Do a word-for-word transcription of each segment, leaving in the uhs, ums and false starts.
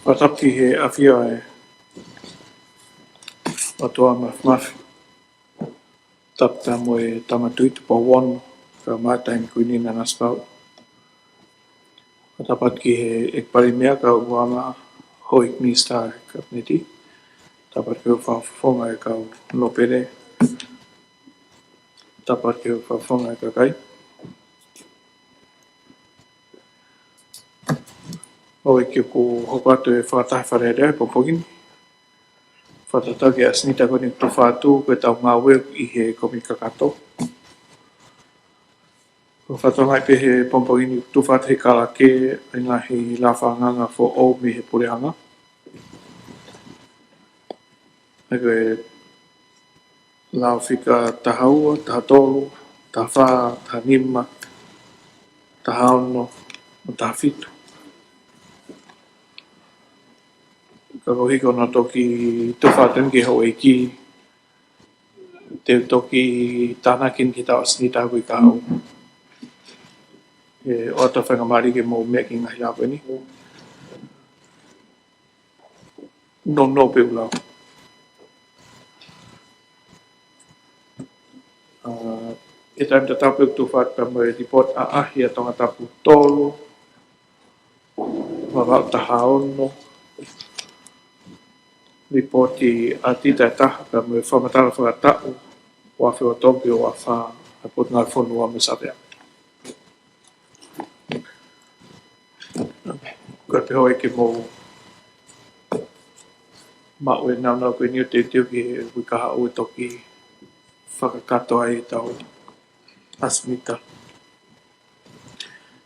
Fakatapu ki he ʻafio ʻa e ʻOtua Māfimafi. Tapu pea mo e Tama Tuʻi Tupou Ono, kae ʻumaʻā e Taʻahine Kuini Nanasipauʻu. Fakatapu atu ki he ʻEiki Palēmia, kau ʻumaʻā houʻeiki minisitā ʻo e Kapineti. Tapu atu ki he Fakafofonga ʻo e kau nōpele. Tapu atu ki he Fakafofonga ʻo e kakai. Houʻeiki, ʻoku hoko atu e fakataha Fale Alea he pongipongi ni. Fakatatau ki he ʻasenita ko eni ʻoku tufa atu, ko ʻetau ngāue ʻi he Kōmiti Kakato. ʻOku fakatokangaʻi pē he pongipongi ni ʻoku tufa atu he kalake ʻa e ngaahi lafangaanga foʻou mei he Puleʻanga. ʻA ia ko e lao fika taha ua, taha tolu, taha fā, taha nima, taha ono, mo taha fitu. Ka koeʻuhi ko hono toki tufa atu eni ki he houʻeiki, te u toki tānaki eni ki heʻetau ʻasenita ʻoku ʻikai ke haʻu. ʻE ʻoatu e faingamālie ke mou meʻa ki he ngaahi lao ko eni. Nounou pē ʻeku lau. ʻA, ʻi he taimi tatau pē ʻoku tufa atu pea mo e lipooti ʻaʻahi ʻa Tongatapu tolu, Vavaʻu taha ono, lipooti ʻa Tita ʻe taha pea mo e fakamatala fakataʻu ua afe ua tolu ki he ua afe fā ʻa e Potungāue Fonua mo e Savea. Ko e pehē ʻe ke mou maʻu e nāunau ko eni ʻo teuteu ki he uike kahaʻu ʻe toki fakakakato ai ʻetau ʻasenita.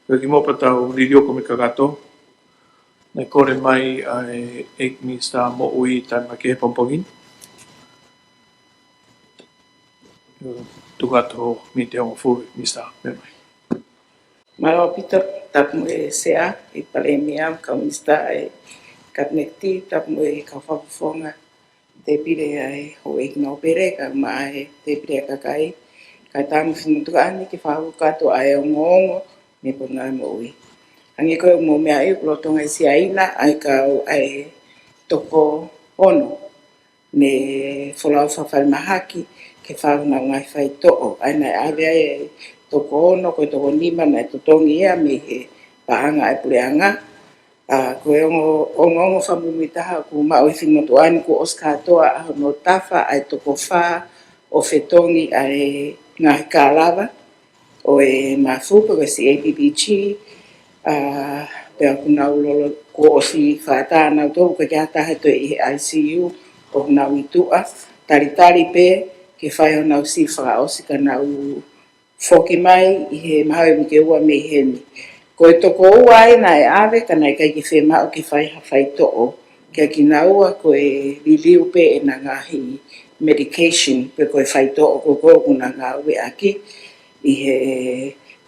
Ko e kimuʻa pea tau liliu e Kōmiti Kakato, naʻe kole mai ʻa e ʻEiki Minisitā Moʻui Tānaki he pongipongi ni. Tuku atu hoʻo miniti ʻe hongofulu, Minisitā, meʻa mai. Mālō ʻaupito, tapu mo e Sea, ʻEiki Palēmia, kau Minisitā ʻo e Kapineti, tapu mo e kau Fakafofonga, Tēpile ʻa e houʻeiki nōpele, kae ʻumaʻā e Tēpile ʻa e kakai, kae ʻatā mo e Finemotuʻa ni ke fakakakato ʻa e ongoongo mei he Potungāue Moʻui. Hangē ko e mou meaʻi, ʻoku lolotonga ʻi Siaina ʻa e kau ʻa e toko ono mei he folau fakafalemahaki ke fai honau ngaahi faitoʻo. ʻA ia naʻe ʻave ai e toko ono, ko e toko nima naʻe totongi ia mei he paʻanga ʻa e Puleʻanga. ʻA, ko e ongo, ongoongo fakamuimui taha ʻoku maʻu ʻe he Finemotuʻa ni kuo ʻosi kātoa ʻa hono tafa ʻa e toko fā ʻo fetongi ʻa e ngaahi kālava ʻo e mafu pe ko e C A P P G, ʻa, pea ʻoku nau lolo, kuo ʻosi fakaʻatā ʻa nautolu, ʻoku ʻikai ke ʻi ai ha taha ʻe toe ʻi he I C U, ʻoku nau ʻi tuʻa, talitali pē ke fai honau sivi fakaʻosi ka nau foki mai ʻi he mahalo uike ua mei heni. Ko e toko ua ʻeni naʻe ʻave, ka naʻe ʻikai ke fiemaʻu ke fai ha faitoʻo kia kinaua, ko e liliu pē ʻena ngaahi medication, pe ko e faitoʻo ko ē ʻoku na ngāueʻaki, ʻi he,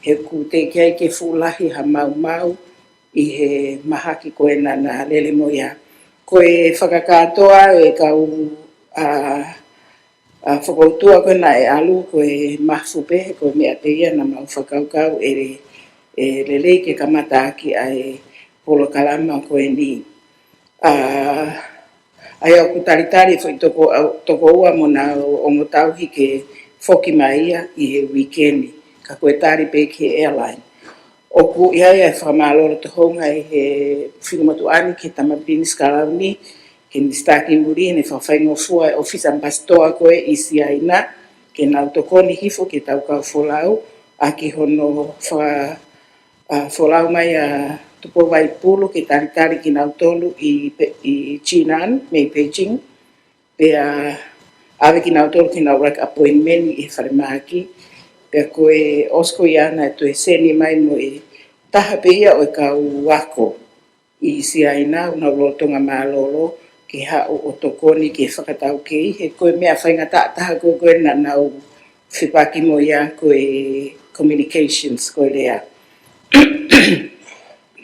he ʻoku teʻeki ai ke fuʻu lahi ha maumau ʻi he mahaki ko ē naʻa na lele mo ia. Ko e fakakātoa ʻa e kau, ʻa, ʻa, fokoutua ko ē naʻe ʻalu, ko e mafu pē, ko e meʻa pē ia naʻa mau fakakaukau ʻe, ʻe lelei ke kamata ʻaki ʻa e polokalama ko eni. ʻA, ʻa ia ʻoku talitali foʻi toko, ʻa, toko ua mo honau ongo tauhi ke foki mai ia ʻi he uike ni, ka ko e tali pē ki he airline. ʻOku ʻi ai ʻa e fakamālō loto houngaʻia ʻa e Finemotuʻa ni ki he Tama Pilinisi Kalauni, ki he Minisitā ki Muli, ʻene fakafaingofua e ʻOfisi ʻAmipasitoa ko ē ʻi Siaina, ke nau tokoni hifo ki heʻetau kau folau, ʻaki hono faka-, ʻa, folau mai ʻa Tupou Vaipulu ke talitali kinautolu ʻi Pe-, ʻi Jinan, mei Beijing. Pea ʻave kinautolu ki heʻenau ʻuluaki appointment ʻi he falemahaki. Pea ko e ʻosi ko ia naʻe toe seni mai mo e taha pē ia ʻo e kau ako ʻi Siaina, ʻoku nau lolotonga mālōlō ke haʻu ʻo tokoni ke fakataukei, he ko e meʻa faingataʻa taha ko ē naʻa nau fepaki mo ia ko e communications, ko e lea.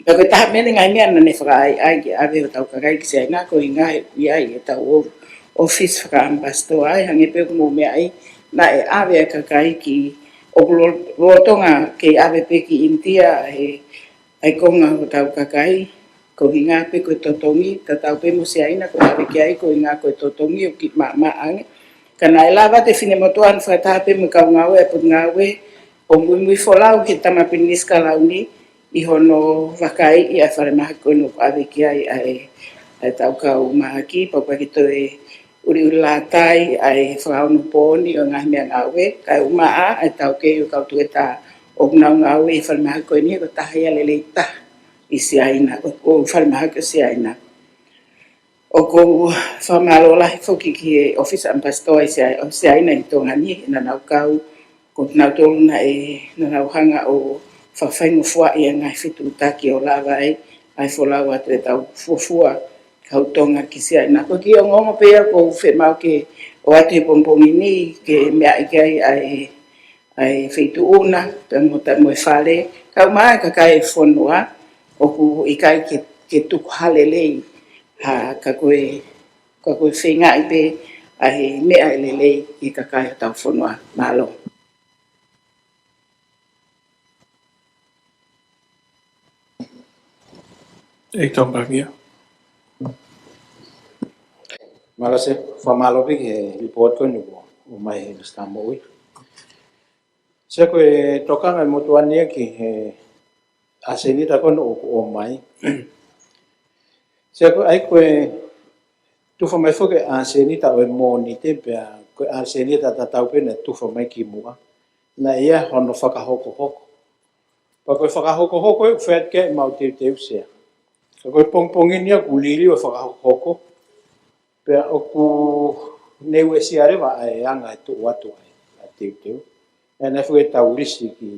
Pea ko e taha mei he ngaahi meʻa naʻa ne fakaʻaiʻai ke ʻave hotau kakai ki Siaina, ko e ʻuhinga he ʻoku ʻi ai ʻetau ʻo-, ʻofisi fakaʻamipasitoa ai, hangē pē ʻoku mou meaʻi, naʻe ʻave ʻa e kakai ki, ʻoku lo-, lolotonga ke ʻave pē ki ʻInitia ʻa e, ʻa e konga hotau kakai, Ko e ʻuhinga pē ko e totongi, tatau pē mo Siaina, ko e ʻave ki ai, ko e ʻuhinga ko e totongi ʻoku kiʻi maʻamaʻa ange. Ka naʻe lava ʻa e finemotuʻa ʻo fakataha pē mo e kau ngāue ʻa e potungāue, ʻo muimui folau ki he Tama Pilinisi Kalauni, ʻi hono vakaiʻi ʻa e falemahaki ko eni ʻoku ʻave ki ai ʻa e, ʻa e tau kau mahaki, pau pē ke toe ʻuliʻulilātai ʻa e fakaonopooni ʻo e ngaahi meʻangāue, kae ʻumaʻā ʻa e taukei ʻo e kau toketā ʻoku nau ngāue ʻi he falemahaki ko eni, he ko e taha ia lelei taha ʻi Siaina, ʻo, ʻo falemahaki ʻo Siaina. ʻOku ou fakamālō lahi foki ki he ʻOfisa ʻAmipasitoa ʻi Sia-, ʻo Siaina ʻi Tonga ni, naʻa nau kau, ko kinautolu naʻe, naʻa nau hanga ʻo fakafaingofuaʻi ʻa e ngaahi fetuʻutaki ʻo lava ai ʻa e folau atu ʻetau fuofua kau Tonga ki Siaina. Ko e kiʻi ongoongo pē ia ʻoku ou fiemaʻu ke ʻoatu he pongipongi ni ke meaʻi ki ai ʻa e, ʻa e feituʻu na, pea mo ta-, mo e fale, kae ʻumaʻā e kakai e fonua, ʻoku ʻikai ke, ke tuku ha lelei, ha, ka ko e, ka ko e feingaʻi pē ʻa e meʻa ʻe lelei ki he kakai hotau fonua. Mālō. ʻEiki Tama Palēmia. Mālō Sea, fakamālō pē ki he lipooti ko eni ʻoku ʻomai ʻe Minisitā Moʻui. Sea, ko e tokanga ʻa e motuʻa ni ia ki he ʻasenita ko eni ʻoku ʻomai. Sea, ko e ʻai ko e tufa mai foki ʻa e ʻasenita ʻo e Mōnite pea ko e ʻasenita tatau pē naʻe tufa mai kimuʻa. Naʻe ʻi ai hono fakahokohoko. Pea ko e fakahokohoko ʻoku fai atu ki ai ʻemau teuteu Sea. Ka ko e pongipongi ni ia ʻoku liliu e fakahokohoko. Pea ʻoku ne uesia leva ʻa e anga e tuʻu atu ʻa e, ʻa e teuteu. ʻE naʻe fue tau lisi ki,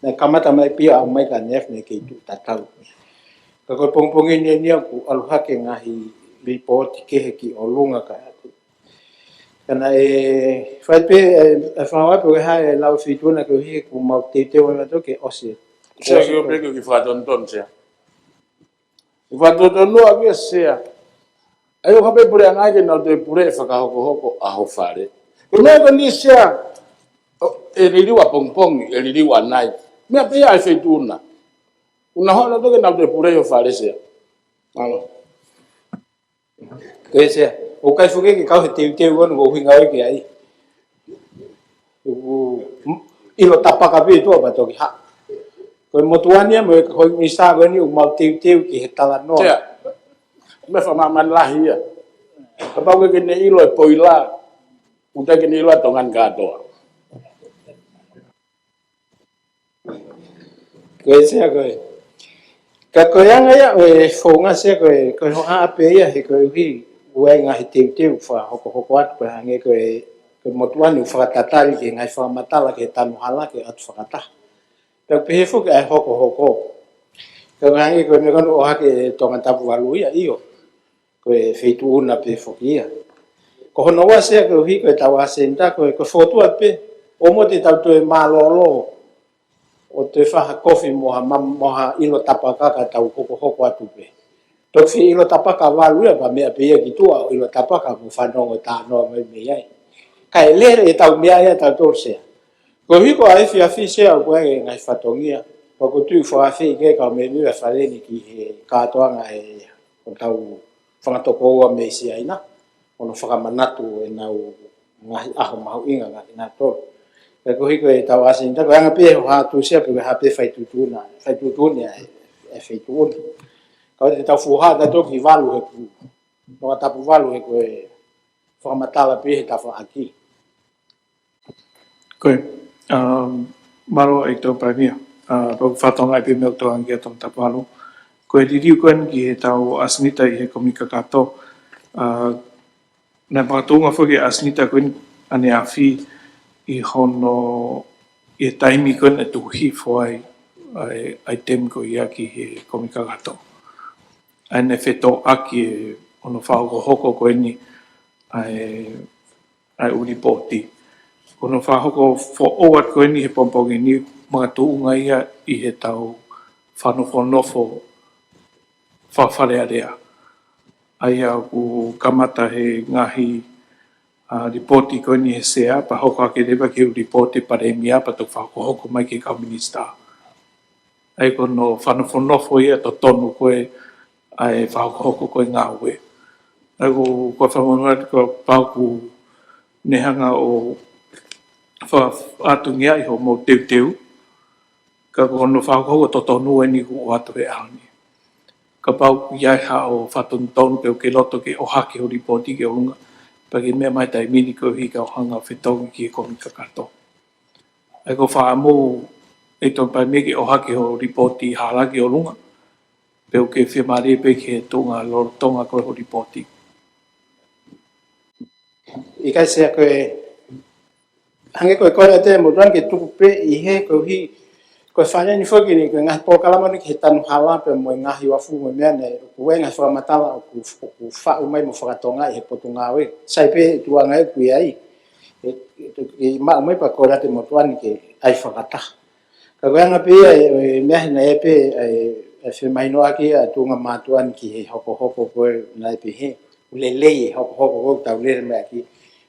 naʻe kamata mai pē ia ʻo ʻomai ka naʻe ʻikai ke tuʻu tatau. Ka ko e pongipongi ni ia ʻoku ʻalu hake ngaahi lipooti kehe ki ʻolunga ka atu. Ka naʻe fai pē, ʻe, ʻe fai pē ʻe he lau feituʻu na koeʻuhi ʻoku mau teuteu ʻa e mato ke ʻosi. Sea, ʻoku ou pehē ke u kiʻi fakatonutonu Sea. Fakatonutonu ʻa e Sea. ʻAi ʻo ka pē puleʻanga ke nau toe pule fakahokohoko ʻa ho fale. Ko e meʻa ko eni Sea, ʻo, ʻe liliu ʻapongipongi, ʻe liliu ʻanai. Meʻa pē ia ʻa e feituʻu na. ʻOku nau hono toe ke nau toe pule ho fale Sea. Mālō. Ko e Sea, ʻoku ʻikai foki ke kau he teuteu ʻoku ou ʻuhinga ʻoku ʻi ai. ʻOku ʻilo tapaka pē tuʻa pea toki haʻu. Ko e motuʻa ni ia mo e ko e Minisitā ko eni ʻoku mau teuteu ki he talanoa. Sea, meʻa fakamāmani lahi ia. Kapau ʻoku ʻikai ke ne ʻilo e poila, ʻoku ʻikai ke ne ʻilo ʻa Tonga ni kātoa. Ko e Sea ko e. Ka ko e anga ia ʻo e founga Sea ko e, ko e hoʻaʻa pē ia he koeʻuhi ʻoku ʻi ai ngaahi teuteu fakahokohoko atu pea hangē ko e, ko e motuʻa ni ʻoku fakatatali ki he ngaahi fakamatala ki he tanu hala ki he ʻoatu fakataha. Pea ʻoku pehē foki ʻa e hokohoko. Ka hangē ko e meʻa ko eni ʻohake ʻe Tongatapu valu ia ʻio. Ko e feituʻu na pē foki ia. Ko hono ua Sea koeʻuhi ko e tau ʻasenita ko e, ko e fokotuʻu pē ʻo mo te tau toe mālōlō ʻo toe fai ha kofi mo ha ma-, mo ha ʻilo tapaka ka tau hokohoko atu pē. Toki fie ʻilo tapaka valu ia pea meʻa pē ia ki tuʻa ʻo ʻilo tapaka mo fanongo talanoa mai mei ai. Kae lele ʻetau meʻa ia ʻa tautolu Sea. Koeʻuhi ko e efiafi Sea ʻoku ʻi ai e ngaahi fatongia. Pea ʻoku ou tui ʻoku fakaafeʻi ke kau mēmipa ʻa e fale ni ki he kātoanga ʻe hotau fanga tokoua mei Siaina, ʻo nau fakamanatu ʻenau ngaahi ʻaho mahuʻinga kia kinautolu. Pea koeʻuhi ko e tau ʻasenita, ko e anga pē ʻo e hoʻatā Sea pe ko e hā pē fai tuʻutuʻuni, fai tuʻutuʻuni ʻa e, ʻa e feituʻu na. Ka ʻoku te tau fuha ʻa tautolu ki valu he ku, Tongatapu valu he ko e fakamatala pē he tafaʻaki. Ko e, um, mālō ʻEiki Tama Palēmia. Uh, pea ʻoku fakatokangaʻi pē meʻa ʻoku tokanga ki ai Tongatapu valu. Ko e liliu ko eni ki he tau ʻasenita ʻi he Kōmiti Kakato. Uh, naʻe makatuʻunga foki ʻasenita ko eni ʻaneafi ʻi hono, ʻi he taimi ko eni ʻe tuku hifo ai ʻa e, ʻa e ʻaitemi ko ia ki he Kōmiti Kakato. ʻA ʻene fetōʻaki ʻe hono fakahokohoko ko eni ʻa e ʻa e ʻū lipooti. Ko hono fakahoko foʻou atu ko eni he pongipongi ni makatuʻunga ia ʻi he tau fakanofonofo fakafalealea. ʻA ia ʻoku kamata he ngaahi, ʻa, lipooti ko eni he Sea, pea hoko ake leva ki he ʻū lipooti Palēmia, pea toki fakahokohoko mai ki he kau minisitā. ʻA ia ko hono fakanofonofo ia totonu ko e ʻa e fakahokohoko ko e ngāue. ʻA ia ko, ko e fakamolemole atu kapau ʻoku ne hanga ʻo fa-, fatongia ʻi hoʻomou teuteu, ka ko hono fakahokohoko totonu eni ʻoku ʻoatu he ʻaho ni. Kapau ʻoku ʻi ai haʻo fatongia tonu pe ʻoku ke loto ke ʻohake ho lipooti ki ʻolunga, pea ke meʻa mai he taimi ni koeʻuhi ke u hanga ʻo fetongi ki he kōmiti kakato. ʻA ia ko e fakaʻamu ʻEiki Tokoni Palēmia ke ʻohake ho lipooti hala ki ʻolunga, pe ʻoku ke fiemālie pē ki he tuʻunga lolotonga ko ē ho lipooti. ʻIkai, Sea, ko e hangē ko e kole atu ʻa e motuʻa ni ke tuku pē ʻi he koeʻuhi ko e fale ni foki ni, ko e ngaahi polokalama ni ki he tanu hala pea mo e ngaahi uafu mo e meʻa ni, ʻoku ʻi ai e ngaahi fakamatala ʻoku, ʻoku faʻu mai mo fakatonga ʻi he potungāue. Sai pē tuʻunga ʻoku ʻi ai. ʻE, ʻe, ʻe maʻu mai pea kole atu ʻa e motuʻa ni ke ʻai fakataha. Ka ko e anga pē ia e, e meʻa hena e pē, e, e femahinoʻaki ʻa e tuʻunga mātuʻa ni ki he hokohoko ko ē naʻe pehē, ʻoku lelei e hokohoko ko ē ʻoku tau lele mai ki ai.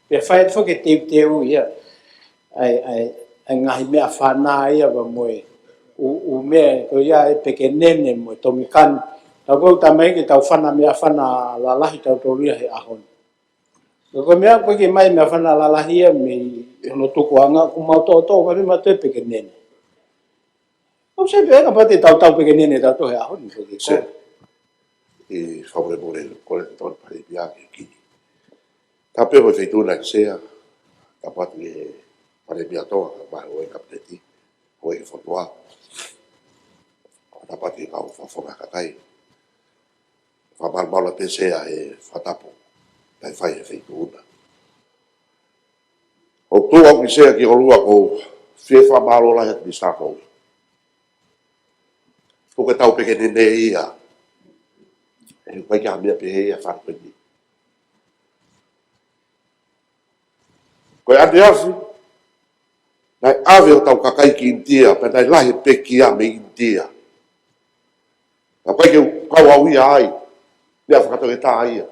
Pea fai atu foki e teuteu ia, ʻa e, ʻa e, ʻa e ngaahi meʻafana ia pea mo e ʻū, ʻū meʻa ko ia e pekenene mo e tomikani. Tau ko ē ʻoku tau mai ke tau fana meʻafana lalahi tautolu ia he ʻaho ni. Ka ko e meʻa ʻoku ʻikai ke ʻomai meʻafana lalahi ia mei hono tukuʻanga, ʻoku mau toʻotoʻo mai pē mautolu e pekenene. ʻOku sai pē kapau te tau tau pekenene tautolu he ʻaho ni, ko e Sea. ʻI he fakamolemole, kole atu Tokoni Palēmia ke kiʻi tapu pē mo e Feituʻuna ʻEiki Sea, tapu atu ki he Palēmia Tonga, kae ʻumaʻā e Kapineti, houʻeiki fakafofonga, tapu atu ki he kau fakafofonga kakai. Fakamalumalu atu pē Sea he fakatapu naʻe fai ʻe he Feituʻuna. ʻOku ou tuʻu au ʻEiki Sea ki ʻolua ʻoku ou fie fakamālō lahi atu ki Minisitā Moʻui. Ko e tau pekenene ia, he ʻoku ʻikai ke ʻi ai ha meʻa pehē ia he fale ko eni. Ko e ʻaneafi, naʻe ʻave hotau kakai ki ʻInitia, pea naʻe lahi e pekia mei ʻInitia. Naʻe ʻikai ke u kau au ia ai, meʻa fakatoketā ia.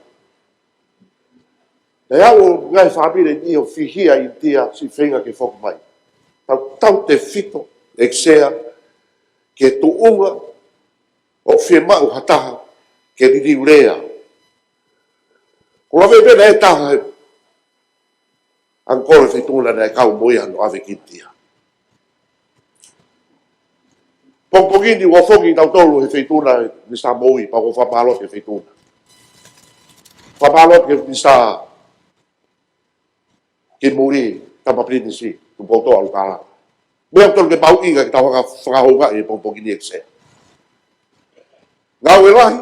Naʻe ʻalu e ngaahi fāmili ni ʻo fihia ʻi ʻInitia, siʻi feinga ke foki mai. Tautautefito ʻEiki Sea ki he tuʻunga ʻoku fiemaʻu ha taha ke liliu lea. Ko e laveʻi pē naʻe taha he ʻangikolo ʻo e Feituʻuna naʻe kau mo ia hono ʻave ki ʻInitia. Pongipongi ni ʻoku ou foki kitautolu he Feituʻuna, Minisitā Moʻui, pea ʻoku ou fakamālō ki he Feituʻuna. Fakamālō ki he Minisitā ki muli, Tama Pilinisi Tupoutoʻa ʻUlukalala. Meʻa ʻoku totonu ke mahuʻinga ke tau hanga ʻo fakahoungaʻi he pongipongi ni ʻEiki Sea. Ngāue lahi,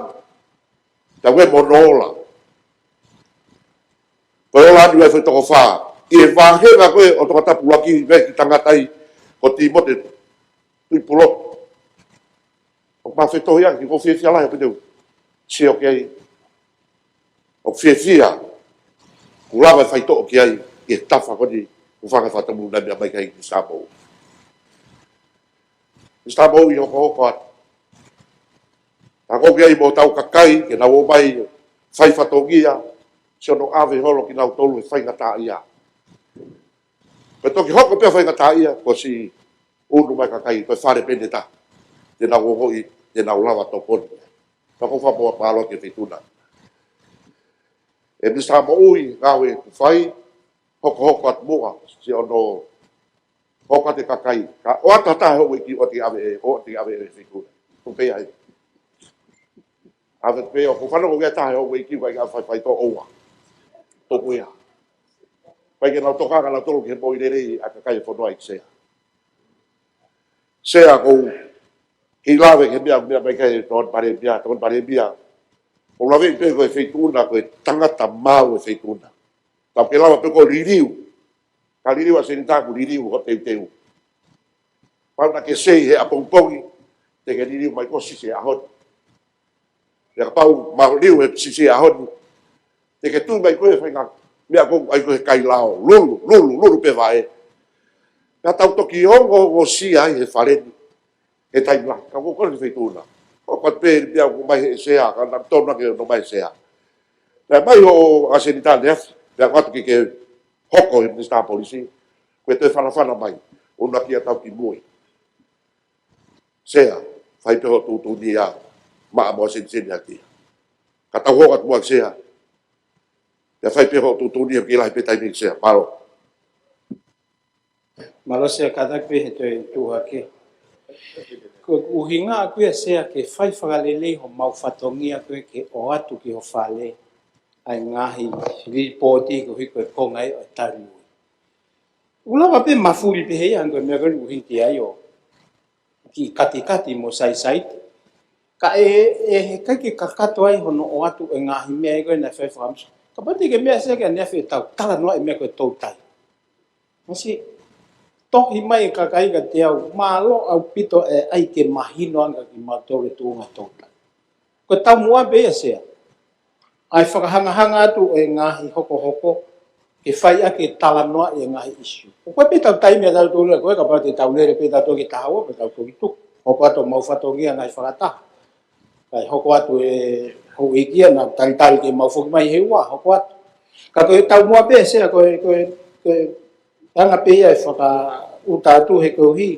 tau e mono ola. Ko e ola ni ʻa e foʻi toko fā. ʻI he vāhenga ko ē ʻo Tongatapu ʻUluaki, ʻi he kiʻi tangata ia ko Tīmote Tuʻipulotu. ʻOku ma fetohi ange, ʻoku ou fiefia lahi ʻaupito ʻeku sio ki ai. ʻOku ou fiefia, ʻoku lava e faitoʻo ki ai, ʻi he tafa ko eni, ʻoku fanga fatamu naʻe meʻa mai ki ai Minisitā Moʻui. Minisitā Moʻui, hokohoko atu. Ka ko ki ai mo hotau kakai, ke nau ō mai, fai fatongia, siʻi ʻoua naʻa ʻave holo kinautolu he faingataʻaʻia. Pea toki hoko pē ʻa e faingataʻaʻia, kuo siʻi unu mai kakai, ko e fale pē ʻe taha. Te nau ongoʻi, te nau lava tokoni. Pea ʻoku ou fakamālō ki he Feituʻuna. ʻE Minisitā Moʻui, ngāue kuo fai, hokohoko atu muʻa, siʻi ʻoua naʻa hoko atu e kakai. Ka ʻoatu ha taha houʻeiki ʻoua te ke ʻave ʻe, ʻoua te ke ʻave ʻe Feituʻuna. Tuku pē ia ai. ʻAve pē ʻoku fanongo ki ai ha taha houʻeiki ʻoku ʻikai ke fai faitoʻo ʻoua. Tuku ia. ʻIkai ke nau tokanga nautolu ki he moʻui lelei ʻa e kakai ʻo e fonua ʻEiki Sea. Sea, ʻoku ou kiʻi lave ki he meʻa, meʻa mai ki ai Tokoni Palēmia, Tokoni Palēmia. ʻOku ou laveʻi pē ko e Feituʻuna, ko e tangata maau e Feituʻuna. Tau ke lava pē ko e liliu. Ka liliu ʻa e Senitā, ʻoku liliu hoʻo teuteu. Kapau naʻa ke sei he ʻapongipongi, te ke liliu mai ko e sisi he ʻaho ni. Pea kapau ma liliu he sisi he ʻaho ni, te ke tui mai koe he faʻahinga meʻa ko ē ʻoku ʻai ko ē he kailao, lulu, lulu, lulu pē vaʻe. Pea tau toki ongoongosia ai he fale ni he taimi lahi, ka ʻoku ou kole ki he Feituʻuna. ʻOku ʻoatu pē meʻa ʻoku ʻomai he Sea, ka naʻe totonu ke ʻomai he Sea. Pea mai hoʻo ʻa e Senitā ʻaneafi, pea ʻoatu ke ke hoko he Minisitā Polisi, ko e toe fanafana mai, ʻo na kia tau ki mui. Sea, fai pē hoʻo tuʻutuʻuni ia, maʻa mo e seniseni ʻa e kia. Ka tau hoko atu muʻa Sea. Pea fai pē hoʻo tuʻutuʻuni ia ki he lahi pē taimi Sea. Mālō. Mālō Sea, kātaki pē he toe tuʻu hake. Ko e ʻuhinga ʻaku ia Sea ke fai fakalelei homau fatongia ko ē ke ʻoatu ki ho fale ʻa e ngaahi lipooti koeʻuhi ko e konga ia ʻo e tali ui. ʻOku lava pē mafuli pē he ia hangē ko e meʻa ko eni ʻoku hiki ai ʻo kiʻi katikati mo saisaiti. Ka ʻe, ʻe heʻikai ke kakato ai hono ʻoatu e ngaahi meʻa ia ko ē naʻe fai fakamusu. Kapau te ke meʻa Sea ke ʻaneafi ʻe tau talanoa e meʻa ko e toutai. Masi, tohi mai e kakai kiate au, mālō ʻaupito e ʻai ke mahino ange kiate kimautolu e tuʻunga toutai. Ko e taumuʻa pē ia Sea. ʻA e fakahangahanga atu e ngaahi hokohoko, ke fai ʻaki e talanoa e ngaahi ʻisiū. Ko e pē tau taimi ʻa tautolu ia ko ē kapau te tau lele pē tautolu ki taha ua, pea tau toki tuku. Hoko atu homau fatongia ngaahi fakataha. Kae hoko atu e houʻeiki ia naʻa talitali ke mau foki mai he ua, hoko atu. Ka ko e taumuʻa pē Sea, ko e, ko e, ko e anga pē ia e fakaʻuta atu he koeʻuhi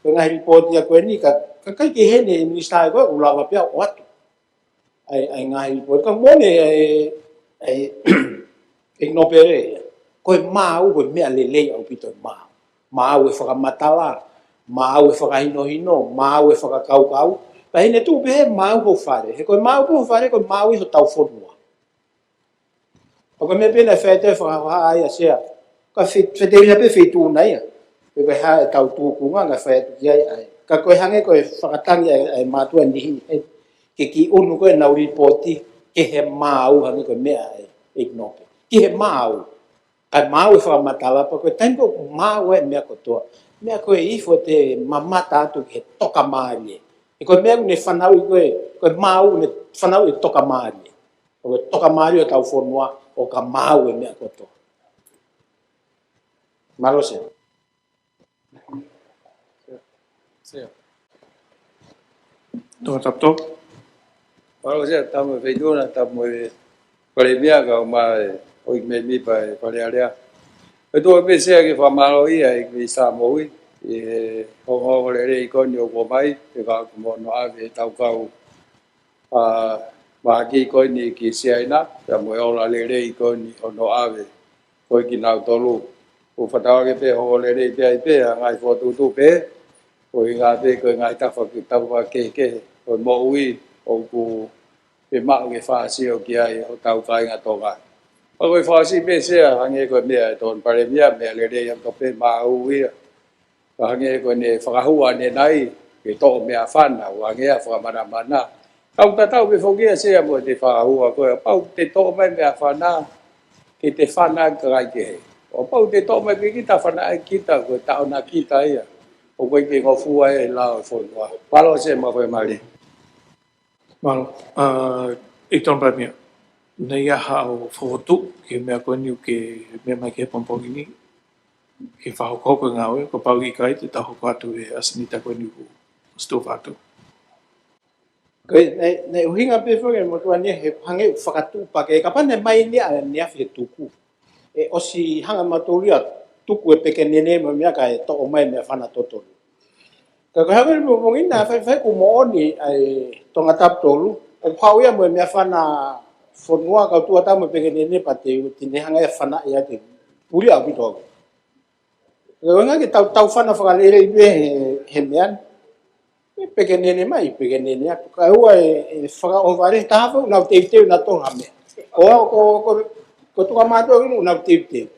ko e ngaahi lipooti ia ko eni, ka, ka ʻikai ke ʻi heni e minisitā ko ē, ʻoku lava pē ʻo ʻoatu ʻa e, ʻa e ngaahi lipooti. Ka moʻoni e, e, e ʻIkinope ia. Ko e maau, ko e meʻa lelei ʻaupito e maau. Maau e fakamatala, maau e fakahinohino, maau e fakakaukau. Pea ʻi heʻene tuʻu pē he maau ho fale. He ko e maau pē ho fale, ko e maau ia hotau fonua. ʻO ka meʻa pē naʻe fai atu e fakahā ia Sea. Ka fe-, feteʻi ia pē feituʻu na ia. Pe ko e hā ʻetau tūkunga naʻe fai atu ki ai ʻa e. Ka ko e hangē ko e fakatangi ʻa e, ʻa e mātuʻa niʻihi. Ke kiʻi ʻunu ko ē ʻenau lipooti, ki he maau hangē ko e meʻa ʻa e ʻIkinope. Ki he maau. Kae maau e fakamatala pea ko e taimi ko ē ʻoku maau ai e meʻa kotoa. Meʻa ko ē ifo te mamata atu ki he tokamālie. He ko e meʻa ʻoku ne fanauʻi ko ē, ko e maau ʻoku ne fanauʻi e tokamālie. ʻO e tokamālie ʻo hotau fonua, ʻo ka maau e meʻa kotoa. Mālō Sea. Sea. Tō Taputolu. Mālō Sea, tapu mo e feituʻu na, tapu mo e Palēmia, kae ʻumaʻā e ʻEiki Mēmipa e Fale Alea. Ko e tuʻu pē Sea ke fakamālō ʻa e ʻEiki Minisitā Moʻui, ʻi he ongoongo lelei ko eni ʻoku ʻomai, pea ʻoku mo hono ʻave ʻetau kau ʻa e mahaki ko eni ki Siaina, pea mo e ola lelei ko eni hono ʻave ko ē kinautolu. ʻOku fakatauange pē ʻoku lelei pē ai pē ʻa e ngaahi fokotuʻutuʻu pē, ʻuhinga pē ko e ngaahi tafaʻaki, tafaʻaki kehekehe ʻo e moʻui ʻoku fiemaʻu ke fakasio ki ai hotau kāinga Tonga. Pea ko e fakaʻosi pē Sea, hangē ko e meʻa ʻa e Tokoni Palēmia, meʻa lelei ʻaupito pē, maau ia. Ka hangē ko ʻene fakahua ʻanenai, ke toʻo meʻafana, ʻo hangē ʻa e fakamanamana. Ka ʻoku tatau pē foki ia Sea mo ʻete fakahua ko ē, kapau te toʻo mai meʻafana, ke te fana ki he kakai kehe. ʻO kapau te toʻo mai pē kita, fana ai kita, ko e taʻona kita ia. ʻOku ʻikai ke ngofua e lao e fonua. Mālō Sea mo e faingamālie. Mālō, ʻa, ʻEiki Tokoni Palēmia. Naʻe ʻi ai haʻo fokotuʻu ki he meʻa ko eni ʻoku ke meʻa mai ki he pongipongi ni. Ke fakahokohoko e ngāue, kapau ʻe ʻikai te tau hoko atu he ʻaho ni, tā ko eni ʻoku ʻosi tuʻu atu. Ko e, naʻe, naʻe ʻuhinga pē foki e motuʻa ni he hangē ʻoku fakatuʻupakē, kapau naʻe ʻomai eni ʻaneafi he tuku. ʻE ʻosi hanga ʻe mautolu ia ʻo tuku e pekenene mo e meʻa kae toʻo mai e meʻafana totonu. Ka ko e hangē ni mo pongipongi na faifai ʻoku moʻoni ʻa e Tongatapu tolu, ʻoku haʻu ia mo e meʻafana fonua, kau tuʻu atu mo e pekenene pea te u, te ne hanga ia ʻo fanaʻi ia, te puli ʻaupito. Ko e ʻuhinga ke tau, tau fana fakalelei pē he, he meʻa ni. ʻE pekenene mai, pekenene atu. Kae ʻoua ʻe, ʻe fakaʻohovale, taha foʻi ʻoku nau teuteu nautolu ha meʻa. Ko, ko, ko, ko Tokoni Palēmia ʻoku nau teuteu.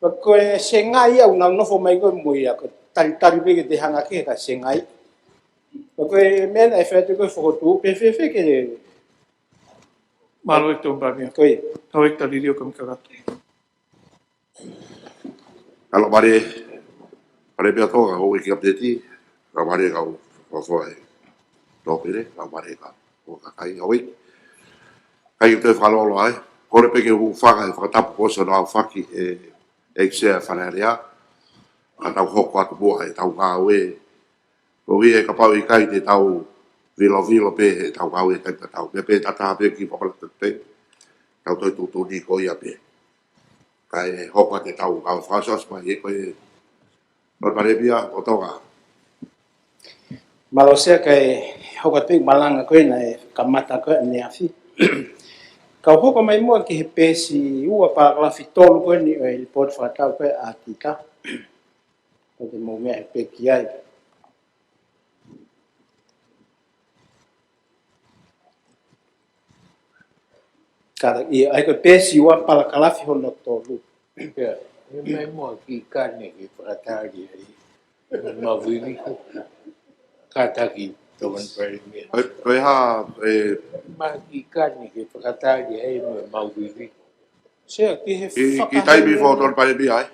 Pea ko e sengai ia ʻoku nau nofo mai ko ē mo ia, ko e talitali pē ke te hanga ki he kakai sengai. Pea ko e meʻa naʻe fai atu ko e fokotuʻu, pe fēfē ke. Mālō ʻEiki Tokoni Palēmia. Ko ia. Tau ʻEiki Talilio Kamikakato. Mālō Palēmia, Palēmia Tonga, ʻEiki Kapiteni, mālō Kau Fofoa ʻe Tōpele, mālō kau kakai, ʻEiki. Kae toe fakalōloa ai, kole pē ke u hūfanga he fakatapu kuo ʻosi hono aofaki ʻe, ʻEiki Sea Fale Alea, ka tau hoko atu muʻa ʻetau ngāue, koeʻuhi he kapau ʻe ʻikai te tau vilovilo pē heʻetau ngāue taimi tatau. Meʻa pē tatau pē ki he papala pē. Tau toe tuʻutuʻuni ko ia pē. Kae hoko atu ʻetau ngāue fakaʻosiʻosi mai ʻe ko e Tokoni Palēmia ʻo Tonga. Mālō Sea, kae Hoko atu pē malanga ko ē naʻe kamata ko ē ʻaneafi. Kau hoko mai muʻa ki he peesi ua palakalafi tolu ko eni ʻo e lipooti fakatau ko ē ʻa ʻAtita. Ko te mou meʻa pē ki ai. Ka ʻi ai ko e peesi ua palakalafi hono tolu. ʻIo, ʻe mai muʻa ki kane ke fakatali ai. Mau vini. Kātaki, Tokoni Palēmia. Ko e, ko e hā, ē, Mai ki kane ke fakatali ai mo mau vini. Sea, ki he ki, ki fakahere- taimi fōtoni Palēmia ai.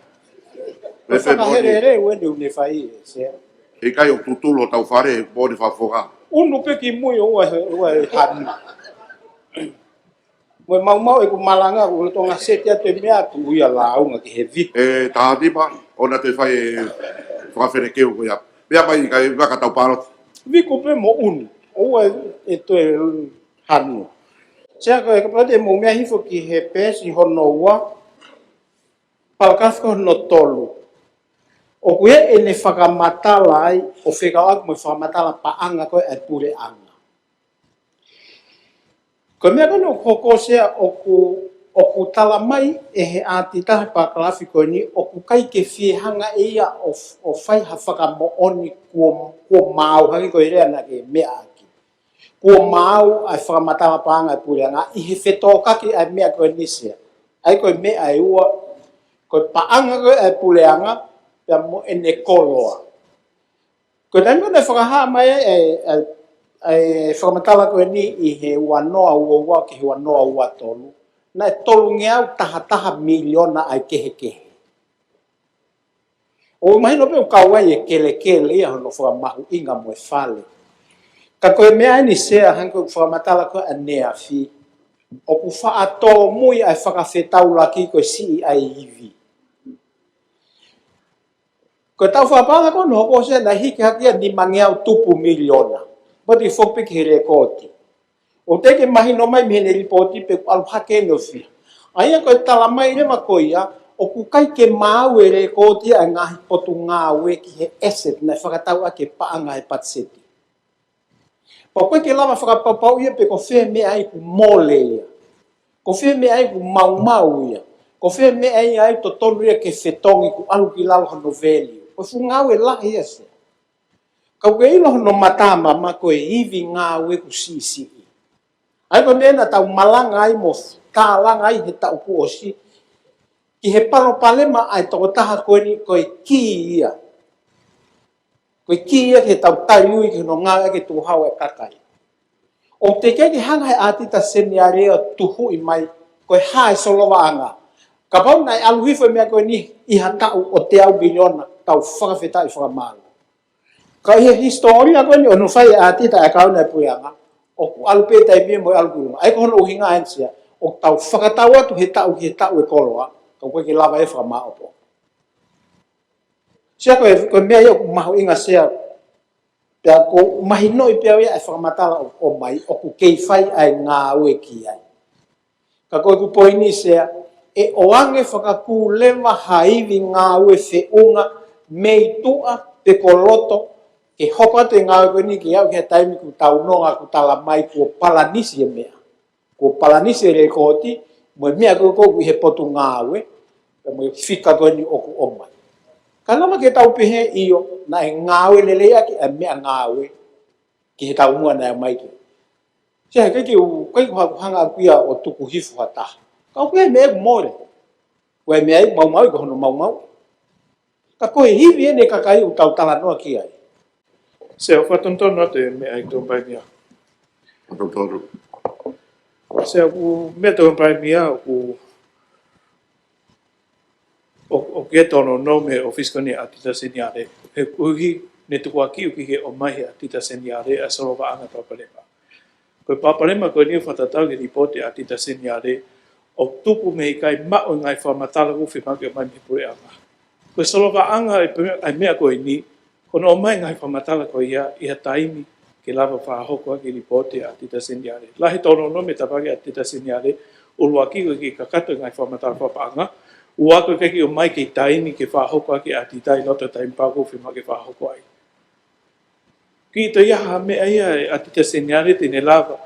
Ko e Pepemoni. Fakahere ʻe ue ni une fai ē, sea. ʻIkai ʻo tutulu ʻo tau fale, pō ni fafoka. Unu pē ki mui ʻo ua he, ua he hanu. Mo e maumau ʻeku malanga, ʻoku lolotonga seti atu e meʻa atu ia lāunga ki he vi. ʻE, taha tipa, ʻona te fai e fakafenekeu ko ia. Pea mai kai vaka tau paloti. Viku pē mo unu, ʻo ua e toe hanu. Sea ko e kapau te mou meʻa hifo ki he peesi hono ua, palakalafi ko hono tolu. ʻOku ʻi ai ʻene fakamatala ai, ʻo fekauʻaki mo e fakamatala paʻanga ko ē ʻa e puleʻanga. Ko e meʻa ko eni ʻoku hoko sea ʻoku, ʻoku tala mai ʻe he ʻAtita he palakalafi ko eni ʻoku ʻikai ke fie hanga ʻe ia ʻo, ʻo fai ha fakamoʻoni kuo, kuo maau hangē ko e lea naʻa ke meʻa ʻaki. Kuo maau ʻa e fakamatala paʻanga ʻa e puleʻanga ʻi he fetōkaki ʻa e meʻa ko eni sea. ʻA ia ko e meʻa ʻe ua, ko e paʻanga ko ē ʻa e puleʻanga, pea mo ʻene koloa. Ko e taimi ko ē naʻe fakahā mai ai e, e, e fakamatala ko eni ʻi he ua noa ua ua ki he ua noa ua tolu, naʻe tolungeau taha taha miliona ʻa e kehekehe. ʻOku mahino pē ʻoku kau ai e kelekele ia hono fakamahuʻinga mo e fale. Ka ko e meʻa eni sea hangē ko e fakamatala ko ē ʻaneafi, ʻoku faʻa tōmui ʻa e fakafetaulaki ko e siʻi ʻa e ivi. Ko e tau fakapaʻanga ko ē naʻe hoko sea naʻe hiki hake ia nimangeau tupu miliona. Poti foki pē ki he lekooti. ʻOku teʻeki mahino mai mei heʻene lipooti pe ʻoku ʻalu hake eni ʻo fiha. ʻA ia ko e tala mai leva ko ia, ʻoku ʻikai ke maau e lekooti ʻa e ngaahi potungāue ki he asset naʻe fakatau ʻaki e paʻanga he patiseti. Pea ʻoku ʻikai ke lava fakapapauʻi ia pe ko fē meʻa ai ʻoku mole ia. Ko fē meʻa ai ʻoku maumau ia. Ko fē meʻa ai ʻoku totonu ia ke fetongi ʻoku ʻalu ki lalo hono value. Ko e fuʻu ngāue lahi ia sea. Ka ʻoku ke ʻilo hono matamama ko e ivi ngāue ʻoku siʻisiʻi. ʻA ia ko e meʻa naʻa tau malanga ai mo tālanga ai he taʻu kuo ʻosi. Ki he palopalema ʻa e tokotaha ko eni ko e kī ia. Ko e kī ia ke tau tali ui ki hono ngāue ʻa e tuʻuhau ʻa e kakai. ʻOku teʻeki ke hanga he ʻAtita Seniale ʻo tuhuʻi mai, ko e hā e solovaʻanga. Kapau naʻe ʻalu hifo e meʻa ko eni ʻi ha taʻu ʻo teau miliona, tau fakafetaʻi fakamālō. Ka ʻi he hisitōlia ko eni ʻo hono fai e ʻAtita ʻa e kauna e puleʻanga, ʻoku ʻalu pē taimi ia mo e ʻalu ki ʻolunga. ʻA ia ko hono ʻuhinga eni sea, ʻoku tau fakatau atu he taʻu ki he taʻu e koloa, ka ʻoku ʻikai ke lava ia ʻo fakamāʻopoʻopo. Sea ko e, ko e meʻa ia ʻoku mahuʻinga sea, pea ʻoku mahinoʻi pē au ia ʻa e fakamatala ʻoku ʻomai, ʻoku kei fai ʻa e ngāue ki ai. Ka ko ʻeku poini sea, ʻe ʻoange fakakū leva ha ivi ngāue feʻunga mei tuʻa pe ko loto, ke hoko atu e ngāue ko eni ke aʻu ki he taimi ʻoku tau nonga ʻoku tala mai kuo palanisi e meʻa. Kuo palanisi e lekooti, mo e meʻa ko ē ʻoku ʻi he potungāue, pea mo e fika ko eni ʻoku ʻomai. Ka lava ke tau pehē ʻio, naʻe ngāue lelei ʻaki ʻa e meʻangāue ki he taumuʻa naʻe ʻomai ki ai. Sea, ʻikai ke u, ʻikai ke u hanga ʻaku ia ʻo tuku hifo ha taha. Ka ʻoku ʻi ai e meʻa ʻoku mole. ʻOku ʻi ai e meʻa ʻoku maumau, ko hono maumau. Ka ko e ivi eni e kakai ʻoku tau talanoa ki ai. Sea, ʻoku fakatonutonu atu e meʻa ʻa e Tokoni Palēmia. Fakatonutonu. Sea, ʻoku meʻa Tokoni Palēmia, ʻoku, ʻo, ʻoku ke tōnounou mei he ʻōfisi ko eni ʻa e ʻAtita Seniale. He ʻuhi, ne tukuakiʻi ʻoku ʻikai ke ʻomai he ʻAtita Seniale ʻa e solovaʻanga palopalema. Ko e palopalema ko eni ʻoku fakatatau ki he lipooti ʻa e ʻAtita Seniale, ʻoku tupu mei he ʻikai maʻu e ngaahi fakamatala ʻoku fiemaʻu ke ʻomai mei he puleʻanga. Ko e solovaʻanga ʻa e pe-, ʻa e meʻa ko eni, ko hono ʻomai e ngaahi fakamatala ko ia ʻi ha taimi ke lava fakahoko ʻaki e lipooti ʻa e ʻAtita Seniale. Lahi e tōnounou mei he tafaʻaki ʻa e ʻAtita Seniale, ʻuluaki ʻoku ʻikai ke kakato e ngaahi fakamatala fakapaʻanga, ua ʻoku ʻikai ke ʻomai ki he taimi ke fakahoko ʻaki e ʻAtita ʻi loto he taimi pau ʻoku fiemaʻu ke fakahoko ai. ʻIkai toe ʻi ai ha meʻa ia ʻe ʻAtita Seniale te ne lava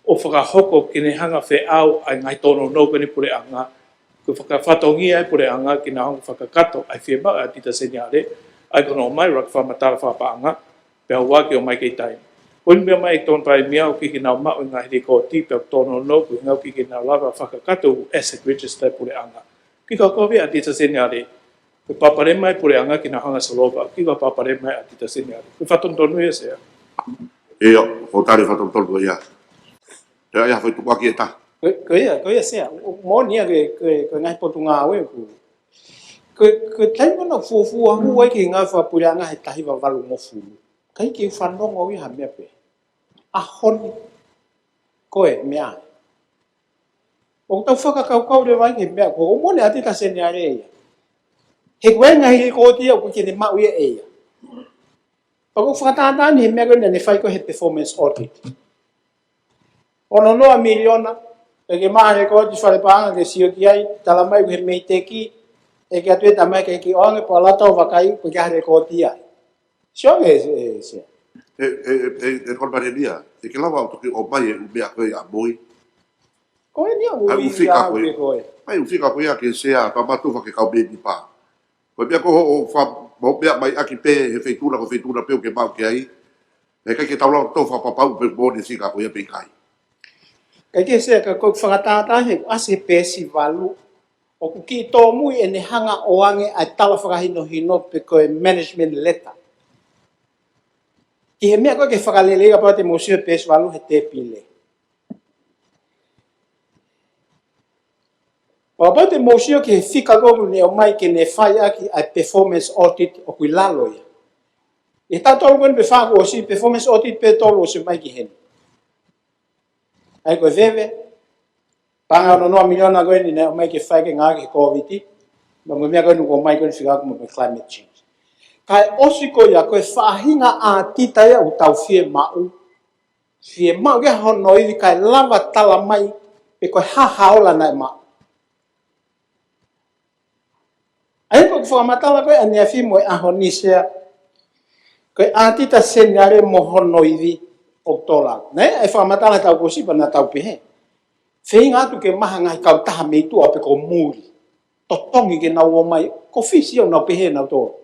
ʻo fakahoko ke ne hanga ʻo feʻao ʻa e ngaahi tōnounou ko eni ʻa e puleʻanga. Ko e fakafatongia ʻa e puleʻanga ke nau hanga ʻo fakakakato ʻa e fiemaʻu ʻa ʻAtita Seniale, ʻa ia ko hono ʻomai ʻuluaki fakamatala fakapaʻanga, pea ʻoua ke ʻomai kei taimi. Ko eni meʻa mai e Tokoni Palēmia ʻoku ʻikai ke nau maʻu e ngaahi lēkooti pea tōnounou ko e ʻuhinga ʻoku ʻikai ke nau lava fakakakato e asset register ʻa e puleʻanga. Kiʻi kau kovi ʻAtita Seniale, ko e palopalema ʻa e puleʻanga ke nau hanga ʻo solova, ʻikai ko e palopalema ʻa ʻAtita Seniale. Ko e fakatonutonu ia Sea. ʻIo, ko e tali fakatonutonu ia. Te ai ha foʻi tukuakiʻi ʻe taha. Ko, ko ia, ko ia Sea. ʻOku moʻoni ia ko e, ko e, ko e ngaahi potungāue ʻoku. Ko e, ko e taimi ʻoku ou fuofua hū ai ki he ngāue fakapuleʻanga he taha hiva valungofulu. ʻIkai ke u fanongo ia ha meʻa pē. ʻAho ni. Ko e meʻa. ʻOku tau fakakaukau leva ai ki he meʻa ko ē. ʻOku moʻoni ʻAtita Seniale ia. He ko e ngaahi lēkooti ia ʻoku ʻikai ke ne maʻu ia ʻe ia. Pea ʻoku ou fakatātā eni he meʻa ko ē naʻa ne fai ko ē he performance audit. Ono noa miliona, ʻe ʻikai ke maʻu ha lēkooti fale paʻanga ke sio ki ai, talamai ko e MEIDECC, ʻeke atu e tamai ke ke ʻoange pea ʻalu atu ʻo vakai, ʻoku ʻikai ha lēkooti ia. Sio ange, ē, Sea. ʻE, ʻe, ʻe, ʻe, Tokoni Palēmia, ʻe ʻikai ke lava ʻo toki ʻomai e ʻū meʻa ko ē ʻamui. Ko eni ia ʻoku ʻai ʻū fika ko ē. Ko ē. ʻAi ʻū fika ko ia ki he Sea, pea mātuʻaki kau mēmipa. Ko e meʻa ko ē ʻoku fa-, mo meʻa mai ʻaki pē he feituʻu ko e feituʻu pē ʻoku ke maʻu ki ai. He ʻikai ke tau lava ʻo fakapapauʻi pe ʻoku moʻoni e fika ko ia pe ʻikai. ʻIkai ke Sea, ka ʻoku ou fakatātā he ʻoku ʻasi he peesi valu. ʻOku kiʻi tōmui ʻene hanga ʻo ʻoange ʻa e tala fakahinohino pe ko e management letter. Ki he meʻa ko ē ke fakaleleiʻi, kapau te mou sio he peesi valu he tēpile. Kapau te mou sio ki he fika ko ē ʻoku ne ʻomai ke ne fai ʻaki ʻa e performance audit ʻoku ʻi lalo ia. ʻI he taʻu tolu ko eni pe fā kuo ʻosi, performance audit pē tolu ʻosi mai ki heni. ʻA ia ko e veve, paʻanga ono noa miliona ko eni naʻe ʻomai ke fai ke ngāue ki he Kōviti, mo e meʻa ko eni ʻoku ʻomai ko eni fika ko ē mo e climate change. Kae ʻosi ko ia ko e faʻahinga ʻātita ia ʻoku tau fiemaʻu, fiemaʻu ke ʻi ai hono ivi kae lava talamai pe ko e hā ha ola naʻe maʻu. ʻA ia ko e fakamatala ko ē ʻaneafi mo e ʻaho ni Sea, ko e ʻAtita Seniale mo hono ivi ʻoku tō lalo. Naʻe ʻi ai e fakamatala he taʻu kuo ʻosi pea naʻa tau pehē, feinga atu ke maʻu ha ngaahi kautaha mei tuʻa pe ko muli, totongi ke nau ōmai, ko Fisi ʻoku nau pehē nautolu.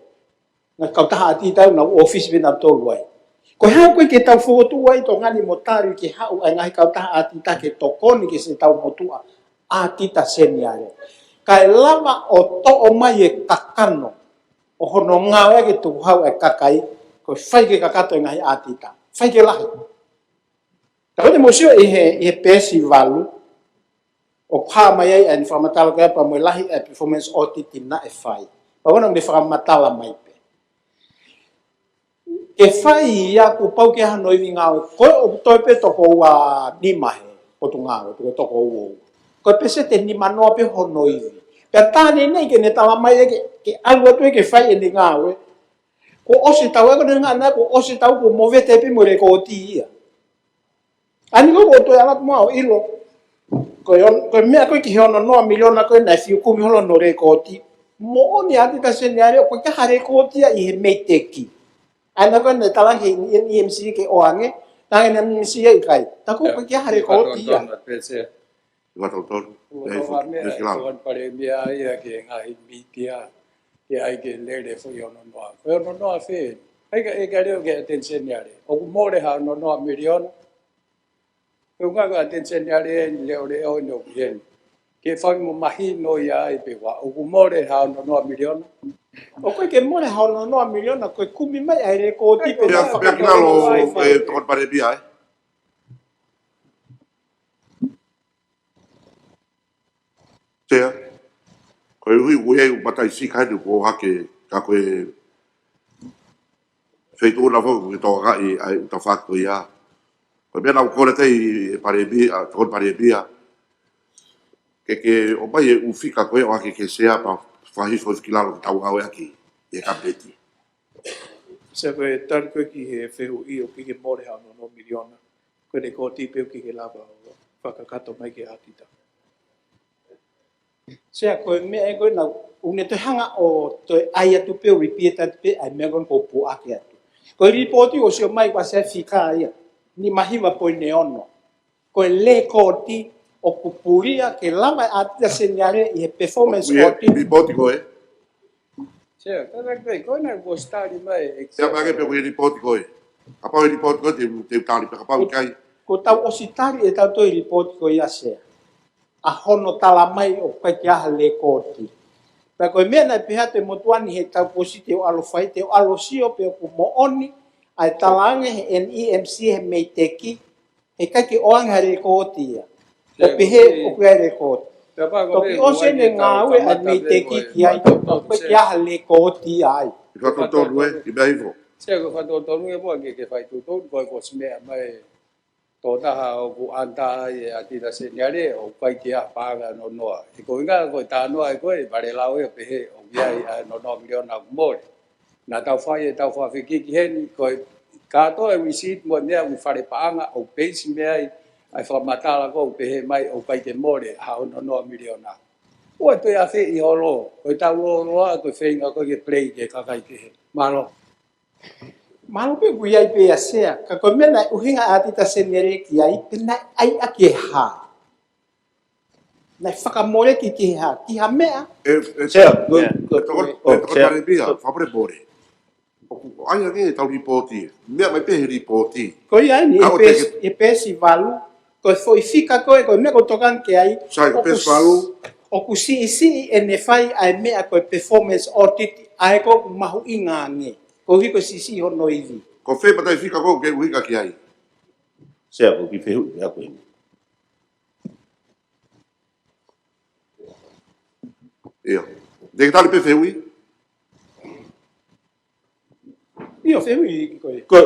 Ngaahi kautaha ʻātita ʻoku nau ʻōfisi pē nautolu ai. Ko e hā ʻoku ʻikai ke tau fokotuʻu ai Tonga ni mo tali ke haʻu ʻa e ngaahi kautaha ʻātita ke tokoni ki siʻetau motuʻa ʻAtita Seniale, kae lava ʻo toʻo mai e kakano ʻo hono ngāueʻaki e tukuhau ʻa e kakai, ko e fai ke kakato e ngaahi ʻātita, fai ke lahi. Ka ko e te mou sio ʻi he, ʻi he peesi valu, ʻoku hā mai ai ʻa e fakamatala ko ia pea mo e lahi ʻa e performance audit naʻe fai. Pea ʻoku ne fakamatala mai pē, ke fai ia kuo pau ke ʻi ai hono ivi ngāue, ko e ʻoku toe pē toko ua nima he potungāue, toko, toko ua ua. Ko e pēseti ʻe nima noa pē hono ivi. Pea tā neʻineʻi ke ne talamai ē ke, ke ʻalu atu ē ke fai ʻene ngāue, kuo ʻosi e taʻu ē, ko e ngaahi ʻaho ko ē kuo ʻosi e taʻu kuo movete pē mo e lēkooti ia. ʻA ia ko ē ʻoku ou toe ʻalu atu muʻa ʻo ʻilo, ko e on-, ko e meʻa ko ē ki he ono noa miliona ko ē naʻe fiu kumi holo hono lēkooti. Moʻoni ʻAtita Seniale ʻoku ʻikai ha lēkooti ia ʻi he MEIDECC. ʻA ia ko ē naʻe talaange ʻe he EMC ke ʻoange, talaange ʻe he EMC ʻe ʻikai. Tā ko ē ʻoku ʻikai ha lēkooti ia. Ua tau tolu. Ko e meʻa ʻa e Tokoni Palēmia ia ki he ngaahi mītia, ke ʻai ke lele foʻi ono noa. Ko e ono noa fē? ʻAi ke, ʻai ke leo ki he ʻAtita Seniale. ʻOku mole ha ono noa miliona. Ko e ʻuhinga ko e ʻAtita Seniale eni leʻoleʻo eni ʻoku ʻi heni. Ke fai mo mahino ia ai pe ʻoku mole ha ono noa miliona. ʻOku ʻikai ke mole ha ono noa miliona, ko e kumi mai ʻa e lēkooti pē. Pea, pea ki lalo, ē, Tokoni Palēmia, ē. Sea, koeʻuhi ʻoku ʻi ai e ʻū mataʻi fika eni kuo ʻohake, ka ko e feituʻu na foki ʻoku ke tokanga ai ʻa e ʻū tafaʻaki ko ia. Ko e meʻa naʻa ku kole ki ai ʻe Palēmia, ʻa, Tokoni Palēmia, ke ke ʻomai e ʻū fika ko ia ʻohake ki he Sea pea fakahifo ki lalo ke tau ngāueʻaki ʻi he Kapineti. Sea, ko e tali ko ē ki he fehuʻi ʻoku ʻikai ke mole ha ono noa miliona, ko e lēkooti pē ʻoku ʻikai ke lava ʻo fakakakato mai ki he ʻAtita. Sea, ko e meʻa ē ko ē naʻa ku ne toe hanga ʻo toe ʻai atu pē ʻo repeat atu pē ʻa e meʻa ko ē naʻa ku puʻaki atu. Ko e lipooti ʻoku sio mai ko e ʻasi ai e fika ia, nima hiva poini ono. Ko e lekooti ʻoku pulia ke lava e ʻAtita Seniale ʻi he performance audit. Lipooti ko ē. Sea, ka ʻoku ʻikai ko ena kuo ʻosi tali mai e Sea, pea ke pe ko e lipooti ko ē. Kapau e lipooti ko ē te, te tali pe kapau ʻikai. Kuo tau ʻosi tali ʻe tautolu e lipooti ko ia Sea. ʻA hono tala mai ʻoku ʻikai ke ʻi ai ha lekooti. Pea ko e meʻa naʻe pehē atu e motuʻa ni he tau kuo ʻosi te u ʻalu fai, te u ʻalu sio pe ʻoku moʻoni ʻa e talaange he NEMC he MEIDECC, he ʻikai ke ʻoange ha lekooti ia. ʻO pehē ʻoku ʻi ai e lekooti. Toki ʻosi ʻene ngāue ʻa e MEIDECC ki ai, ʻoku ʻikai ke ʻi ai ha lekooti ia ai. ʻI fakatotonu ē, ʻi meʻa hifo. Sea ko e fakatotonu e pua ke, ke fai tutonu, ko e kuo ʻosi meʻa mai tō taha ʻoku ʻanta ai e ʻAtita Seniale, ʻoku ʻikai ke ʻi ai ha paʻanga nonoa. He ko e ʻuhinga ko e talanoa ē ko e vale lau ia pehē ʻoku ʻi ai ʻa e nonoa miliona ʻoku mole. Naʻa tau fai e tau fakafekiki heni, ko e kātoa e receipt mo e meʻa ʻoku ʻi Fale Paʻanga, ʻoku peisi mei ai ʻa e fakamatala ko ē ʻoku pehē mai ʻoku ʻikai ke mole ha ono noa miliona. ʻOua toe ʻafeʻi holo, ko e tau lōloa, ko e feinga ko ē ke play ki he kakai kehe. Mālō. Mālō pē ʻoku ʻi ai pē ia Sea, ka ko e meʻa naʻe ʻuhinga ʻa e ʻAtita Seniale ki ai, pe naʻe ʻai ʻaki e hā. Naʻe fakamoleki ki he hā, ki ha meʻa. E, e, Sea, ko, ko, toko, ko, e, toko Sea. Tale pia, fakapule pole. ʻOku ʻai ʻaki e tau lipooti, meʻa mai pē he lipooti. Ko ia eni, e peesi, e peesi valu, ko e foʻi fika ko ē, ko e meʻa ʻoku tokanga ki ai, Sai, ko e peesi valu. ʻOku siʻisiʻi ʻene fai ʻa e meʻa ko e performance audit, ʻa ē ko ē ʻoku mahuʻinga ange. Koeʻuhi ko e siʻisiʻi hono ivi. Ko fē mataʻi fika ko ē ʻoku ke ʻuhinga ki ai? Sea, ko e kiʻi fehuʻi ʻaku eni. ʻIo. Te ke tali pē fehuʻi? ʻIo, fehuʻi ko ē. Ko,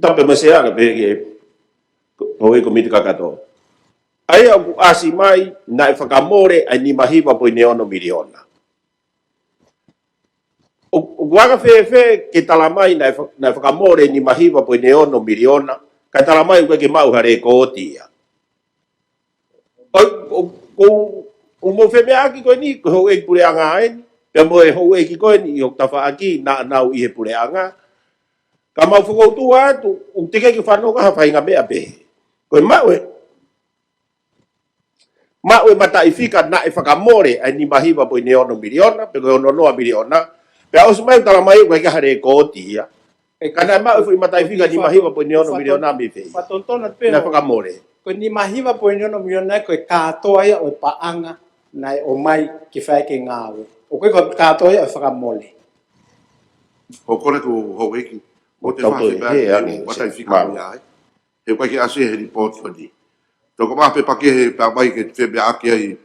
tapu mo e Sea ka pehē ki he, ko, ko e komiti kakato. ʻA ia ʻoku ʻasi mai, naʻe fakamole ʻa e nima hiva poini ono miliona. ʻO, ʻoku anga fēfē ke tala mai naʻe fa-, naʻe fakamole nima hiva poini ono miliona, ka tala mai ʻoku ʻikai ke maʻu ha lekooti ia. ʻO, ʻo, ʻo, ʻo mo fēmeʻaki ko eni, ko e houʻeiki puleʻanga eni, pea mo e houʻeiki ko eni, ʻi hoku tafaʻaki, naʻa nau ʻi he puleʻanga. Ka mau fakautu atu, ʻoku teʻeki ke fanongo ha faʻahinga meʻa pehē. Ko e maʻu e, maʻu e mataʻi fika naʻe fakamole ʻa e nima hiva poini ono miliona, pe ko e ono noa miliona, pea ʻosi mai tala mai ʻoku ʻikai ke ʻi ai ha lekooti ia. Ka naʻe maʻu e foʻi mataʻi fika nima hiva poini ono miliona mei fē ia. Fatonutonu pē naʻe fakamole. Ko e nima hiva poini ono miliona ko e kātoa ia ʻo e paʻanga naʻe ʻomai ke fai ki he ngāue. ʻOku ʻikai ko e kātoa ia ʻo e fakamole. ʻOku ou kole atu houʻeiki, ʻoua te fai pē ʻa e mataʻi fika ia ai. He ʻoku ʻikai ke ʻasi he lipooti ko eni. Toko maha pē paki he pea mai ke fēmeʻaki ai.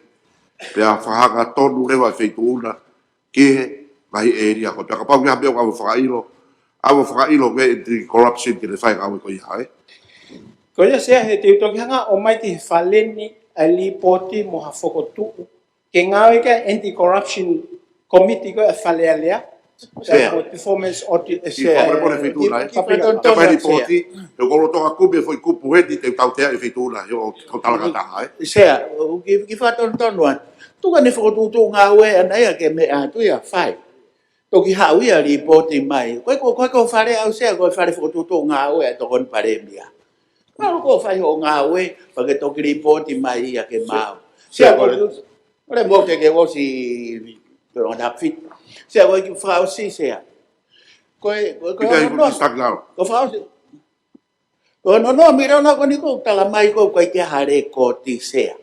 Pea fakahanga tonu leva e feituʻu na ki he ngaahi ʻēlia ko ē. Pea kapau ʻoku ʻi ai ha meʻa ʻoku ʻave ʻo fakaʻilo, ʻave ʻo fakaʻilo ki he anti-corruption ke ne fai e ngāue ko ia, ē? Ko ia Sea he te u toki hanga ʻo ʻomai ki he Fale ni ʻa e lipooti mo ha fokotuʻu. Ke ngāue ki ai e anti-corruption committee ko ē ʻa e Fale Alea. Sea. Ko e performance audit. Sea. Fakapule pole feituʻu na, ē? Kiʻi, kiʻi fakatonutonu, Sea. Te u kole atu ʻo kumi e foʻi kupu heni, te u tautea e feituʻu na, ʻio, ʻo tau talanga taha, ē? Sea, ʻo kiʻi, kiʻi fakatonutonu atu. Tuku eni e fokotuʻutuʻu ngāue ʻana ia ke meʻa atu ia, fai. Toki haʻu ia lipooti mai. Ko e, ko e, ko e, ko e Fale au Sea, ko e Fale Fokotuʻutuʻu Ngāue ʻa e Tokoni Palēmia. Ka ʻoku fai hoʻo ngāue, pea ke toki lipooti mai ia ke maʻu. Sea, Sea, ko e, ko e, ko e mo ke ke ʻosi, ko e ʻona fit. Sea, ko e kiʻi fakaʻosi Sea. Ko e, ko e, ko e, Pita i ko e fakaʻosi. Ko e ono noa miliona ko eni ʻoku tala mai ʻoku ʻikai ke ʻi ai ha lekooti Sea.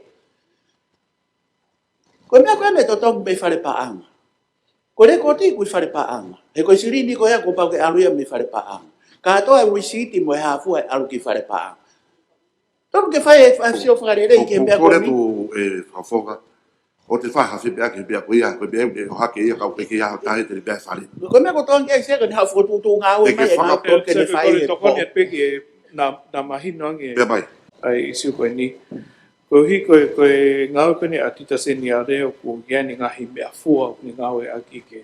Ko e meʻa ko ē naʻe totongi mei Fale Paʻanga. Ko e lekooti ʻoku ʻi Fale Paʻanga. He ko e silini ko ia kuo pau ke ʻalu ia mei Fale Paʻanga. Kātoa e receipt mo e hā fua ʻe ʻalu ki Fale Paʻanga. Tonu ke fai e, fai e sio fakalelei ki he meʻa ko eni. Ko e kole atu e Fakafofonga. ʻOua te fai ha fēmeʻaki he meʻa ko ia, ko e meʻa ʻoku ne ʻohake ia ka ʻoku ʻikai ke ʻi ai ha taha te ne meʻa Fale. Ko e meʻa ʻoku tokanga ki ai Sea ko eni ha fokotuʻutuʻu ngāue mai e ngāue ko ē ke ne fai e tokoni atu pē ki he na, na mahino ange. Meʻa mai. ʻA e ʻīsiu ko eni. Koeʻuhi ko e, ko e ngāue ko eni ʻa e ʻAtita Seniale ʻoku ʻi ai ʻene ngaahi meʻafua ʻoku ne ngāueʻaki ke,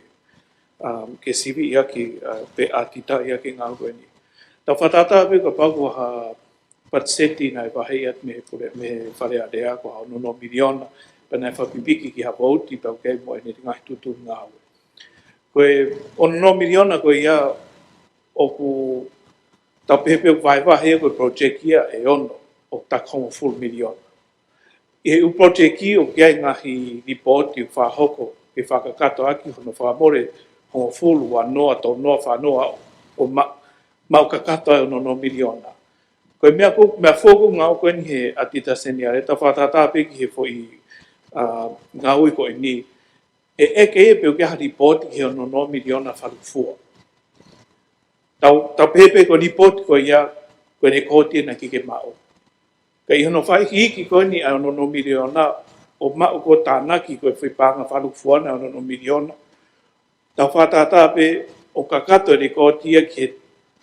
um, ke siviʻi ʻaki, uh, pe ʻatitaʻi ʻaki e ngāue ko eni. Tau fakatātā pē kapau ko ha patiseti naʻe vaheʻi atu mei he pule, mei he Fale Alea ko ha ono noa miliona, pea naʻe fakapipiki ki ha vouti pea ʻoku ʻi ai mo ʻene ngaahi tuʻutuʻuni ngāue. Ko e ono noa miliona ko ia, ʻoku tau pehē pē ʻoku vahevahe ia ko e project ia ʻe ono ʻoku taki hongofulu miliona. ʻI he ʻū project ʻoku ʻi ai ngaahi lipooti ʻoku fakahoko ke fakakakato ʻaki hono fakamole hongofulu, uanoa, tolunoa, fānoa ʻo ma-, maʻu kakato ai ʻe ono noa miliona. Ko e meʻa ko, meʻa foʻou ko ē ʻoku ngāueʻaki ʻeni he ʻatita seniale, tau fakatātā pē ki he foʻi, ʻa, ngāue ko ʻeni. ʻE ʻeke ia pe ʻoku ʻi ai ha lipooti ki he ono noa miliona falukufua. Tau, tau pehē pē ko e lipooti ko ia, ko e lekooti naʻe ʻikai ke maʻu. Ka ʻi hono fakaikiiki ko ʻeni ʻa e ono noa miliona ʻo maʻu ko e tānaki ko e foʻi paʻanga falukufua ʻa e ono noa miliona. Tau fakatātā pē ʻoku kakato e lekooti ia ki he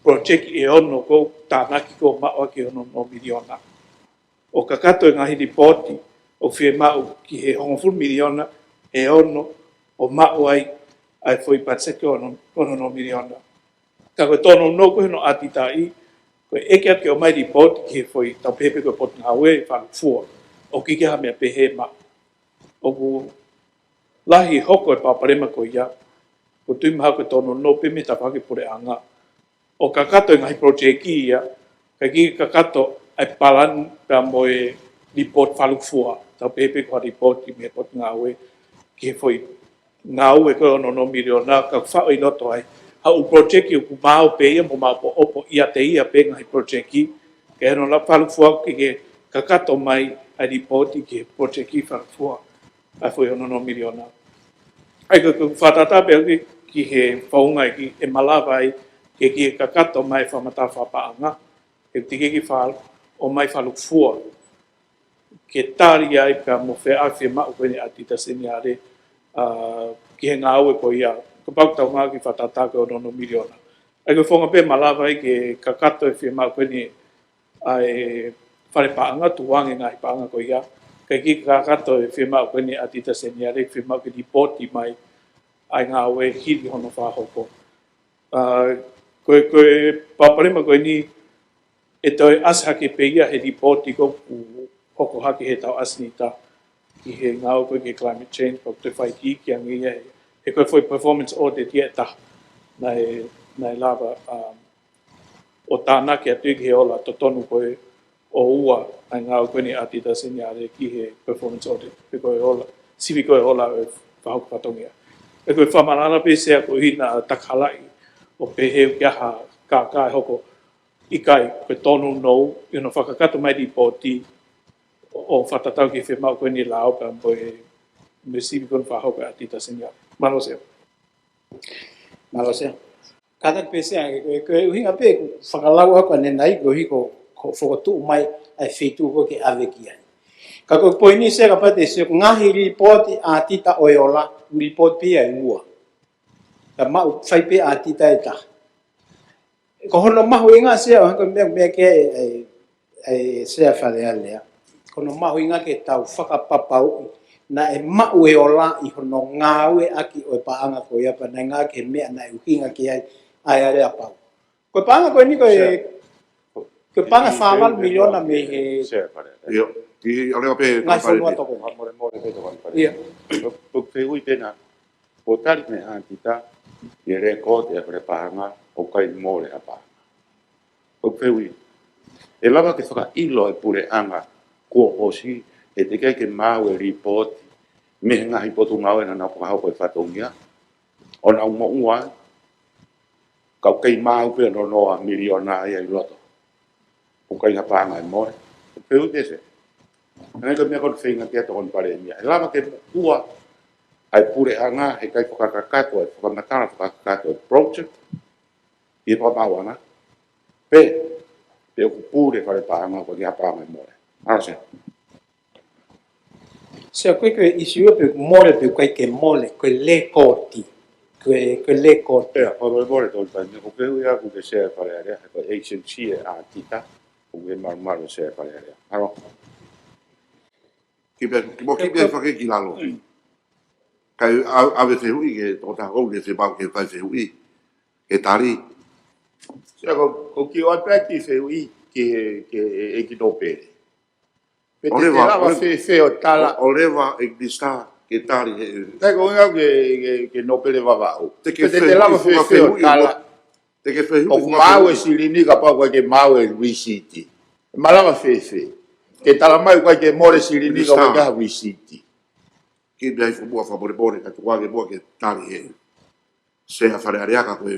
project ʻe ono ko e tānaki ko e maʻu ʻaki e ono noa miliona. ʻOku kakato e ngaahi lipooti ʻoku fiemaʻu ki he hongofulu miliona ʻe ono ʻo maʻu ai ʻa e foʻi patiseti ko e ono, ono noa miliona. Ka ko e tōnounou ko ē hono ʻatitaʻi, ko e ʻeke atu ke ʻomai lipooti ki he foʻi tau pehē pē ko e potungāue falukufua, ʻoku ʻikai ke ʻi ai ha meʻa pehē maʻu. ʻOku lahi e hoko e palopalema ko ia, ʻoku ou tui mahalo ko e tōnounou pē mei he tafaʻaki puleʻanga. ʻOku kakato e ngaahi project ia, ka ʻikai ke kakato ʻa e palani pea mo e lipooti falukufua, tau pehē pē ko ha lipooti mei he potungāue ki he foʻi ngāue ko e ono noa miliona, ka ʻoku faʻo ʻi loto ai ha ʻū project ʻoku maʻu pē ia mo maʻopoʻopo ʻiate ia pē ngaahi project, ka ʻi hono lava falukufua ʻoku ʻikai ke kakato mai ʻa e lipooti ki he project falukufua ʻa e foʻi ono noa miliona. ʻA ia ko e, ko e fakatātā pē ʻaʻaku ki he founga ʻEiki, ʻe malava ai ke ʻikai ke kakato mai e fakamatala fakapaʻanga, he ʻoku teʻeki ke fai ʻomai falukufua ke tali ai pea mo e fiemaʻu ko ʻeni ʻa e ʻatita seniale, ʻa, ki he ngāue ko ia, kapau ʻoku tau ngāueʻaki e fakatātā ko e ono noa miliona. ʻA ia ko e founga pē ʻe malava ai ke kakato e fiemaʻu ko ʻeni ʻa e fale paʻanga, tukuange ngaahi paʻanga ko ia, ka ʻikai ke kakato e fiemaʻu ko ʻeni ʻa e ʻatita seniale, fiemaʻu ke lipooti mai ʻa e ngāue hili hono fakahoko. ʻA, ko e, ko e palopalema ko ʻeni ʻe toe ʻasi hake pē ia he lipooti ʻoku hoko hake he taʻu ʻosi ni ʻa e, ki he ngāue ko ē ki he climate change, pea ʻoku toe fakaikiiki ange ia he, he ko e foʻi performance audit ia ʻe taha naʻe, naʻe lava, um, ʻo tānaki atu ia ki he ola totonu ko ē ʻo ua ʻa e ngāue ko ʻeni ʻa e ʻatita seniale ki he performance audit, pe ko e ola, sivi ko e ola ʻo e fakahoko fatongia. ʻA ia ko e fakamatala pē Sea ko ʻeni naʻa takalaʻi ʻo pehē ʻoku ʻi ai ha kākā ʻe hoko, ʻikai, ko e tōnounou ʻi hono fakakakato mai lipooti ʻo, ʻo fakatatau ki he fiemaʻu ko ʻeni lao pea mo e, mo e sivi ko ʻeni fakahoko ʻa e ʻatita seniale. Mālō Sea. Mālō Sea. Kātaki pē Sea, ko e, ko e ʻuhinga pē ʻeku fakalau ʻaʻaku ʻanenai koeʻuhi ko, ko e fokotuʻu mai ʻa e feituʻu ko ē ke ʻave ki ai. Ka ko e poini Sea, kapau te Sea, ngaahi lipooti ʻatita ʻo e ola, lipooti pē ia ʻe ua. Ka maʻu fai pē ʻatita ʻe taha. Ko hono mahuʻinga Sea, ʻo hangē ko e meʻa, meʻa ko ē ʻa e, ʻa e Sea Fale Alea. Ko hono mahuʻinga ke tau fakapapauʻi naʻe maʻu e ola ʻi hono ngāueʻaki ʻo e paʻanga ko ia pea naʻe ngāueʻaki he meʻa naʻe ʻuhinga ki ai ʻa e aleapau. Ko e paʻanga ko ʻeni ko e, Sea. Ko e paʻanga ʻi, ʻi, fā valu ʻi, ʻi, miliona mei he Sea Fale Alea. ʻIo, ʻi, ʻi, ʻo leva pē ngaahi fonua tokoni. Mole, mole pē tokoni fale. ʻIo. Ko, ko e fehuʻi pē ena, kuo tali mei he ʻatita ʻi he lekooti ʻa e fale paʻanga ʻoku ʻikai mole ha paʻanga. Ko e fehuʻi, ʻe lava ke fakaʻilo ʻe he puleʻanga kuo ʻosi, ʻe teʻeki ai ke maʻu e lipooti mei he ngaahi potungāue naʻa nau fakahoko e fatongia, ʻo nau moʻua, ka ʻoku kei maʻu pē ono noa miliona ia ʻi loto. ʻOku ʻikai ha paʻanga ʻe mole. Ko e fehuʻi pē Sea. ʻA ia ko e meʻa ko ʻeni feinga ki ai e Tokoni Palēmia. ʻE lava ke moʻua ʻa e puleʻanga he ʻikai fakakakato e fakamatala fakakakato e project ʻi he fakamaauʻanga, pe, pe ʻoku pule fale paʻanga ʻoku ʻikai ha paʻanga ʻe mole. Mālō Sea. Sea, ko e, ko e ʻīsiu pe mole pe ʻikai ke mole, ko e lekooti. Ko e, ko e lekooti. ʻIo, ko e mole, mole, tau tai, ko e fehuʻi ʻaʻaku ki he Sea Fale Alea, ko e agency ʻa e ʻatita, ʻoku ʻi he malumalu Sea Fale Alea. Mālō. Kiʻi pē, kiʻi mo, kiʻi pē fakakikihi ki lalo. Mm. Kae ʻa-, ʻave fehuʻi ki he tokotaha ʻoku ne fepau ke fai fehuʻi. Ke tali. Sea, ko, ko e kiʻi ʻoatu pē kiʻi fehuʻi ki he, ki he ʻEiki Nōpele. Pe te, ʻoleva, te lava ʻoleva, fēfē ʻo tala. ʻO, ʻoleva ʻEiki Minisitā ke tali he. Kae ko e ʻuhinga ki he, ki he, ki he Nōpele Vavaʻu. Te ke, pe te, te lava fēfē ʻo tala. Te ke fehuʻi ʻoku maʻu e silini kapau ʻoku ʻikai ke maʻu e lisiti. Malava fēfē ke tala mai ʻoku ʻikai ke mole silini ka ʻoku ʻikai ke ha lisiti? Kiʻi meʻa hifo muʻa fakamolemole, ka tuku ange muʻa ke tali he Sea Fale Alea ka ko e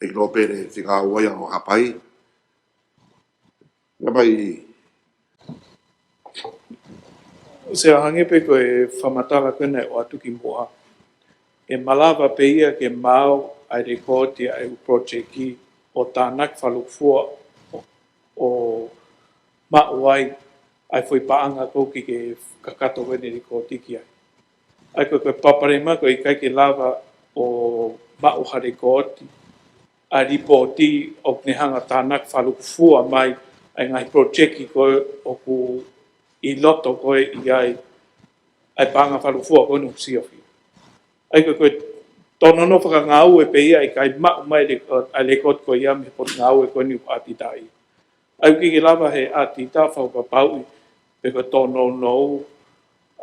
ʻEiki Lopele Fika Uaia ʻo Haʻapai. Ia mai. Sea, hangē pē ko e fakamatala ko ena ʻoku ʻoatu kimuʻa, ʻe malava pē ia ke maʻu ʻa e lēkooti ʻa e ʻū project ʻo tānaki fakalūkufua ʻo, ʻo maʻu ai ʻa e foʻi paʻanga ʻoku ʻikai ke kakato ko eni lēkooti ki ai. ʻA ia ko e, ko e palopalema ko e ʻikai ke lava ʻo maʻu ha lēkooti ʻa e lipooti ʻoku ne hanga ʻo tānaki fakalūkufua mai ʻa e ngaahi project ko ē ʻoku ʻi loto ko ē ʻi ai ʻa e paʻanga fakalūkufua ko eni ʻoku siofia. ʻA ia ko e, ko e tōnounou fakangāue pē ia ʻikai maʻu mai le-, ʻa e lēkooti ko ia mei he potungāue ko eni ʻoku ʻatitaʻi. ʻA ia ʻoku ʻikai ke lava he ʻatita fakapapauʻi pe ko e tōnounou,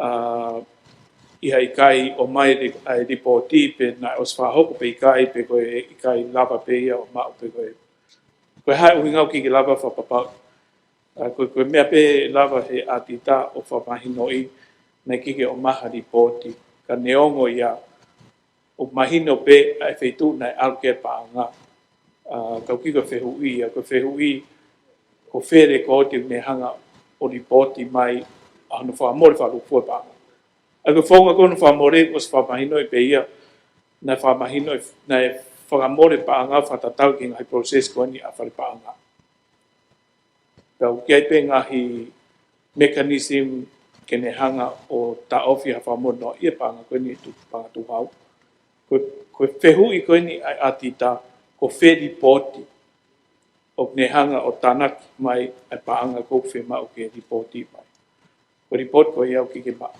ʻa, ʻi ha ʻikai ʻomai le-, ʻa e lipooti pe naʻe ʻosi fakahoko pe ʻikai pe ko e ʻikai lava pē ia ʻo maʻu pe ko e, ko e hā e ʻuhinga ʻoku ʻikai ke lava fakapapauʻi. ʻA, ko e, ko e meʻa pē lava he ʻatita ʻo fakamahinoʻi naʻe ʻikai ke ʻomai ha lipooti. Ka neongo ia, ʻoku mahino pē ʻa e feituʻu naʻe ʻalu ki ai e paʻanga. ʻA, ka ʻoku ʻikai ko e fehuʻi ia, ko e fehuʻi ko fē lēkooti ʻoku ne hanga ʻo lipooti mai ʻa hono fakamole fakalūkufua e paʻanga. ʻA ia ko e founga ko hono fakamole, ʻosi fakamahinoʻi pē ia, naʻe fakamahinoʻi, naʻe fakamole paʻanga fakatatau ki he ngaahi process ko eni ʻa e fale paʻanga. Pea ʻoku ʻi ai pē ngaahi mechanism ke ne hanga ʻo taʻofi ha fakamole noaʻia e paʻanga ko eni tu-, paʻanga tuhau. Ko, ko e fehuʻi ko eni ʻa e ʻatita, ko fē lipooti ʻoku ne hanga ʻo tānaki mai ʻa e paʻanga ʻoku fiemaʻu ke lipooti mai. Ko e lipooti ko ia ʻoku ʻikai ke maʻu.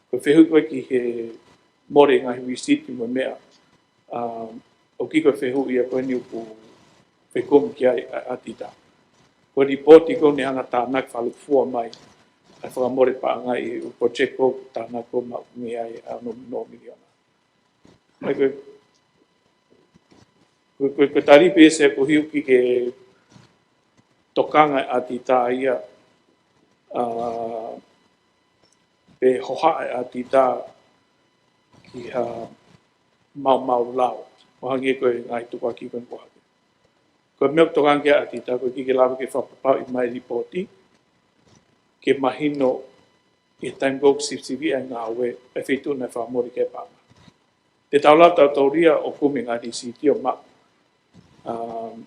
Ko e fehuʻi ko ē ki he mole ngaahi lisiti mo e meʻa, ʻa, ʻoku ʻikai ko e fehuʻi ia ko eni ʻoku fekumi ki ai ʻa e ʻatita. Ko e lipooti ʻoku ne hanga ʻo tānaki fakalūkufua mai ʻa e fakamole paʻanga ʻi he ʻū project ʻoku tānaki ʻo maʻu mei ai ʻa e ono noa miliona. ʻA ia ko e, ko e, ko e, ko e tali pē Sea, ko e ʻikai ke tokanga e ʻatita ia, ʻa, pe hohaʻa e ʻatita ki ha maumau lao, ʻo hangē ko e ngaahi tukuakiʻi ko eni kuo hake. Ko e meʻa ʻoku tokanga ki ai e ʻatita, ko e ʻikai ke lava ke fakapapauʻi mai e lipooti ke mahino ʻi he taimi ʻoku sivisiviʻi ai e ngāue, ʻa e feituʻu naʻe fakamole ki ai e paʻanga. Te tau lava tautolu ia ʻo kumi e ngaahi lisiti ʻo maʻu. Um,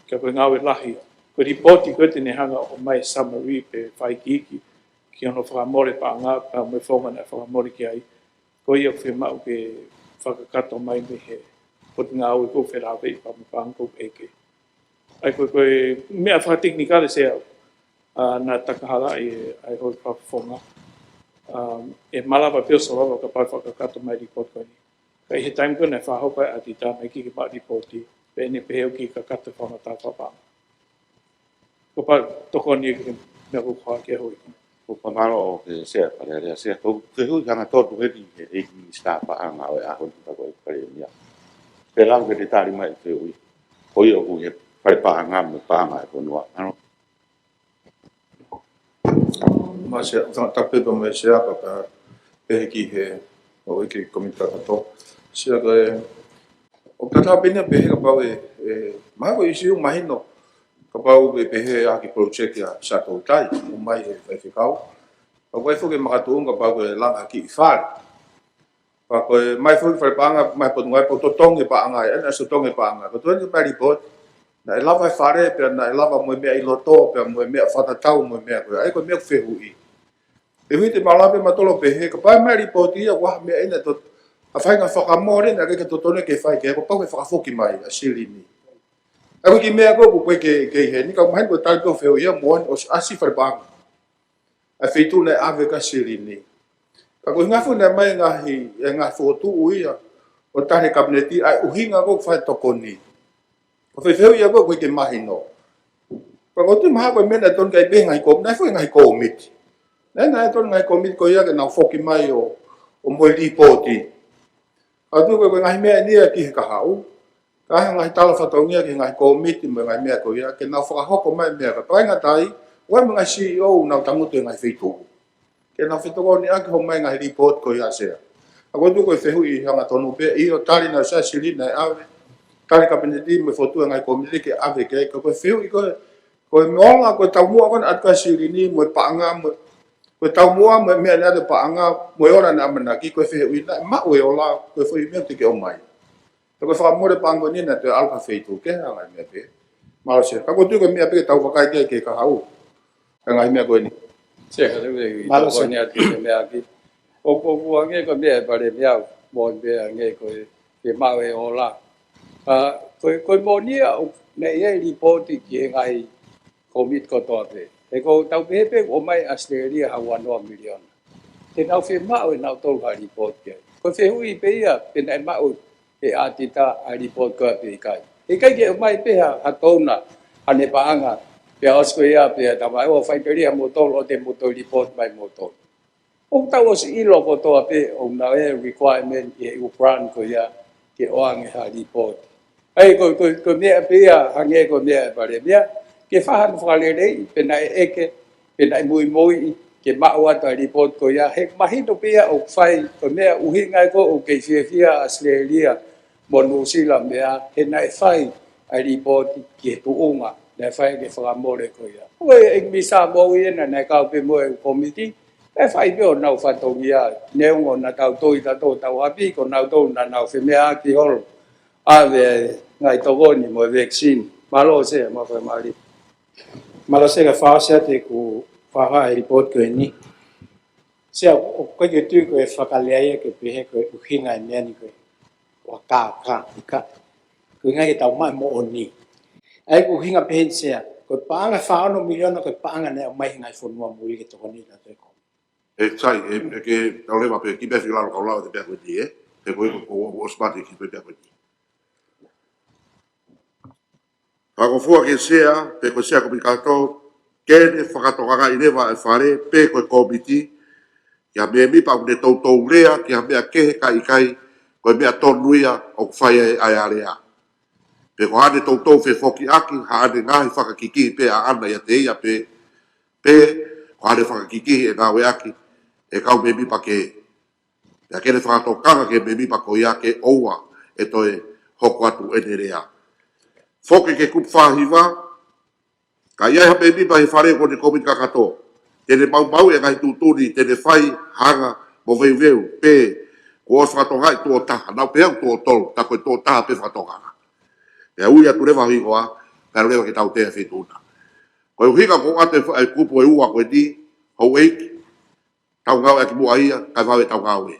ka ko e ngāue lahi ia. Ko e lipooti ko ē te ne hanga ʻo ʻomai e summary pe fakaikiiki ki hono fakamole paʻanga, pea mo e founga naʻe fakamole ki ai. Ko ia ʻoku fiemaʻu ke fakakakato mai mei he potungāue ʻoku felāveʻi pea mo e paʻanga ʻoku ʻeke. ʻA ia ko e, ko e meʻa fakatekinikale Sea, ʻa, naʻe takahalaʻi ʻe, ʻa e houʻeiki fakafofonga. Um, ʻe malava pē ʻo solova kapau ʻe fakakakato mai e lipooti ko eni. Ka ʻi he taimi ko ē naʻe fakahoko ai e ʻatita, naʻe ʻikai ke maʻu e lipooti, pea ne pehē ʻoku ʻikai kakato e fakamatala fakapaʻanga. Ko e pā tokoni ia ki he meʻa ko ē ʻoku hā ki he houʻeiki. Ko e pā mālō ʻo e Sea Fale Alea. Sea, ko e fehuʻi hangatonu eni ki he ʻEiki Minisitā Paʻanga ʻo e ʻaho ni, ka ko e Palēmia. Pea lava ke ne tali mai e fehuʻi. Ko ia ʻoku ʻi he fale paʻanga mo e paʻanga ʻa e fonua. Ano. Mā Sea, ta-, tapu pē mo e Sea pea pehē ki he houʻeiki komiti kakato. Sea ko e, ʻoku tatau pē eni ia pehē kapau ʻe, ʻe, mahalo ko e ʻīsiu mahino kapau ʻe pehē ʻa e kiʻi project ʻa Sea Toutai, ʻomai ʻe he faifekau. Kapau ʻe foki e makatuʻunga kapau ʻe langa ha kiʻi fale. Pea ko e ʻomai foki e fale paʻanga, ʻomai e potungāue pea totongi e paʻanga, ʻe, naʻe totongi e paʻanga. Ko e totongi mai e lipooti, naʻe lava e fale, pea naʻe lava mo e meʻa ʻi loto, pea mo e meʻa fakatatau mo e meʻa ko ē. ʻA ia ko e meʻa ʻoku fehuʻi. Fehuʻi te malava pē mautolu ʻo pehē, kapau ʻe ʻomai e lipooti ia, ʻoku ʻi ai ha meʻa ʻi ai naʻe to-, ha faʻahinga fakamolemole naʻe ʻikai ke totonu ke fai ki ai, kuo pau ke fakafoki mai ʻa e silini. ʻA ia ko e kiʻi meʻa ko ē ʻoku ʻikai ke, ke ʻi heni, ka ʻoku mahino ko e tali pē ʻo e fehuʻi ia, moʻoni ʻosi ʻasi e fale paʻanga. ʻA e feituʻu naʻe ʻave ki ai e silini. Ka ko e ʻuhinga foki naʻe ʻomai e ngaahi, e ngaahi fokotuʻu ia ʻo tali ʻe he Kapineti ʻa e ʻuhinga ko ē ʻoku fai e tokoni. Ko e fehuʻi ia ko ē ʻoku ʻikai ke mahino. Pea ʻoku ou tui mahalo ko e meʻa naʻe totonu ke ʻai pē ʻe he ngaahi kō-, naʻe foki e ngaahi kōmiti. Naʻe, naʻe totonu e ngaahi kōmiti ko ia ke nau foki mai ʻo, ʻo ʻomai e lipooti. Ka ʻoku ou tui ko e, ko e ngaahi meʻa eni ia ki he kahaʻu. Ka ʻi he ngaahi tala fatongia ki he ngaahi kōmiti mo e ngaahi meʻa ko ia, ke nau fakahoko mai meʻa ka painga tai, ʻoku ʻi ai mo e ngaahi C E O ʻoku nau tangutu he ngaahi feituʻu. Ke nau fetokoniʻaki ʻo ʻomai ngaahi lipooti ko ia Sea. Ka ko e tuʻu ko e fehuʻi hangatonu pē, ʻio tali naʻa ʻosi ʻi ai silini naʻe ʻave, tali Kapineti mo e fokotuʻu e ngaahi kōmiti ke ʻave ki ai, ka ko e fehuʻi ko e, ko e meʻa ko e taumuʻa ko ena ʻa e silini mo e paʻanga mo e, ko e taumuʻa mo e meʻa naʻe ʻave paʻanga mo e ola naʻe ʻamanaki, ko e fehuʻi naʻe maʻu e ola, ko e foʻi meʻa te ke ʻomai. Ko e fakamole paʻanga ko eni naʻe toe ʻalu ki ha feituʻu kehe, ngaahi meʻa pē. Mālō Sea. Ka ko e tuʻu ko e meʻa pē ke tau vakai ki ai ki he kahaʻu. Ka ngaahi meʻa ko eni. Sea, ka te u Mālō Sea. Tokoni atu ki he meʻa ki. ʻOku, ʻoku hangē ko e meʻa ʻa e Palēmia, moʻoni pē hangē ko e, ke maʻu e ola. Ka, ko e, ko e moʻoni ia ʻoku, naʻe ʻi ai e lipooti ki he ngaahi kōmiti kotoa pē. He ʻoku tau pehē pē ʻoku ʻomai ʻe ʻAositelēlia ha ua noa miliona. Te nau fiemaʻu ʻe nautolu ha lipooti ki ai. Ko e fehuʻi pē ia, pe naʻe maʻu ʻe ʻAtita ʻa e lipooti ko ia pe ʻikai. ʻIkai ke ʻomai pē ha, ha donor, haʻane paʻanga, pea ʻosi ko ia, pea tau mai ʻo faʻiteliha moutolu, ʻoua te mou toe lipooti mai moutolu. ʻOku tau ʻosi ʻilo kotoa pē ʻoku ʻi ai e requirement ʻi he ʻū grant ko ia ke ʻoange ha lipooti. ʻA ia ko, ko, ko e meʻa pē ia hangē ko e meʻa ʻa e Palēmia, ke fai hano fakaleleiʻi, pe naʻe ʻeke, pe naʻe muimuiʻi, ke maʻu atu ʻa e lipooti ko ia, he mahino pē ia ʻoku fai, ko e meʻa ʻuhinga ia ko ē ʻoku kei fiefia ʻa ʻAositelēlia mo Nuʻusila mo e meʻa, he naʻe fai ʻa e lipooti ki he tuʻunga naʻe fai ki he fakamole ko ia. Ko e ʻEiki Minisitā Moʻui ena naʻe kau pē mo e kōmiti, naʻe fai pē honau fatongia, neongo naʻa tau tui tautolu ʻi hotau ʻapi, ko nautolu naʻa nau femeʻaʻaki holo, ʻave e ngaahi tokoni mo e vaccine. Mālō Sea, mo e fakamālō. Mālō Sea, ka fakaʻosi atu ʻeku fakahā e lipooti ko eni. Sea, ʻoku ʻikai ke u tui ko e fakalea ia ke pehē ko e ʻuhinga e meʻa ni ko e ʻoku kākā, ʻikai. Ko e ʻuhinga ke tau maʻu e moʻoni. ʻA ia ko e ʻuhinga pehē ni Sea, ko e paʻanga fā ono miliona ko e paʻanga naʻe ʻomai he ngaahi fonua muli ke tokoni ʻa e kōmiti. ʻE sai, ʻe, ʻe ke tau leva pē ki he meʻa fika lalo kau lau atu pē ko eni, ē? He ko e ko, ko, ko, ʻosi pati ki he pē ko eni. Fakafua ki he Sea, pe ko e Sea Kōmiti Kakato, ke ne fakatokangaʻi leva e Fale, pe ko e kōmiti, ki ha mēmipa ʻoku ne toutou lea, ki ha meʻa kehe kae ʻikai, ko e meʻa tonu ia ʻoku fai ai ʻa e alea. Pe ko haʻane toutou fefokiʻaki, haʻane ngaahi fakakikihi pē ʻaʻana ʻiate ia pē, pe ko haʻane fakakikihi ʻe ngāueʻaki ʻe he kau mēmipa kehe. Pea ke ne fakatokanga ki he mēmipa ko ia ke ʻoua ʻe toe hoko atu ʻene lea. Foki ki he kupu fā hiva, ka ʻi ai ha mēmipa he Fale ko eni Kōmiti Kakato, te ne maumauʻi e ngaahi tuʻutuʻuni te ne fai, hanga mo veuveu, pe kuo ʻosi fakatokangaʻi tuʻo taha, naʻa ku pehē ʻoku tuʻo tolu, ka ko e tuʻo taha pē fakatokanga. Pea ui atu leva hingoa, kae leva ke tautea e feituʻu na. Ko e ʻuhinga ʻoku ou ʻoatu e fa-, e kupu ʻe ua ko eni, houʻeiki, tau ngāueʻaki muʻa ia, kae vave tau ngāue.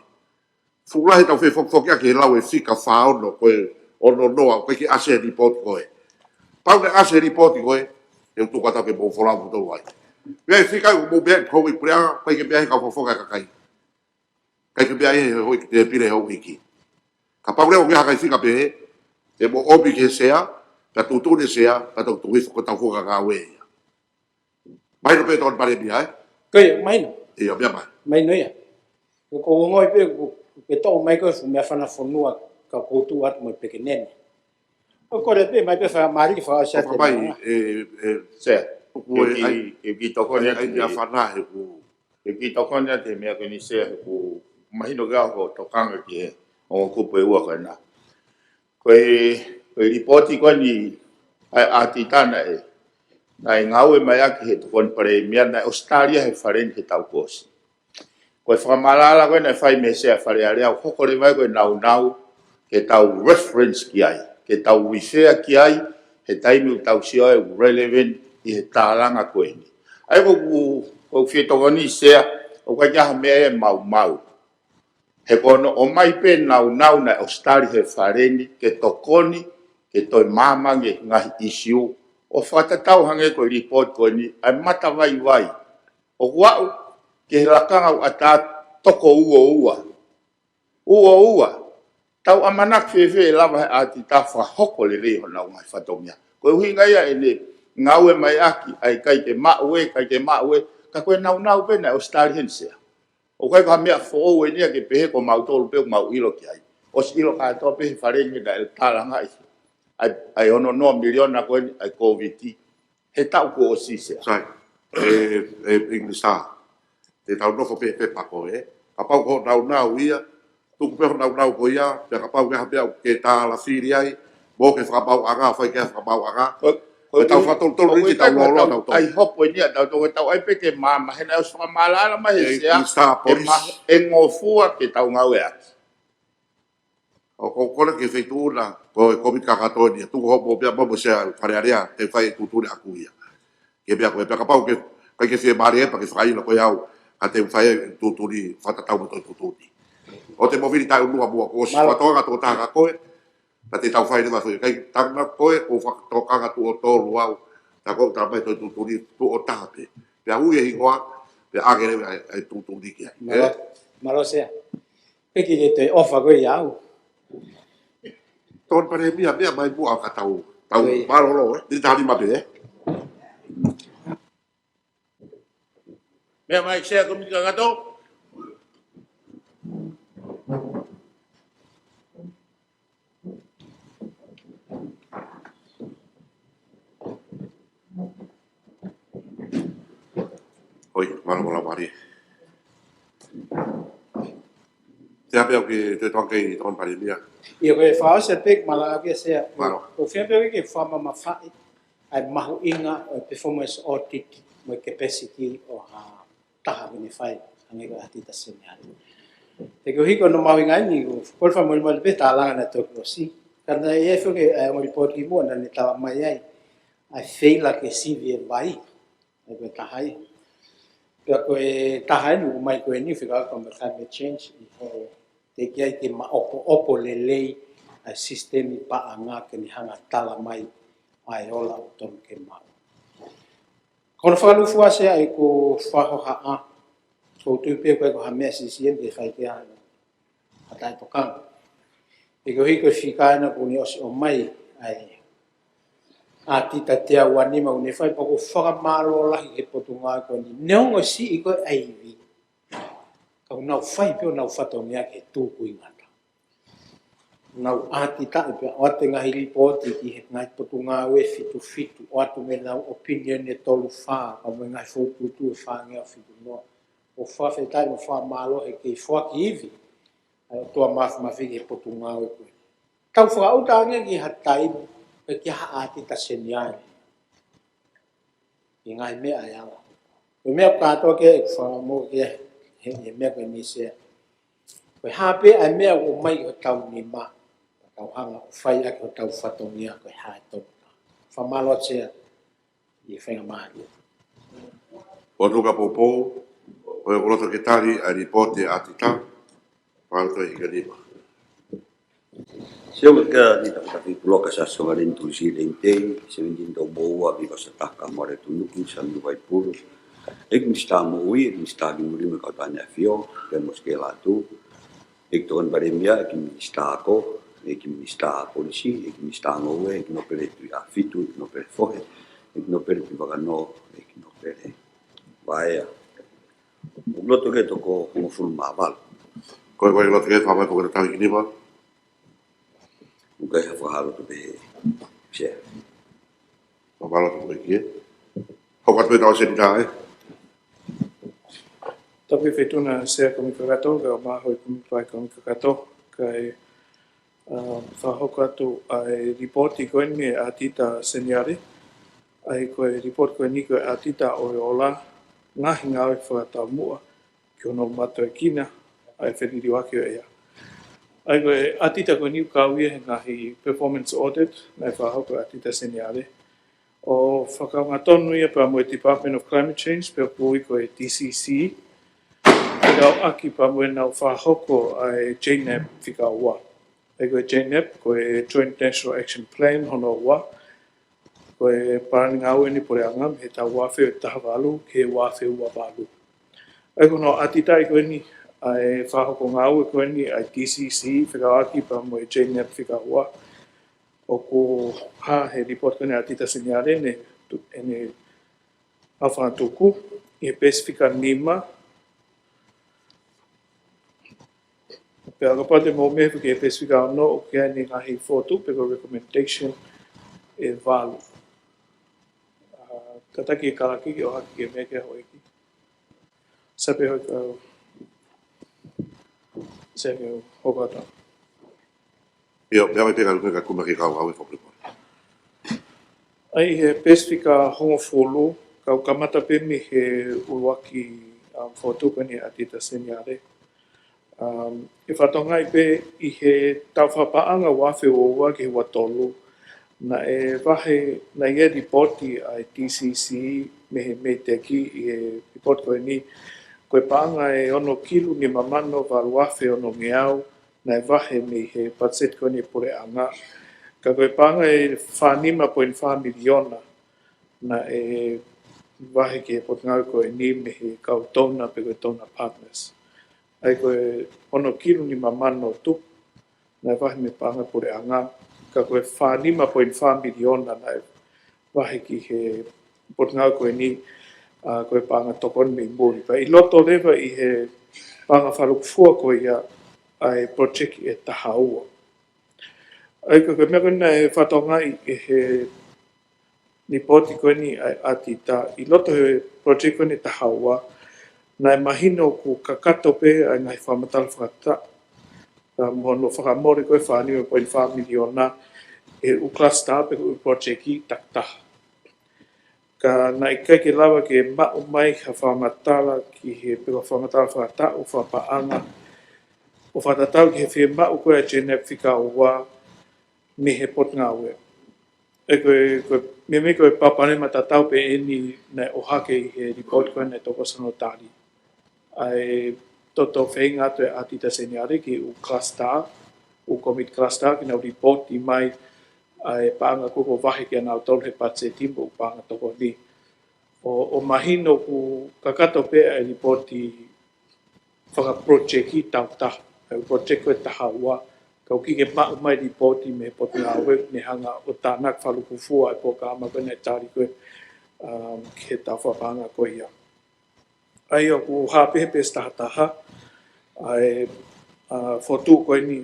Fuʻu lahi ʻetau fefokifokiʻaki he lau e fika fā ono, ko e ono noa, ʻoku ʻikai ke ʻasi he lipooti ko ē. Pau ke ʻasi he lipooti ko ē, ʻe u tuku atu ke mou folau moutolu ai. Meʻa e fika ʻoku mou meʻa ʻi houʻeiki puleʻanga, ʻikai ke meʻa he kau fakafofonga e kakai. ʻIkai ke meʻa he houʻeiki tēpile houʻeiki. Kapau leva ʻoku ʻi ai ha kakai fika pehē, te mou ʻomi ki he Sea, ka tuʻutuʻuni e Sea, ka tau tuʻu hifo ko ʻetau founga ngāue ia. Mahino pē tokoni Palēmia, ē? Ko ia, mahino. ʻIo, meʻa mai. Mahino ia. Ko ʻeku ongoʻi pē, ko, ko e toʻo mai ko e fuʻu meʻafana fonua ka ʻoku ou tuʻu atu mo e pekenene. Ko e kole pē, mai pē fakamālō ki he fakaʻosi atu e Fakamai, maʻu. ʻE, ʻe, Sea, Ko ke e ki, ai, ke ki tokoni ai, atu ai, ki he meʻafana he ku. Ke ki tokoni atu he meʻa ko eni Sea he ku mahino ke aho tokanga ki he ongo kupu ʻe ua ko ena. Ko e, ko e lipooti ko eni ʻa e ʻAtita naʻe, naʻe ngāue mai ʻaki he tokoni Palēmia naʻe ʻosi tali ia he Fale ni he taʻu kuo ʻosi. Ko e fakamalala ko ena ʻe fai mei he Sea Fale Alea ʻoku hoko leva ia ko e nāunau ke tau reference ki ai, ke tau refer ki ai, he taimi ʻoku tau sio ai ʻoku relevant ʻi he tālanga ko eni. ʻA ia ko ʻeku, ko ʻeku fie tokoni Sea, ʻoku ʻikai ke ʻi ai ha meʻa ia ʻe maumau. He ko hono ʻomai pē nāunau naʻe ʻosi tali he Fale ni ke tokoni, ke toe maama ange ngaahi ʻisiū. ʻO fakatatau hangē ko e lipooti ko eni, ʻa e matavaivai. ʻOku aʻu ki he lakanga ʻoku ʻatā toko ua ua. Ua ua. Tau ʻamanaki fēfē ʻe lava he ʻAtita fakahoko lelei honau ngaahi fatongia. Ko e ʻuhinga ia ʻene ngāue mai ʻaki, ʻa e ʻikai ke maʻu ē, ʻikai ke maʻu ē, ka ko e nāunau pē naʻe ʻosi tali heni Sea. ʻOku ʻikai ko ha meʻa foʻou eni ia ke pehē ko mautolu pē ʻoku mau ʻilo ki ai. ʻOsi ʻilo kātoa pē he Fale ni naʻe tālangaʻi. ʻa e, ʻa e ono noa miliona ko eni ʻa e Covid he taʻu kuo ʻosi, Sea. Sai, e, e, Minisitā, te tau nofo pē he pepa ko ē. Kapau ko e naunau ia, tuku pē hoʻo naunau ko ia, pea kapau ko e hā pē ʻoku ke tālafili ai, mo ke fakamaauʻanga, fai ke fakamaauʻanga. Ko, ko e tau fakatolutolu ʻoku ʻikai ke tau lōloa tau tau. ʻAi hopo eni ia, tau tau, tau ʻai pē ke māmā, he naʻe ʻosi fakamālō mai ʻe he Sea, Minisitā Polisi, ʻe ngofua ke tau ngāueʻaki. ʻOku ou kole ki he feituʻu na, ko e komiti kakato ni, tuku hoʻomou meʻa mo Sea Fale Alea, te fai e tuʻutuʻuni ʻaku ia. Ke meʻa ko e pea kapau ke, ʻikai ke fiemālie pea ke fakaʻilo koe au, ka te fai e tuʻutuʻuni fakatatau mo e tuʻutuʻuni. ʻOua te mou vili taʻu ua muʻa kuo ʻosi fakatokanga tuʻo taha kia koe, ka te tau fai leva foʻi, ʻikai tangata koe, ʻoku ou fakatokanga tuʻo tolu au, ka ko e tala mai toe tuʻutuʻuni tuʻo taha pē. Pea ui e hingoa, pea ʻoange leva ʻa e, ʻa e tuʻutuʻuni ki ai. Mālō, mālō Sea. Peki ke toe ʻofa koe ia au. Tokoni Palēmia, meʻa mai muʻa ka tau, tau mālōlō, ē? Miniti taha nima pē, ē? Meʻa mai Sea Komiti Kakato. ʻOi, mālō, mālō, mālō. Te ape au ki te tokoni Tokoni Palēmia. ʻIo, ko e fakaʻosi pē mālō ʻaupito Sea. Mālō. ʻOku ou fie pē ke fakamamafaʻi ʻa e mahuʻinga ʻo e performance audit mo e capacity ʻo ha taha ke ne fai, hangē ko e ʻAtita Seniale. He koeʻuhi ko hono mahuʻinga eni, ʻoku ou kole fakamolemole pē tālanga naʻe toki ʻosi. Ka naʻe ʻi ai foki ʻa e ongo lipooti kimuʻa naʻa ne tala mai ai ʻa e feilaki sivi e vai, ʻa e ko e taha ia. Pea ko e taha eni ʻoku ʻomai ko eni fekauʻaki mo e climate change, ʻi hoʻo teʻeki ai ke maʻopoʻopo lelei ʻa e sisitemi paʻanga ke ne hanga ʻo tala mai ʻa e ola ʻoku totonu ke maʻu. Ko hono fakalūkufua Sea ʻeku fakahohaʻa, ʻoku ou tui pē ʻoku ʻikai ko ha meʻa siʻisiʻi eni ke fai ki ai ha taʻetokanga. He koeʻuhi ko e fika ena kuo ne ʻosi ʻomai ʻa e ʻAtita teau uanima kuo ne fai, pea ʻoku ou fakamālō lahi ki he Potungāue ko eni. Neongo siʻi ko e ʻa e ivi, ka ʻoku nau fai pē honau fatongia ki he tūkuingata. Nau ʻatitaʻi pea ʻoatu e ngaahi lipooti ki he ngaahi Potungāue fitu fitu, ʻoatu mei heʻenau opinion ʻe tolu fā, pea mo e ngaahi fokotuʻutuʻu ʻe fāngeau fitu noa. ʻOku fakafetaʻi mo fakamālō he kei foaki ivi ʻa e ʻOtua Māfimafi ki he Potungāue ko ē. Tau fakaʻuta ange ki ha taimi, pe ki ha ʻAtita Seniale. ʻI he ngaahi meʻa ʻe ala. Ko e meʻa kātoa ke ʻeku fakamoʻoni ki he, he meʻa ko eni Sea. Ko e hā pē ʻa e meʻa ʻoku ʻomai ki hotau nima, tau hanga ʻo fai ʻaki hotau fatongia ko e hā ʻe tonu. Fakamālō Sea, ʻi he faingamālie. ʻOatu ka poupou, ʻoku ou loto ke tali ʻa e lipooti ʻa e ʻAtita, Palōtō Hikalima. Sea Komiki Kakato, Tafika Puloka, Sa Sovaleni Tulisi Lentei, Seventeen Toboua, Viko Sataka, Mare Tunuku, Sami Vaipulu, ʻEiki Minisitā Moʻui, ʻEiki Minisitā Kimulimo Kautane ʻAfio, pea mo Sikela Atu, ʻEiki Tokoni Palēmia, ʻEiki Minisitā Ako, ʻEiki Minisitā Polisi, ʻEiki Minisitā Ngoue, ʻEiki Nōpele Tuʻi ʻAhofitu, ʻEiki Nōpele Fohe, ʻEiki Nōpele Tuʻi Vakanō, ʻEiki Nōpele Vaea. ʻOku loto ke toko hongofulu mā valu. Ko e, ko e loto ke fakamai ko e tau Hikalima. ʻOku ʻikai ha fakahā loto pē Sea. Fakamālō atu koe ki he. Hoko atu pē tau Senitā, ē. Tapu ki he Feituʻu na Sea Komiki Kakato, kae ʻumaʻā e Komiki Kakato, kae, um, fakahoko atu ʻa e lipooti ko eni ʻa e ʻAtita Seniale, ʻa ia ko e lipooti ko eni ko e ʻAtita ʻo e Ola, Ngaahi Ngāue Fakataumuʻa, ki hono mātuʻaki na, ʻa e feliliuaki ʻo e ʻea. ʻA ia ko e ʻAtita ko eni ʻoku kau ia he ngaahi performance audit, naʻe fakahoko ʻe he ʻAtita Seniale. ʻO fakaʻaonga tonu ia pea mo e Department of Climate Change, pe ʻoku ui ko e D C C, fekauʻaki pea mo ʻenau fakahoko ʻa e J NEP fika ua. ʻA ia ko e J NEP, ko e Joint National Action Plan hono ua, ko e palani ngāue ʻa e puleʻanga mei he taʻu ua afe taha valu ki he ua afe ua valu. ʻA ia ko hono ʻatitaʻi ko eni ʻa e fakahoko ngāue ko eni ʻa e D C C, fekauʻaki pea mo e J NEP fika ua, ʻoku hā he lipooti ko eni ʻa e ʻAtita Seniale ʻene, ʻene aofangatuku ʻi he peesi fika nima, Pea kapau te mou meʻa ki he pēsi fika ono, ʻoku ʻi ai ʻeni e ngaahi fokotuʻu pe ko e recommendation ʻe valu. ʻA, kātaki e kalakiki ʻo ʻohake ki he meʻa ki he houʻeiki. Sai pē houʻeiki, sai pē houʻeiki. ʻIo, meʻa mai pē ka luke ka kuma ki he kau ngāue fakapolipoli. ʻA ia he pēsi fika hongofulu, kau kamata pē mei he ʻuluaki, um, fokotuʻu ko ʻeni ʻa Tita Seniale. Um, ʻe fakatokangaʻi pē ʻi he taʻu fakapaʻanga ua afe ua ua ki he ua tolu, naʻe vahe, naʻe ʻi ai e lipooti ʻa e T C C mei he MEIDECC ʻi he lipooti ko ʻeni, ko e paʻanga ʻe ono kilu nima mano valu afe ono ngeau, naʻe vahe mei he patiseti ko ʻeni ʻa e puleʻanga. Ka ko e paʻanga ʻe fā nima poini fā miliona naʻe vahe ki he potungāue ko ʻeni mei he kau donor pe ko e donor partners. ʻA ia ko e ono kilu nima mano tupu naʻe vahe mei he paʻanga ʻa e puleʻanga, ka ko e fā nima poini fā miliona naʻe vahe ki he potungāue ko ʻeni, ʻa, ko e paʻanga tokoni mei muli. Pea ʻi loto leva ʻi he paʻanga fakalūkufua ko ia ʻa e project ʻe taha ua. ʻA ia ko e meʻa ko ʻeni naʻe fakatokangaʻi ʻe he lipooti ko ʻeni ʻa, ʻa Tita ʻi loto he project ko ʻeni ʻe taha ua, naʻe mahino ʻoku kakato pē ʻa e ngaahi fakamatala fakataʻu, ka mo hono fakamole ko e fā nima poini fā miliona ʻe ʻū cluster pe ko e ʻū project takitaha. Ka naʻe ʻikai ke lava ke maʻu mai ha fakamatala ki he, pe ko e fakamatala fakataʻu, fakapaʻanga, ʻo fakatatau ki he fiemaʻu ko ē ʻa e JNEP fika ua mei he potungāue. ʻE ko e, ko e, meimei ko e palopalema tatau pē ʻeni naʻe ʻohake ʻi he lipooti ko ē naʻe tokoni ʻo tali. ʻA e toto feinga atu ʻa Tita Seniale ki he ʻū cluster, ʻū kōmiti cluster, ke nau lipooti mai ʻa e paʻanga ko ē kuo vahe kia nautolu he patiseti mo e ʻū paʻanga tokoni. ʻO, ʻo mahino ʻoku kakato pē ʻa e lipooti fakaprojeki tautaha, ʻa e project ko ē ʻe taha ua, ka ʻoku ʻikai ke maʻu mai lipooti mei he potungāue, ne hanga ʻo tānaki fakalūkufua ʻa e polokalama ko ē naʻe tali ko ē, um, ki he taʻu fakapaʻanga ko ia. ʻA ia ʻoku hā pē he pēsi taha taha, ʻa e, ʻa, fokotuʻu ko ʻeni,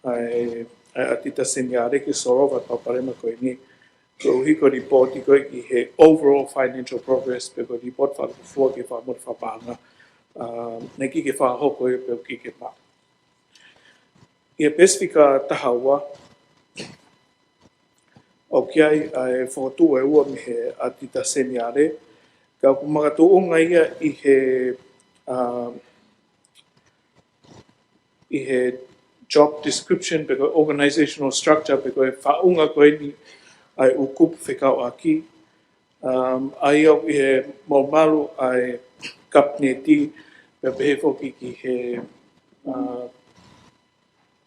ʻa e, ʻa e, ʻa Tita Seniale ke solova e palopalema ko ʻeni, koeʻuhi ko e lipooti ko ē ki he overall financial progress, pe ko e lipooti fakalūkufua ki he fakamoʻoni fakapaʻanga, ʻa, naʻe ʻikai ke fakahoko ia pe ʻoku ʻikai ke maʻu. ʻI he pēsi fika taha ua, ʻoku ʻi ai ʻa e fokotuʻu ʻe ua mei he ʻa Tita Seniale, ka ʻoku makatuʻunga ia ʻi he, ʻa, ʻi he job description pe ko e organizational structure pe ko e faʻunga ko ʻeni ʻa e ʻū kupu fekauʻaki. Um, ʻa ia ʻoku ʻi he malumalu ʻa e Kapineti, pea pehē foki ki he, uh,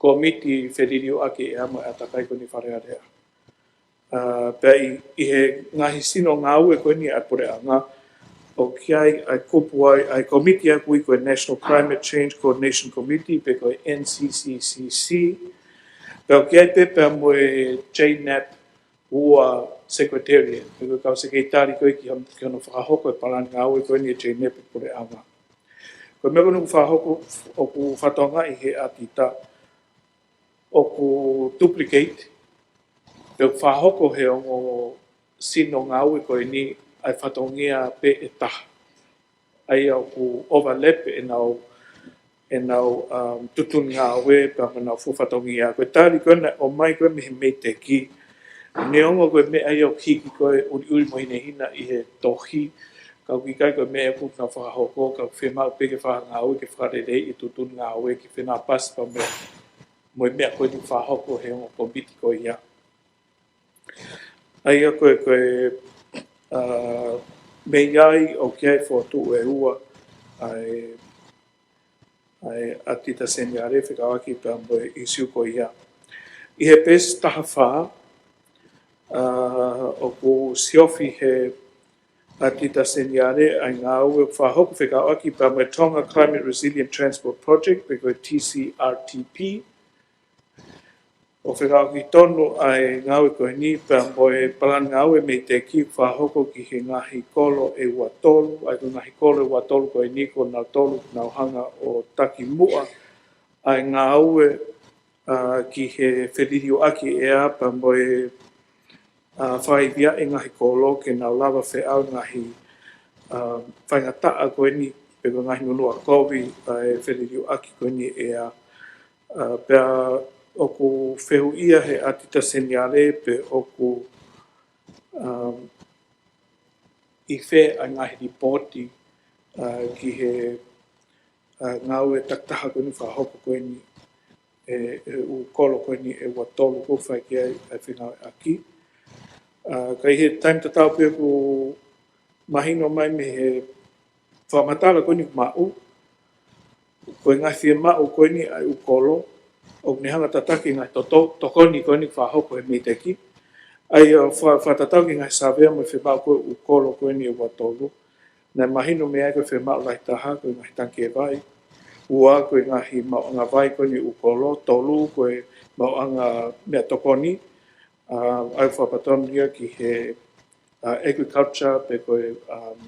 kōmiti feliliuaki ʻe ʻa mo e ʻātakai ko ʻeni Fale Alea. Uh, pea ʻi, ʻi he ngaahi sino ngāue ko ʻeni ʻa e puleʻanga, ʻoku ʻi ai ʻa e kupu ʻa e, ʻa e kōmiti ʻoku ui ko e National Climate Change Coordination Committee, pe ko e N C C C C, pea ʻoku ʻi ai pē pea mo e JNEP ua secretariat, pe ko e kau sekelitali ko ē ki hon-, ki hono fakahoko e palani ngāue ko ʻeni ʻa e JNEP ʻa e puleʻanga. Ko e meʻa ko ʻeni ʻoku fakahoko, ʻoku fakatokangaʻi he ʻa Tita, ʻoku duplicate, pe ʻoku fakahoko he ongo sino ngāue ko ʻeni ʻa e fatongia pē ʻe taha. ʻA ia ʻoku overlap ʻenau, ʻenau, um, tuʻutuʻuni ngāue pea mo ʻenau fuʻu fatongia. Ko e tali ko ē naʻe ʻomai ko ē mei he MEIDECC, neongo ko e meʻa ia ʻoku hiki ko ē ʻuliʻuli mo hinehina ʻi he tohi, ka ʻoku ʻikai ko e meʻa ʻoku nau fakahoko, ka ʻoku fiemaʻu pē ke fakangāue ke fakaleleiʻi e tuʻutuʻuni ngāue ke fenāpasi pea mo e, mo e meʻa ko ē ʻoku fakahoko he ongo kōmiti ko ia. ʻA ia ko e, ko e, uh, mei ai ʻoku ʻi ai e fokotuʻu ʻe ua, ʻa e, ʻa e ʻa Tita Seniale fekauʻaki pea mo e ʻīsiu ko ia. ʻI he pēsi taha fā, uh, ʻoku siofi he ʻa Tita Seniale ʻa e ngāue ʻoku fakahoko fekauʻaki pea mo e Tonga Climate Resilient Transport Project, pe ko e T C R T P, ʻo fekauʻaki tonu ʻa e ngāue ko ʻeni pea mo e palani ngāue MEIDECC ʻoku fakahoko ki he ngaahi kolo ʻe ua tolu, ʻa ia ko e ngaahi kolo ʻe ua tolu ko ʻeni ko nautolu ʻoku nau hanga ʻo taki muʻa ʻa e ngāue, ʻa, ki he feliliuaki ʻea pea mo e, ʻa, faiviaʻi ngaahi kolo ke nau lava feʻao ngaahi, ʻa, faingataʻa ko eni pe ko e ngaahi nunuʻa kovi ʻa e feliliuaki ko eni ʻea. ʻA, pea ʻoku fehuʻia he ʻAtita Seniale pe ʻoku, ʻa, ʻi fē ʻa e ngaahi lipooti, ʻa, ki he, ʻa, ngāue takitaha ko eni fakahoko ko eni ʻe, ʻe ʻū kolo ko eni ʻe ua tolu ʻoku fai ki ai ʻa e fengāueʻaki. ʻA, ka ʻi he taimi tatau pē ʻoku mahino mai mei he fakamatala ko eni maʻu, ko e ngaahi fiemaʻu ko eni ʻa e ʻū kolo, ʻoku ne hanga tataki ngaahi toto, tokoni ko eni fakahoko he MEIDECC. ʻA ia ʻo fa-, fakatatau ki he ngaahi sāvea mo e fiemaʻu ko e ʻū kolo ko eni ʻe ua tolu. Naʻe mahino mei ai ko e fiemaʻu lahi taha, ko e ngaahi tangikē vai. Ua, ko e ngaahi maʻuʻanga vai ko eni ʻū kolo. Tolu, ko e maʻuʻanga meʻatokoni. ʻA, ʻa e fakapatonu ia ki he, ʻa, agriculture pe ko e, um,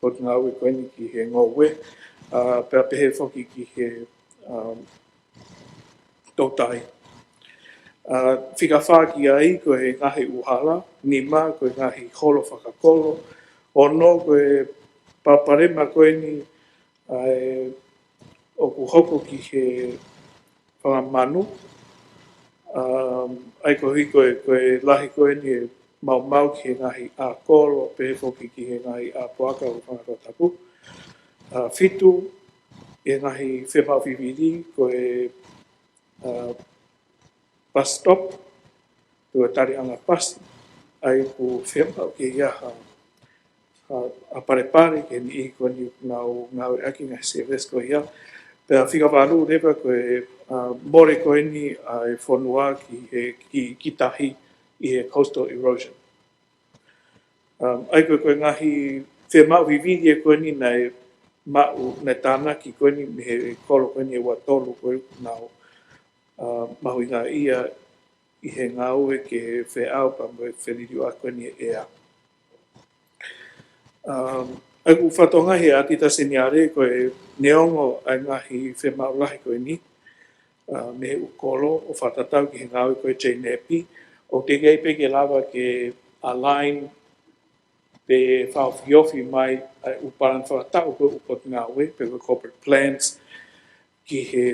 potungāue ko eni ki he ngoue, ʻa, pea pehē foki ki he, um, toutai. ʻA, fika fā ki ai ko e ngaahi ʻū hala, nima ko e ngaahi holo fakakolo, ono ko e palopalema ko eni ʻa e ʻoku hoko ki he fanga manu, um, ʻa ia ko e, ko e, ko e lahi ko eni ʻe maumau ki he ngaahi ʻā kolo, pehē foki ki he ngaahi ʻā puaka ʻo e fanga fakatapu. ʻA, fitu, ʻi he ngaahi fiemaʻu vivili, ko e, ʻa, bus stop, ko e taliʻanga pasi, ʻa ia ʻoku fiemaʻu ke ʻi ai ha, ha, ha palepale ki he niʻihi ko eni ʻoku nau ngāueʻaki ngaahi service ko ia. Pea fika valu leva ko e, ʻa, mole ko eni ʻa e fonua ki he, ki, ki tahi ʻi he coastal erosion. Um, ʻa ia ko e, ko e ngaahi fiemaʻu vivili ʻe ko eni naʻe maʻu, naʻe tānaki ko eni mei he kolo ko eni ʻe ua tolu ko ē ʻoku nau, ʻa, mahuʻingaʻia ʻi he ngāue ke feʻao pea mo e feliliuaki ko eni ʻea. Um, ʻa ia ʻoku fakatokangaʻi he ʻAtita Seniale ko e neongo ʻa e ngaahi fiemaʻu lahi ko eni, ʻa, mei he ʻū kolo ʻo fakatatau ki he ngāue ko e JNEP, ʻoku teʻeki ai pē ke lava ke align pe fakaofiofi mai ʻa e ʻū palani fakataʻu ko e ʻū potungāue, pe ko e corporate plans, ki he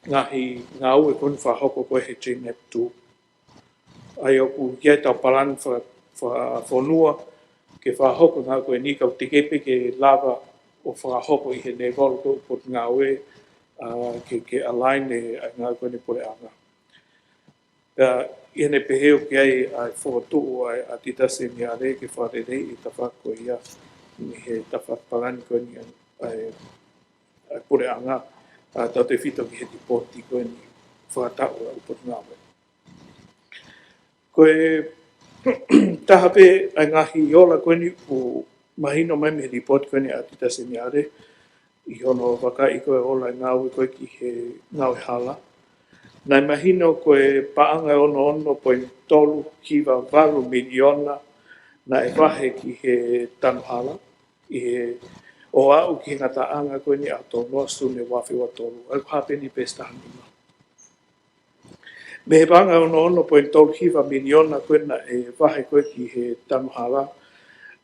ngaahi ngāue ko eni fakahoko ko ē he JNEP two. ʻA ia ʻoku ʻi ai ʻetau palani fa-, fa-, fonua ke fakahoko ngāue ko eni ka ʻoku teʻeki ai pē ke lava ʻo fakahoko ʻi he lēvolo ko e ʻū potungāue, ʻa, ke, ke align ʻa e ngāue ko eni puleʻanga. Pea ʻi heʻene pehē ʻoku ʻi ai ʻa e fokotuʻu ʻa e ʻAtita Seniale ke fakaleleiʻi e tafaʻaki ko ia mei he tafaʻaki palani ko eni ʻa e, ʻa e puleʻanga, ʻa, tautefito ki he lipooti ko eni fakataʻu ʻa e ʻū potungāue. Ko e taha pē ʻa e ngaahi ola ko eni ʻoku mahino mai mei he lipooti ko eni ʻa e ʻAtita Seniale, ʻi hono vakai ko e ola e ngāue ko ē ki he ngāue hala. Naʻe mahino ko e paʻanga ʻe ono ono poini tolu hiva valu miliona naʻe vahe ki he tanu hala, ʻi he ʻo aʻu ki he ngataʻanga ko eni ʻa Aoteonoa Sune ua afe ua tolu, ʻa ia ko e hāpeni pē ʻe taha nima. Mei he paʻanga ʻe ono ono poini tolu hiva miliona ko ē naʻe vahe ko ē ki he tanu hala,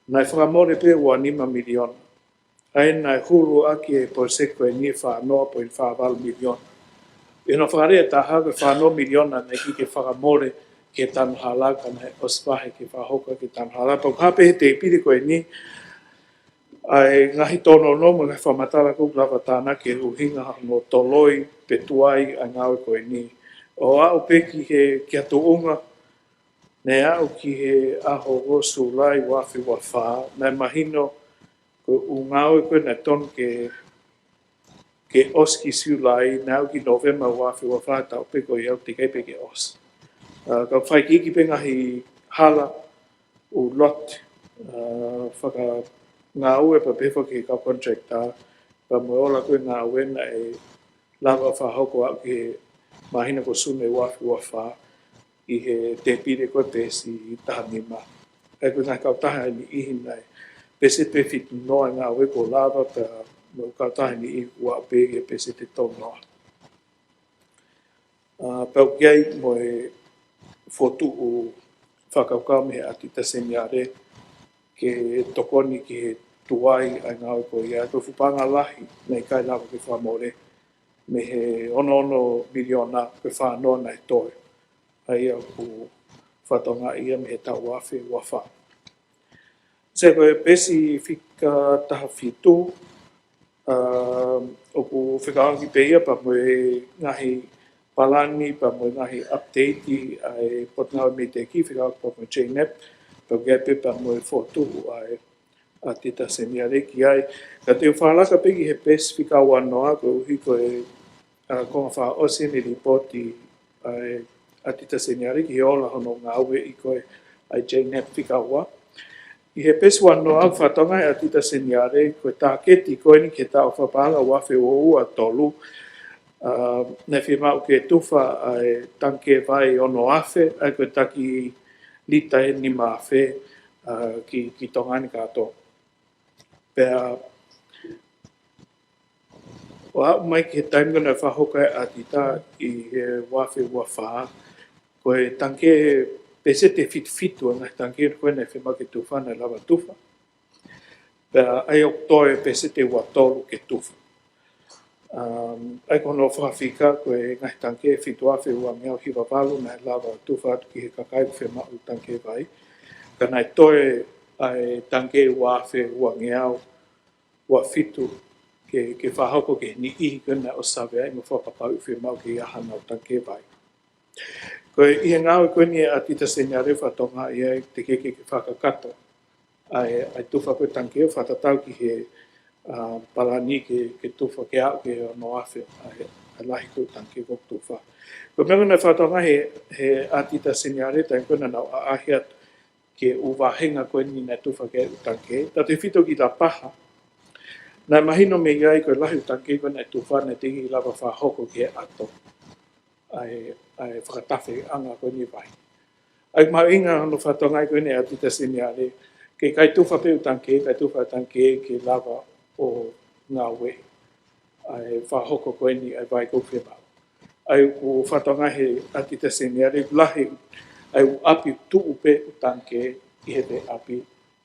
naʻe fakamole pē ua nima miliona. ʻA ia naʻe hulu ʻaki e poloseki ko eni ʻe fā noa poini fā valu miliona. ʻI hono fakalea ʻe taha ko e fā noa miliona naʻe ʻikai ke fakamole ki he tanu hala ka naʻe ʻosi vahe ke fakahoko ki he tanu hala. Pea ʻoku hā pē he tēpile ko eni ʻa e ngaahi tōnounou mo e ngaahi fakamatala ʻoku lava tānaki e ʻuhinga hono toloi pe tuai ʻa e ngāue ko eni. ʻO aʻu pē ki he, ki ha tuʻunga, naʻe aʻu ki he ʻaho ua Sulai ua afe ua fā, naʻe mahino ko e ʻū ngāue ko ē naʻe tonu ke, ke ʻosi ki Sulai, naʻe aʻu ki Nōvema ua afe ua fā, taʻu pē ko ia ʻoku teʻeki ai pē ke ʻosi. ʻA, ka fai ki he kiʻi pē ngaahi hala, ʻū lot, ʻa, fakangāue pea pehē foki ki he kau contractor, pea mo e ola ko ē e ngāue naʻe lava fakahoko aʻu ki he māhina ko Sune ua afe ua fā, ʻi he tēpile ko e peesi taha nima. ʻA ia ko e ngaahi kautaha ʻe niʻihi naʻe peseti pē fitu noa e ngāue kuo lava, pea mo e kautaha ʻe niʻihi kuo aʻu pē ki he peseti tolu noa. Pea ʻoku ʻi ai mo e fokotuʻu fakakaukau mei he ʻAtita Seniale ke tokoni ki he tuai ʻa e ngāue ko ia. Ko e fuʻu paʻanga lahi naʻe ʻikai lava ke fakamole mei he ono ono miliona ko e fā noa naʻe toe. ʻA ia ʻoku fakatokangaʻi ia mei he taʻu ua afe ua fā. Sai, ko e peesi fika taha fitu, ʻoku fekauʻaki pē ia pea mo e ngaahi palani, pea mo e ngaahi update ʻa e Potungāue Meiteki, fekauʻaki pea mo e JNEP, pea ʻoku ʻi ai pē pea mo e fokotuʻu ʻa e ʻAtita Seniale ki ai. Ka te u fakalaka pē ki he peesi fika ua noa, koeʻuhi ko e konga fakaʻosi eni e lipooti ʻa e ʻAtita Seniale ki he ola hono ngāueʻi ko ē ʻa e JNEP fika ua. ʻI he peesi ua noa, fakatokangaʻi ʻe he ʻAtita Seniale ko e tāketi ko eni ki he taʻu fakapaʻanga ua afe ua ua tolu, naʻe fiemaʻu ke tufa ʻa e tangikē vai ono afe, ʻa ia ko e taki lita ʻe nima afe ki Tonga ni kātoa. Pea ʻo aʻu mai ki he taimi ko ē naʻe fakahoko ai e ʻAtita ʻi he ua afe ua fā, ko e tangikē, pēseti ʻe fitu fitu ʻa e ngaahi tangikē ko ē naʻe fiemaʻu ke tufa naʻe lava tufa. Pea ʻa ia ʻoku toe pēseti ʻe ua tolu ke tufa. ʻA ia ko hono fakafika ko e ngaahi tangikē ʻe fitu afe uangeau hiva valu naʻe lava tufa atu ki he kakai ʻoku fiemaʻu tangikē vai. Ka naʻe toe ʻa e tangikē ʻe ua afe uangeau ua fitu ke fakahoko ki he niʻihi ko ē naʻe ʻosi saveaʻi mo fakapapauʻi ʻoku fiemaʻu ke ʻi ai haʻanau tangikē vai. Ko e ʻi he ngāue ko eni ʻa e ʻAtita Seniale fakatokangaʻi ai teʻeki ke fakakakato ʻa e tufa ko ē tangikē ʻo fakatatau ki he palani ke tufa ke aʻu ki he ono afe ʻa e lahi ko ē tangikē ʻoku tufa. Ko e meʻa ko ē naʻe fakatokangaʻi ʻe he ʻAtita Seniale taimi ko ē naʻa nau ʻaʻahi atu ki he ʻū vāhenga ko eni naʻe tufa ki ai e ʻū tangikē, tautefito ki Lapaha. Naʻe mahino mei ai ko e lahi e ʻū tangikē ko ē naʻe tufa naʻe teʻeki lava fakahoko ki he ʻato ʻa e fakatafeʻanga ko eni e vai. ʻA ia ʻoku mahuʻinga hono fakatokangaʻi ko eni ʻa e ʻAtita Seniale ke ʻikai tufa pē ʻū tangikē, ʻikai tufa e tangikē ke lava ʻo ngāueʻi ʻa e fakahoko ko eni ʻa e vai ʻoku fiemaʻu. ʻA ia ʻoku fakatokangaʻi ʻe he ʻAtita Seniale ʻoku lahi ʻa e ʻū ʻapi ʻoku tuʻu pē ʻū tangikē ʻi he ʻapi,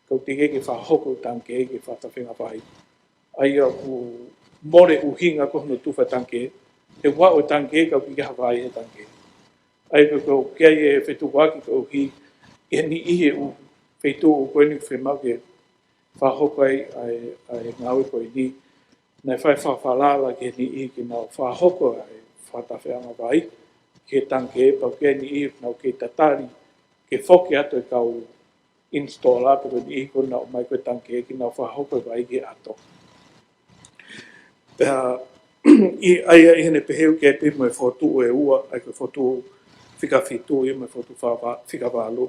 ka ʻoku teʻeki ke fakahoko ʻū tangikē ke fakatafeʻanga vai. ʻA ia ʻoku mole ʻuhinga ko hono tufa e tangikē, he ʻoku aʻu e tangikē ka ʻoku ʻikai ha vai he tangikē. ʻA ia ko e ʻoku ʻi ai e fetukuaki koeʻuhi ʻe niʻihi e ʻū feituʻu ko eni ʻoku fiemaʻu ke fakahoko ai ʻa e ngāue ko eni. Naʻe fai fakafalala ki he niʻihi ke nau fakahoko ʻa e fakatafeʻanga vai ki he tangikē, pea ʻoku ʻi ai e niʻihi ʻoku nau kei tatali ke foki atu e kau installer pe ko e niʻihi ko ē naʻa nau ʻomai ko ē tangikē ke nau fakahoko e vai ki he ʻato. Pea ʻi ai ʻa ia ʻi heʻene pehē ʻoku ʻi ai pē mo e fokotuʻu ʻe ua, ʻa ia ko e fokotuʻu fika fitu ia mo e fokotuʻu fika valu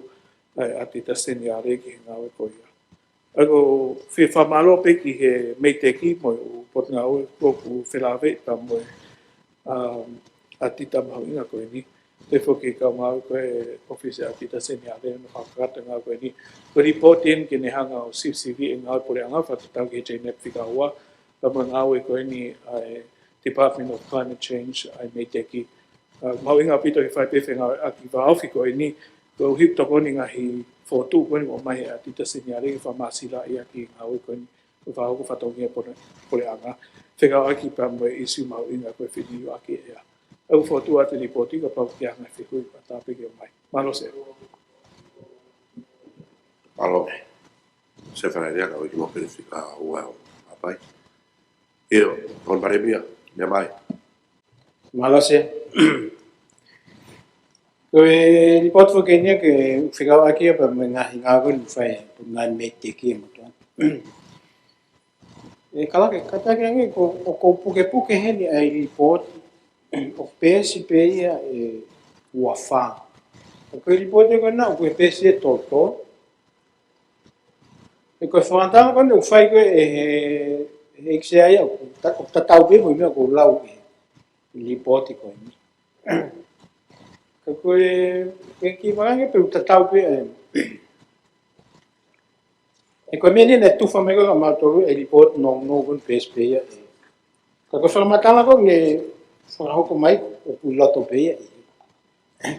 ʻa e ʻAtita Seniale ki he ngāue ko ia. ʻA ia ʻoku ou fie fakamālō pē ki he Meiteki mo e ʻū potungāue ʻoku felāveʻi pea mo e ʻAtita mahuʻinga ko eni. Pehē foki ki he kau ngāue ko ē ʻofisi ʻAtita Seniale ʻoku nau fakakakato e ngāue ko eni. Ko e lipooti eni ke ne hanga ʻo sivisiviʻi e ngāue puleʻanga fakatatau ki he JNEP fika ua, pea mo e ngāue ko eni ʻa e Department of Climate Change ʻa e Meiteki. Mahuʻinga ʻaupito ke fai pē fengāueʻaki vāofi ko eni, koeʻuhi ʻoku tokoni e ngaahi fokotuʻu ko eni ʻoku ʻomai ʻe he ʻAtita Seniale ke fakamāsilaʻi ʻaki e ngāue ko eni. Ko e fakahoko fatongia puleʻanga fekauʻaki pea mo e ʻīsiu mahuʻinga ko e filiuʻaki ʻea. ʻOku ou fokotuʻu atu e lipooti kapau ʻoku ʻi ai ha ngaahi fehuʻi pea tāpuekina mai. Mālō Sea. Mālō Sea Falailea, ka ʻoku ʻikai ke mou pehē fika ua ʻo hapai. ʻIo, Hono Palēmia, meʻa mai. Mālō Sea. Ko e lipooti foki eni ʻoku fekauʻaki ia pea mo e ngaahi ngāue ko eni ʻoku fai ʻe he Potungāue Meiteki ʻi he motuʻa. ʻE kalake, kātaki ange ko, ʻoku ou pukepuke heni ʻa e lipooti, ʻoku peesi pē ia ʻe ua fā. Ko e lipooti ko ena ʻoku ʻi he peesi ʻe tolu tolu. ʻE ko e fakamatala ko eni ʻoku fai ko ē ʻe he, he ʻEiki Sea ia ʻoku ta-, ʻoku tatau pē mo e meʻa ʻoku ou lau ʻi he lipooti ko eni. Ka ko e, ko e kiʻi vāhenga pē ʻoku tatau pē ʻa e, ʻe ko e meʻa ni naʻe tufa mai ko ē kia mautolu ʻa e lipooti nounou ko eni peesi pē ia ʻe. Ka ko e fakamatala ko ē naʻe fakahoko mai ʻoku ʻi loto pē ia ʻi he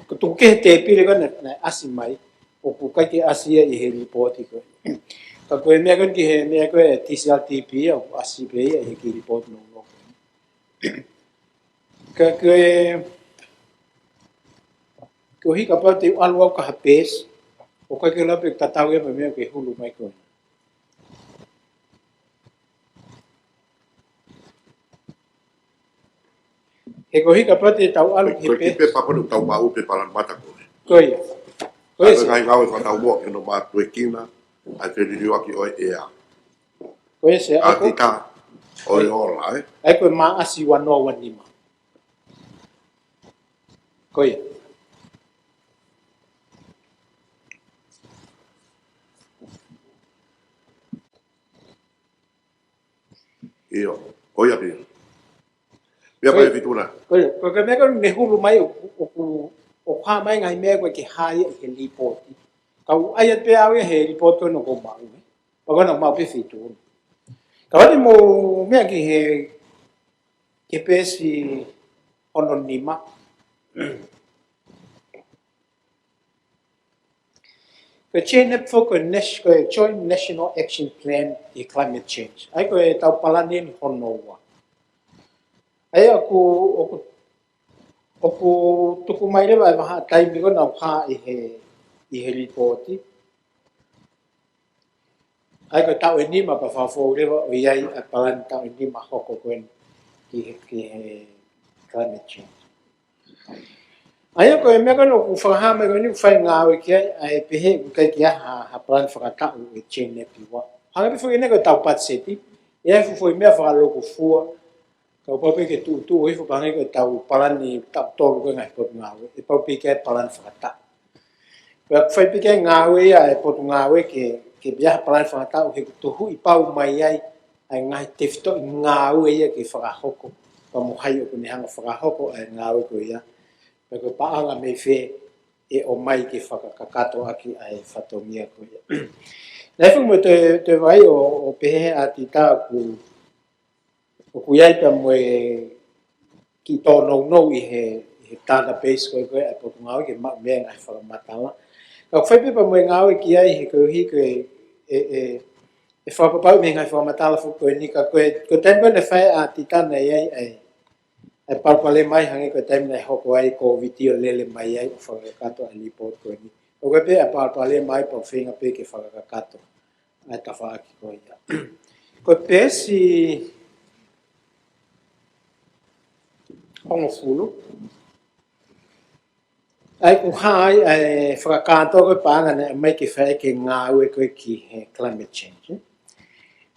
Ko e tuku kehe tēpile ko ē naʻe, naʻe ʻasi mai, ʻoku ʻikai ke ʻasi ia ʻi he lipooti ko ē. Ka ko e meʻa ko ē ki he meʻa ko ē TCRTP ia, ʻoku ʻasi pē ia ʻi he kiʻi lipooti nounou. Ka ko e, koeʻuhi kapau te u ʻalu au ki ha peesi, ʻoku ʻikai ke u lava pē ʻo tatau ia mo e meʻa ʻoku hulu mai ko ē. He koeʻuhi kapau te tau ʻalu ki he Ko e kiʻi peesi. Pepa ko ē ʻoku tau maʻu pē palani mata ko ē. Ko ia. Ko ia, ʻa e sir. Ngaahi ngāue fakataumuʻa ke nau mātuʻuekina ʻa e feliliuaki ʻo e ʻea. Ko ia, sir. ʻA e ʻAtita ʻo e ola, ē? ʻA ia ko e Maʻasi ua noa ua nima. Ko ia. ʻIo, ko ia pē. Pea Ko ia. Pea Fituna. Ko ia, ko e meʻa ko ē naʻe hulu mai ʻoku, ʻoku, ʻoku hā mai ngaahi meʻa ko ē ke hā ia ʻi he lipooti. Ka u ʻai atu pē au ia he lipooti ko ē naʻa ku maʻu, ē. Pea ko ena maʻu pē Fituna. Ka ʻoua te mou meʻa ki he, ki he peesi hono nima. Ko e JNEP foki ko e nas-, ko e Joint National Action Plan ʻi he Climate Change. ʻA ia ko e tau palani eni hono ua. ʻA ia ʻoku, ʻoku, ʻoku tuku mai leva ʻa e vahaʻa taimi ko ē naʻa ku hā ʻi he, ʻi he lipooti. ʻA ia ko e taʻu ʻe nima pea fakafou leva ʻo ʻi ai ʻa e palani taʻu ʻe nima hoko ko eni ki he, ki he climate change. ʻA ia ko e meʻa ko ē naʻa ku fakahā mai ko eni ʻoku fai ngāue ki ai, ʻa e pehē ʻoku ʻikai ke ʻi ai ha, ha palani fakataʻu ʻa e JNEP ua. Hangē pē foki eni ko e tau patiseti, ʻe ʻi ai e fuʻu foʻi meʻa fakalūkufua, ka ʻoku pau pē ke tuʻutuʻu hifo pē hangē ko e tau palani taʻu tolu ko ē ngaahi potungāue, ʻe pau pē ke ʻi ai e palani fakataʻu. Pea ʻoku fai pē ke ngāue ia ʻa e potungāue ke, ke ʻi ai ha palani fakataʻu he ʻoku tuhuʻi pau mai ai ʻa e ngaahi tefitoʻi ngāue ia ke fakahoko, pea mo hai ʻoku ne hanga ʻo fakahoko ʻa e ngāue ko ia. Pea ko e paʻanga mei fē ʻe ʻomai ke fakakakato ʻaki ʻa e fatongia ko ia. Naʻe fuʻu mo e toe, toe vakai ʻo, ʻo pehē ʻa e ʻatita ʻoku ʻoku ʻi ai pea mo e kiʻi tōnounou ʻi he, ʻi he database ko ē ko ē ʻa e potungāue ke maʻu mei ai e ngaahi fakamatala. Ka ʻoku fai pē pea mo e ngāue ki ai he koeʻuhi ko e, ʻe, ʻe, ʻe fakapapauʻi mei he ngaahi fakamatala foki ko eni ka ko e, ko e taimi ko ē naʻe fai ʻe he ʻatita naʻe ʻi ai ʻa e, ʻa e palopalema ai hangē ko e taimi naʻe hoko ai e Kōviti ʻo lele mai ai ʻo fakakakato ʻa e lipooti ko eni. ʻOku ʻi ai pē ʻa e palopalema ai pea ʻoku feinga pē ke fakakakato ʻa e tafaʻaki ko ia. Ko e peesi hongofulu. ʻA ia ʻoku hā ai ʻa e fakakātoa ko ē paʻanga naʻe ʻomai ke fai ki he ngāue ko ē ki he climate change, ē?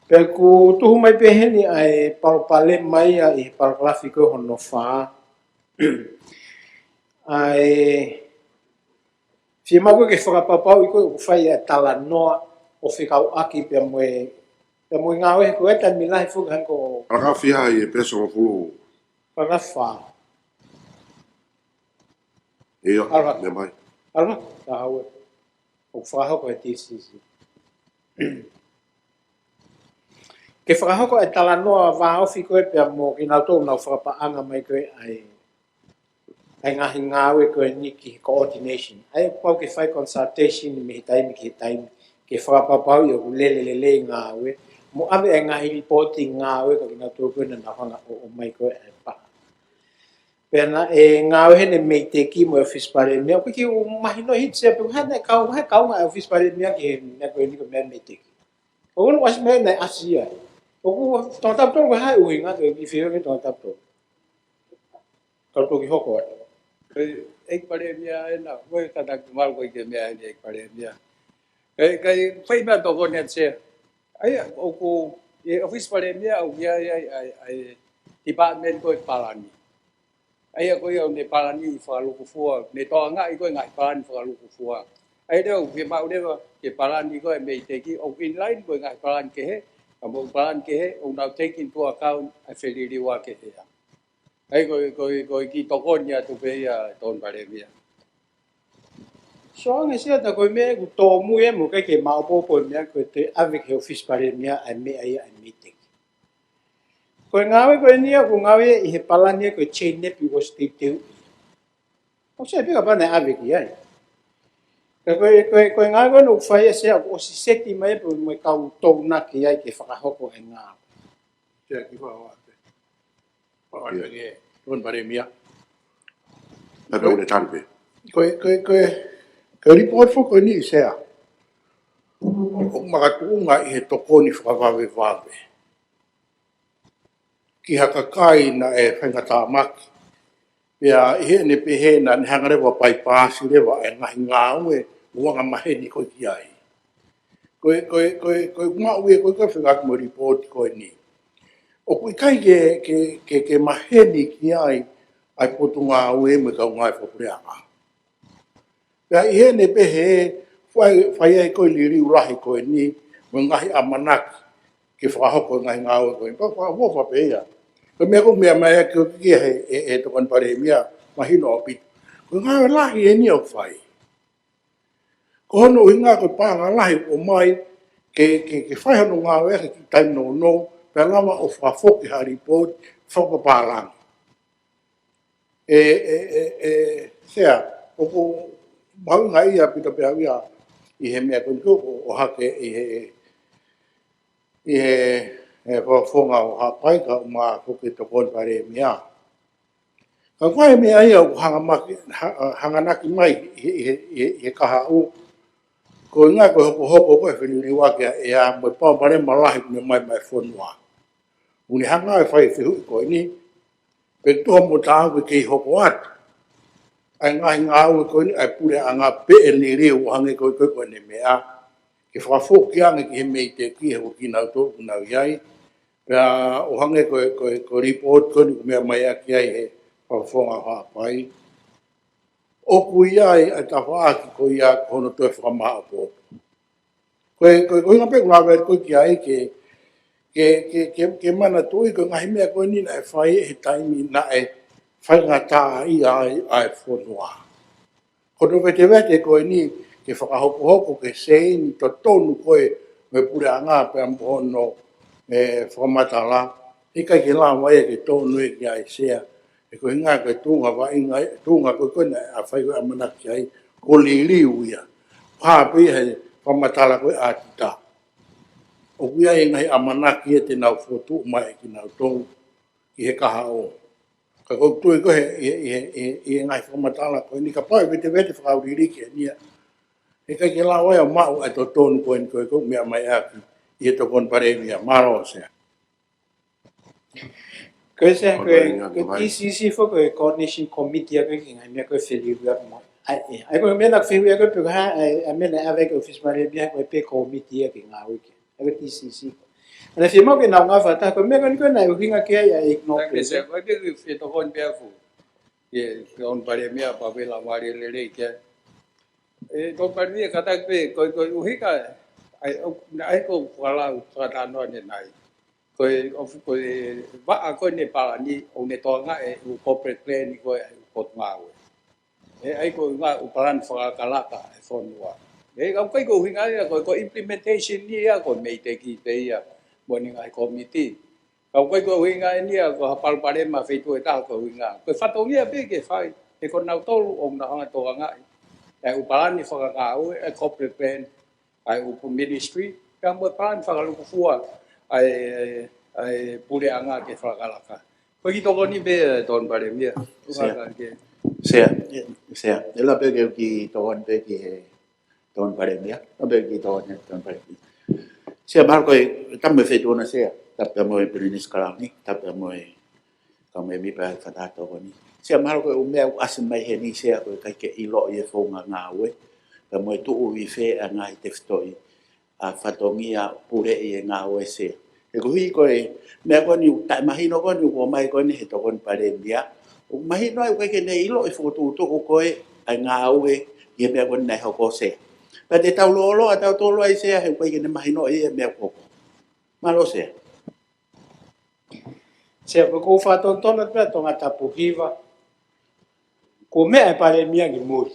Pea ʻoku tuhu mai pē heni ʻa e palopalema ia ʻi he palakalafi ko ē hono fā. ʻA e fiemaʻu ko ē ke fakapapauʻi ko ē ʻoku fai ʻa e talanoa ʻo fekauʻaki pea mo e, pea mo e ngāue he ko e taimi lahi foki hangē ko Palakalafi ʻi he peesi hongofulu. Palakalafi fā. ʻIo, ʻAlu hake. Meʻa mai. ʻAlu hake, ka haue. ʻOku fakahoko ʻe he TCC. Ke fakahoko e talanoa vāofi ko ē pea mo kinautolu ʻoku nau fakapaʻanga mai ko ē ʻa e ʻa e ngaahi ngāue ko eni ki he coordination. ʻA ia ʻoku pau ke fai consultation mei he taimi ki he taimi, ke fakapapauʻi ʻoku lele lelei e ngāue, mo ʻave e ngaahi lipooti ngāue kia kinautolu ko ē naʻa nau hanga ʻo ʻomai ko ē ʻa e paʻanga. Pea naʻe ngāue heni e MEIDECC mo e ʻOfisi Palēmia, ʻoku ʻikai ke u mahinoʻi hiti, Sea, pe ko e hā naʻe kau, hā e kaunga ʻa e ʻOfisi Palēmia ki he meʻa ko eni ko e meʻa MEIDECC. ʻOku ʻasi mai naʻe ʻasi ia. ʻOku Tonga Tapu Tolu ko e hā e ʻuhinga, ʻoku ʻikai ke u fehuʻi ange Tonga Tapu Tolu. Kau toki hoko atu. ʻEiki Palēmia ena, ko e kātaki malu ko e ke meʻa eni ʻEiki Palēmia. ʻE, ʻikai, fai meʻa tokoni atu Sea. ʻA ia, ʻoku, ʻi he ʻOfisi Palēmia, ʻoku ʻi ai, ʻa e, ʻa e, ʻa e, department ko e palani. ʻA ia ko ia ʻoku ne palani fakalūkufua, ne tokangaʻi ko e ngaahi palani fakalūkufua. ʻA ia leva, ʻoku fiemaʻu leva, ke palani ko e MEIDECC, ʻoku in line ko e ngaahi palani kehe, ka mo e palani kehe, ʻoku nau take into account ʻa e feliliuaki ʻea. ʻA ia ko e, ko e, ko e kiʻi tokoni atu pē ia Tonga Palēmia. Sio ange Sea ta ko e meʻa ʻoku tōmui ē mo ʻikai ke maopoopo e meʻa ko e toe ʻave ki he ʻOfisi Palēmia ʻa e meʻa ia ʻa e MEIDECC. Ko e ngāue ko eni ia ʻoku ngāue ʻi he palani ia ko e JNEP ʻoku ʻosi teuteuʻi. ʻOku sai pē kapau naʻe ʻave ki ai. Ka ko e, ko e, ko e ngāue ko ē ʻoku fai ʻe Sea, ʻoku ʻosi seti mai pē mo e kau tounaki ai ke fakahoko e ngāue. Sea ki fakaʻosi. Fakaʻosi ki he Tokoni Palēmia. Naʻa pē ʻoku le tali pē. Ko e, ko e, ko e, ko e report foki ko eni Sea, ʻoku makatuʻunga ʻi he tokoni fakavavevave ki ha kakai naʻe faingataʻa mai. Pea ʻi heʻene pehē naʻa ne hanga leva ʻo paipaasi leva e ngaahi ngāue ʻoku anga maheni ko ē ki ai. Ko e, ko e, ko e, ko e maʻu ia ko e, ko e fekauʻaki mo e report ko eni, ʻoku ʻikai ke, ke, ke, ke maheni ki ai ʻa e potungāue mo e kau ngāue fakapuleʻanga. Pea ʻi heʻene pehē, fai, fai ai ko e liliu lahi ko eni, mo e ngaahi ʻamanaki ke fakahoko e ngaahi ngāue ko eni. Pea fakaʻofoʻofa pē ia. Ko e meʻa ko ē ʻoku meʻa mai ʻaki ʻoku ki he, he, he Tokoni Palēmia, mahino ʻaupito. Ko e ngāue lahi eni ʻoku fai. Ko hono ʻuhinga ko e paʻanga lahi ʻoku ʻomai ke, ke, ke fai hono ngāue ʻaki he taimi nounou, pea lava ʻo fakafoki ha report fakapapālangi. ʻE, ʻe, ʻe, ʻe, Sea, ʻoku mahuʻinga ia ʻaupito pē au ia ʻi he meʻa ko eni ʻoku ʻohake ʻi he, ʻi he, he fakafofonga ʻo Haʻapai kae ʻumaʻā foki e Tokoni Palēmia. Ka ko e meʻa ia ʻoku hanga maki, ha-, hanganaki mai ʻi he, ʻi he, ʻi he, ʻi he kahaʻu, ko e ngaahi ko e hokohoko ko e feliliuaki ʻa e ʻea mo e palopalema lahi ʻoku ne ʻomai maʻa e fonua. ʻOku ne hanga ʻo fai e fehuʻi ko eni, pe tuha mo taau ke kei hoko atu ʻa e ngaahi ngāue ko eni ʻa e puleʻanga pe ʻe liliu ʻo hangē ko e, ko e, ko ʻene meʻa, ke fakafoki ange ki he MEIDECC he ko kinautolu ʻoku nau ʻi ai. Pea ʻo hangē ko e, ko e, ko e report ko eni ʻoku meʻa mai ʻaki ai he fakafofonga ʻo Haʻapai, ʻoku ʻi ai ʻa e tafaʻaki ko ia ko hono toe fakamāʻopoʻopo. Ko e, ko e, ko e ʻuhinga pē ʻoku lave ko ē ki ai ke, ke, ke, ke, ke manatuʻi ko e ngaahi meʻa ko eni naʻe fai he taimi naʻe faingataʻaʻia ai ʻa e fonua. Ko hono vetevete ko eni ke fakahokohoko ke seini totonu ko ē mo e puleʻanga pea mo hono, ʻe, fakamatala, ʻikai ke lava ia ke tonu ia ki ai Sea. He ko e ʻuhinga ko e tuʻunga vaʻinga, tuʻunga ko ē ko ē naʻe fai ko ē ʻamanaki ai, ko e liliu ia. Pea pehē he fakamatala ko ē ʻa ʻAtita, ʻoku ʻi ai e ngaahi ʻamanaki ia te nau fokotuʻu mai ʻe kinautolu ʻi he kahaʻu. Ka ʻoku ou tui ko ē he, ʻi he, ʻi he, ʻi he, ʻi he ngaahi fakamatala ko eni kapau ʻe vetevete fakaʻuliʻuliki eni ia, heʻikai ke lava ia ʻo maʻu ʻa e totonu ko eni ko ē ʻoku meʻa mai ʻaki ʻi he Tokoni Palēmia. Mālō Sea. Ko e Sea, ko e, ko e TCC foki ko e Coordination Committee ʻa ko ē ki he ngaahi meʻa ko ē feliliuaki mo. ʻAi, ʻe, ʻai ko e meʻa naʻe fehuʻi ʻaki ko ē pe ko e hā, ʻai, ʻa e meʻa naʻe ʻave ki he ʻōfisi Palēmia ko e pē committee ʻa ki he ngāue ki ai. ʻA ko e TCC. ʻA ia fiemaʻu ke nau ngāue fakataha, ko e meʻa ko eni ko ē naʻe ʻuhinga ki ai ʻa e ʻIknopu. Ko e Sea, ko e pē ke fie tokoni pē au. ʻIo, Tokoni Palēmia, pea pehē lava lelei ki ai. ʻE, Tokoni Palēmia, kātaki pē, ko e, ko e ʻuhinga, ʻai, ʻo, naʻe ʻai ko e fakalau, fakatalanoa ʻanenai. Ko e, ʻo, ko e vaʻa ko eni palani, ʻoku ne tokangaʻi e ʻū corporate plan ko ē ʻa e ʻū potungāue. ʻE ʻai ko e ngaahi ʻū palani fakalakalaka ʻa e fonua. ʻE, ka ʻoku ʻikai ko e ʻuhinga ia, ko e, ko e implementation ia, ko e MEIDECC pē ia, mo ʻene ngaahi kōmiti. Ka ʻoku ʻikai ko e ʻuhinga eni ia ko ha palopalema feituʻu ʻe taha ko e ʻuhinga. Ko e fatongia pē ke fai, he ko kinautolu ʻoku nau hanga ʻo tokangaʻi ʻa e ʻū palani fakangāue, ʻa e corporate plan, ʻa e ʻū ministry, pea mo e palani fakalūkufua ʻa e, ʻa e puleʻanga ke fakalakalaka. Ko e kiʻi tokoni pē, ʻe, Tokoni Palēmia. Sea. Ka ke Sea, Sea. ʻE lava pē ke u kiʻi tokoni pē ki he Tokoni Palēmia, tapu ki he Tokoni, Tokoni Palēmia. Sea, mahalo ko e, tapu mo e Fetuʻuna Sea, tapu mo e Pilinisi Kalauni, tapu mo e kau mēmipa ʻa e Fakataha Tokoni. Sea, mahalo ko e ʻū meʻa ʻoku ʻasi mai heni Sea, ko e ʻikai ke ʻiloʻi e founga ngāue, pea mo e tuʻu ʻi fē ʻa e ngaahi tefitoʻi ʻa e fatongia puleʻi e ngāue Sea. He koeʻuhi ko e meʻa ko eni ʻoku taʻemahino ko eni ʻoku ʻomai ko eni he Tokoni Palēmia. ʻOku mahino ai ʻoku ʻikai ke ne ʻiloʻi fokotuʻutuʻu ko ē ʻa e ngāue ʻi he meʻa ko eni naʻe hoko Sea. Pea te tau lōloa, tau tōloa ai Sea, he ʻoku ʻikai ke ne mahinoʻi e meʻa ʻoku hoko. Mālō Sea. Sea, ko e ʻoku ou fakatonutonu atu pē Tongatapu hiva. Ko e meʻa ʻa e Palēmia ki mui.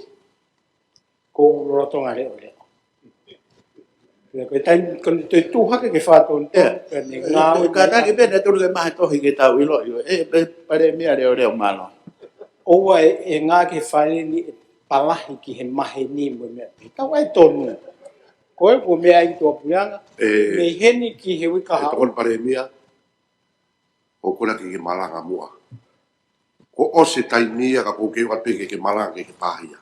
Ko e lolotonga leʻoleʻo. Pea ko e taimi, ko ʻene toe tuʻu hake ke fakatonutonu, ʻIo. Pea ne ngāue mai. Kātaki pē naʻe tonu ke maha tohi ke tau ʻiloʻi ʻe, ʻe, Palēmia leʻoleʻo, mālō. ʻoua ʻe, ʻe ngā ke fale ni ʻe palahi ki he maheni mo e meʻa. Tau ai tonu. Ko e ko meʻa ai ki tuʻa puleʻanga. ʻE, mei heni ki he uike ʻe kahaʻu. Tokoni Palēmia, ʻoku ou kole ke ke malanga muʻa. Kuo ʻosi e taimi ia ka ʻoku ou kei ʻoatu pē ke ke malanga ke ke pāhia.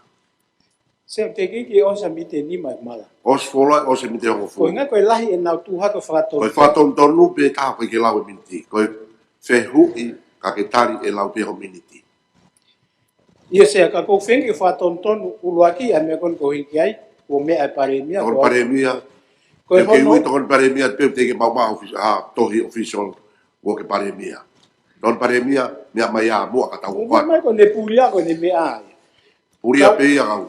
Sea, teʻeki ke ʻosi e miniti ʻe nima e malanga. ʻOsi fuoloa, ʻosi e miniti ʻe hongofulu. Ko e ʻuhinga ko e lahi ʻenau tuʻu hake ʻo fakatonutonu. Ko e fakatonutonu pē taha ko e ke lau e miniti. Ko e fehuʻi ka ke tali ʻe lau pē ho miniti. ʻIo Sea, ka ʻoku ou feinga ke fakatonutonu ʻuluaki ʻa e meʻa ko eni ʻoku ou hiki ai, ko e meʻa ʻa e Palēmia, Tokoni Palēmia. Ko e ʻoku ou kei ui Tokoni Palēmia pē teʻeki ke maʻu mai ha ofis-, ha tohi official ʻo e Palēmia. Tokoni Palēmia, meʻa mai ā muʻa ka tau ʻOku ʻoatu. Mai ko ʻene pulia ko ʻene meʻa ai. Pulia pē ia kau.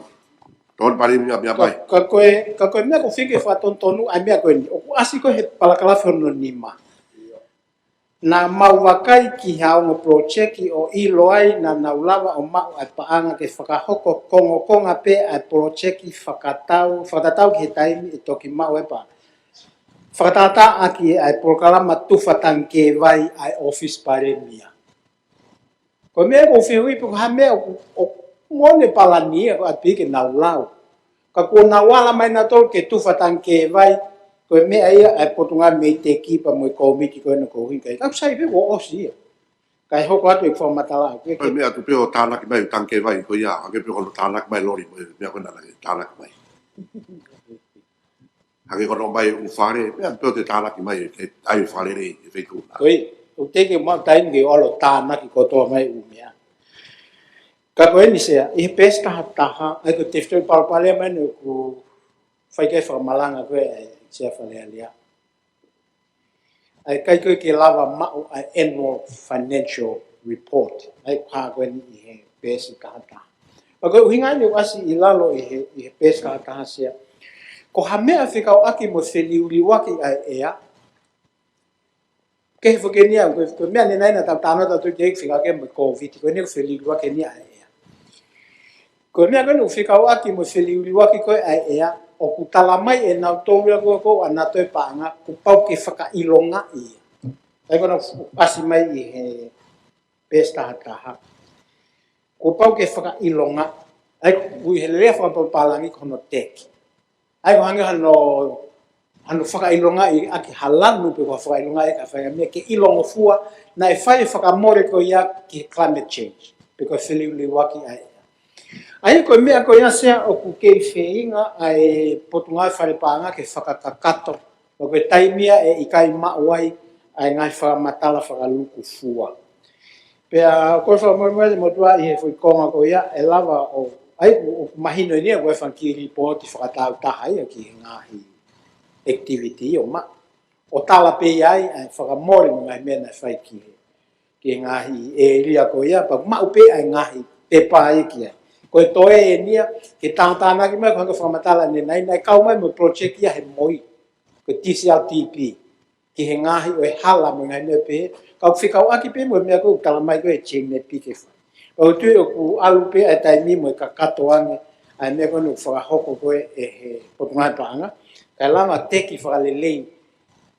Tokoni Palēmia, meʻa mai. Ka, ka ko e, ka ko e meʻa ʻoku ou feinga ke fakatonutonu ʻa e meʻa ko eni. ʻOku ʻasi ko ē he palakalafi hono nima. Naʻa mau vakai ki ha ongo project ʻo ʻilo ai naʻa nau lava ʻo maʻu ʻa e paʻanga ke fakahoko kongokonga pē ʻa e project fakatau, fakatatau ki he taimi ʻe toki maʻu e paʻanga. Fakatātā ʻaki ʻa e polokalama tufa tangikē vai ʻa e ʻOfisi Palēmia. Ko e meʻa ʻoku ou fehuʻi pē ko e hā e meʻa ʻoku, ʻoku ʻi ai ʻene palani ia ko e ʻapi ke nau lau. Ka kuo nau ala mai nautolu ke tufa tangikē vai, ko e meʻa ia ʻa e Potungāue Meiteki pea mo e kōmiti ko ena ʻoku ou hiki ai. Ka ʻoku sai pē kuo ʻosi ia. Kae hoko atu e fakamatala ʻaku ia. Ko e meʻa atu pē ʻo tānaki mai ʻo tangikē vai ko ia, hangē pē ko hono tānaki mai loli mo e meʻa ko ena naʻe tānaki mai. Hangē ko hono ʻomai ʻū fale, meʻa pē ʻo te tānaki mai ke ʻai fale lei e feituʻu na. Ko ia, ʻoku teʻeki ke maʻu taimi ke ʻalu ʻo tānaki kotoa mai ʻū meʻa. Ka ko eni Sea, ʻi he peesi taha taha, ʻa ia ko e tefitoʻi palopalema eni ʻoku fai ki ai e fakamalanga ko ē ʻa e Sea Fale Alea. ʻA ia ʻikai ko ē ke lava maʻu ʻa e annual financial report. ʻA ia ko e hā ko eni ʻi he peesi taha taha. Pea ko e ʻuhinga eni ʻoku ʻasi ʻi lalo ʻi he, ʻi he peesi taha taha Sea. Ko ha meʻa fekauʻaki mo e feliuliuaki ʻa e ʻea. Ke he foki eni ia, ko e, ko e meʻa ʻanenai naʻa tau talanoa tautolu ki ai fekauʻaki mo e Kōviti, ko eni ko e feliuliuaki eni ʻa e ʻea. Ko e meʻa ko eni ʻoku fekauʻaki mo e feliuliuaki ko ē ʻa e ʻea, ʻoku tala mai ʻe nautolu ia ko ē ʻoku ʻoatu e paʻanga, kuo pau ke fakaʻilongaʻi ia. ʻA ia ko ena ʻoku ʻasi mai ʻi he peesi taha taha. Kuo pau ke fakaʻilongaʻi. ʻA ia ʻoku ui he lea fakapapālangi ko hono teki. ʻA ia ko e hangē hano, hano fakaʻilongaʻi ʻaki ha lanu pe ko ha fakaʻilongaʻi ʻaki ha faʻahinga meʻa ke ʻilongofua, naʻe fai e fakamole ko ia ki he climate change. Pe ko e feliuliuaki ʻa e ʻea. ʻA ia ko e meʻa ko ia Sea ʻoku kei feinga ʻa e Potungāue Fale Paʻanga ke fakakakato. Pea ko e taimi ia ʻe ʻikai maʻu ai ʻa e ngaahi fakamatala fakalūkufua. Pea ko e fakamolemole mo tuʻa ʻi he foʻi konga ko ia ʻe lava ʻo, ʻa ia ʻoku, ʻoku mahino eni ia ko e fanga kiʻi lipooti fakatāutaha ia ki he ngaahi activity ʻo maʻu. ʻO tala pē ia ai, ʻa e fakamole mo e ngaahi meʻa naʻe fai ki he, ki he ngaahi ʻēlia ko ia, pea maʻu pē ʻa e ngaahi pepa ia ki ai. Ko e toe eni ia, ke tātānaki mai, ko e hangē ko e fakamatala ʻanenai, naʻe kau mai mo e project ia he moi, ko e T C R T P. Ki he ngaahi ʻo e hala mo e ngaahi meʻa pehē, ka ʻoku fekauʻaki pē mo e meʻa ko ē ʻoku tala mai ko ē ʻe Jane Napier ke fai. Pea ʻoku ou tui ʻoku ʻalu pē ʻa e taimi mo e kakato ange, ʻa e meʻa ko ē ʻoku fakahoko ko ē ʻe he Potungāue Paʻanga, kae lava teki fakalelei,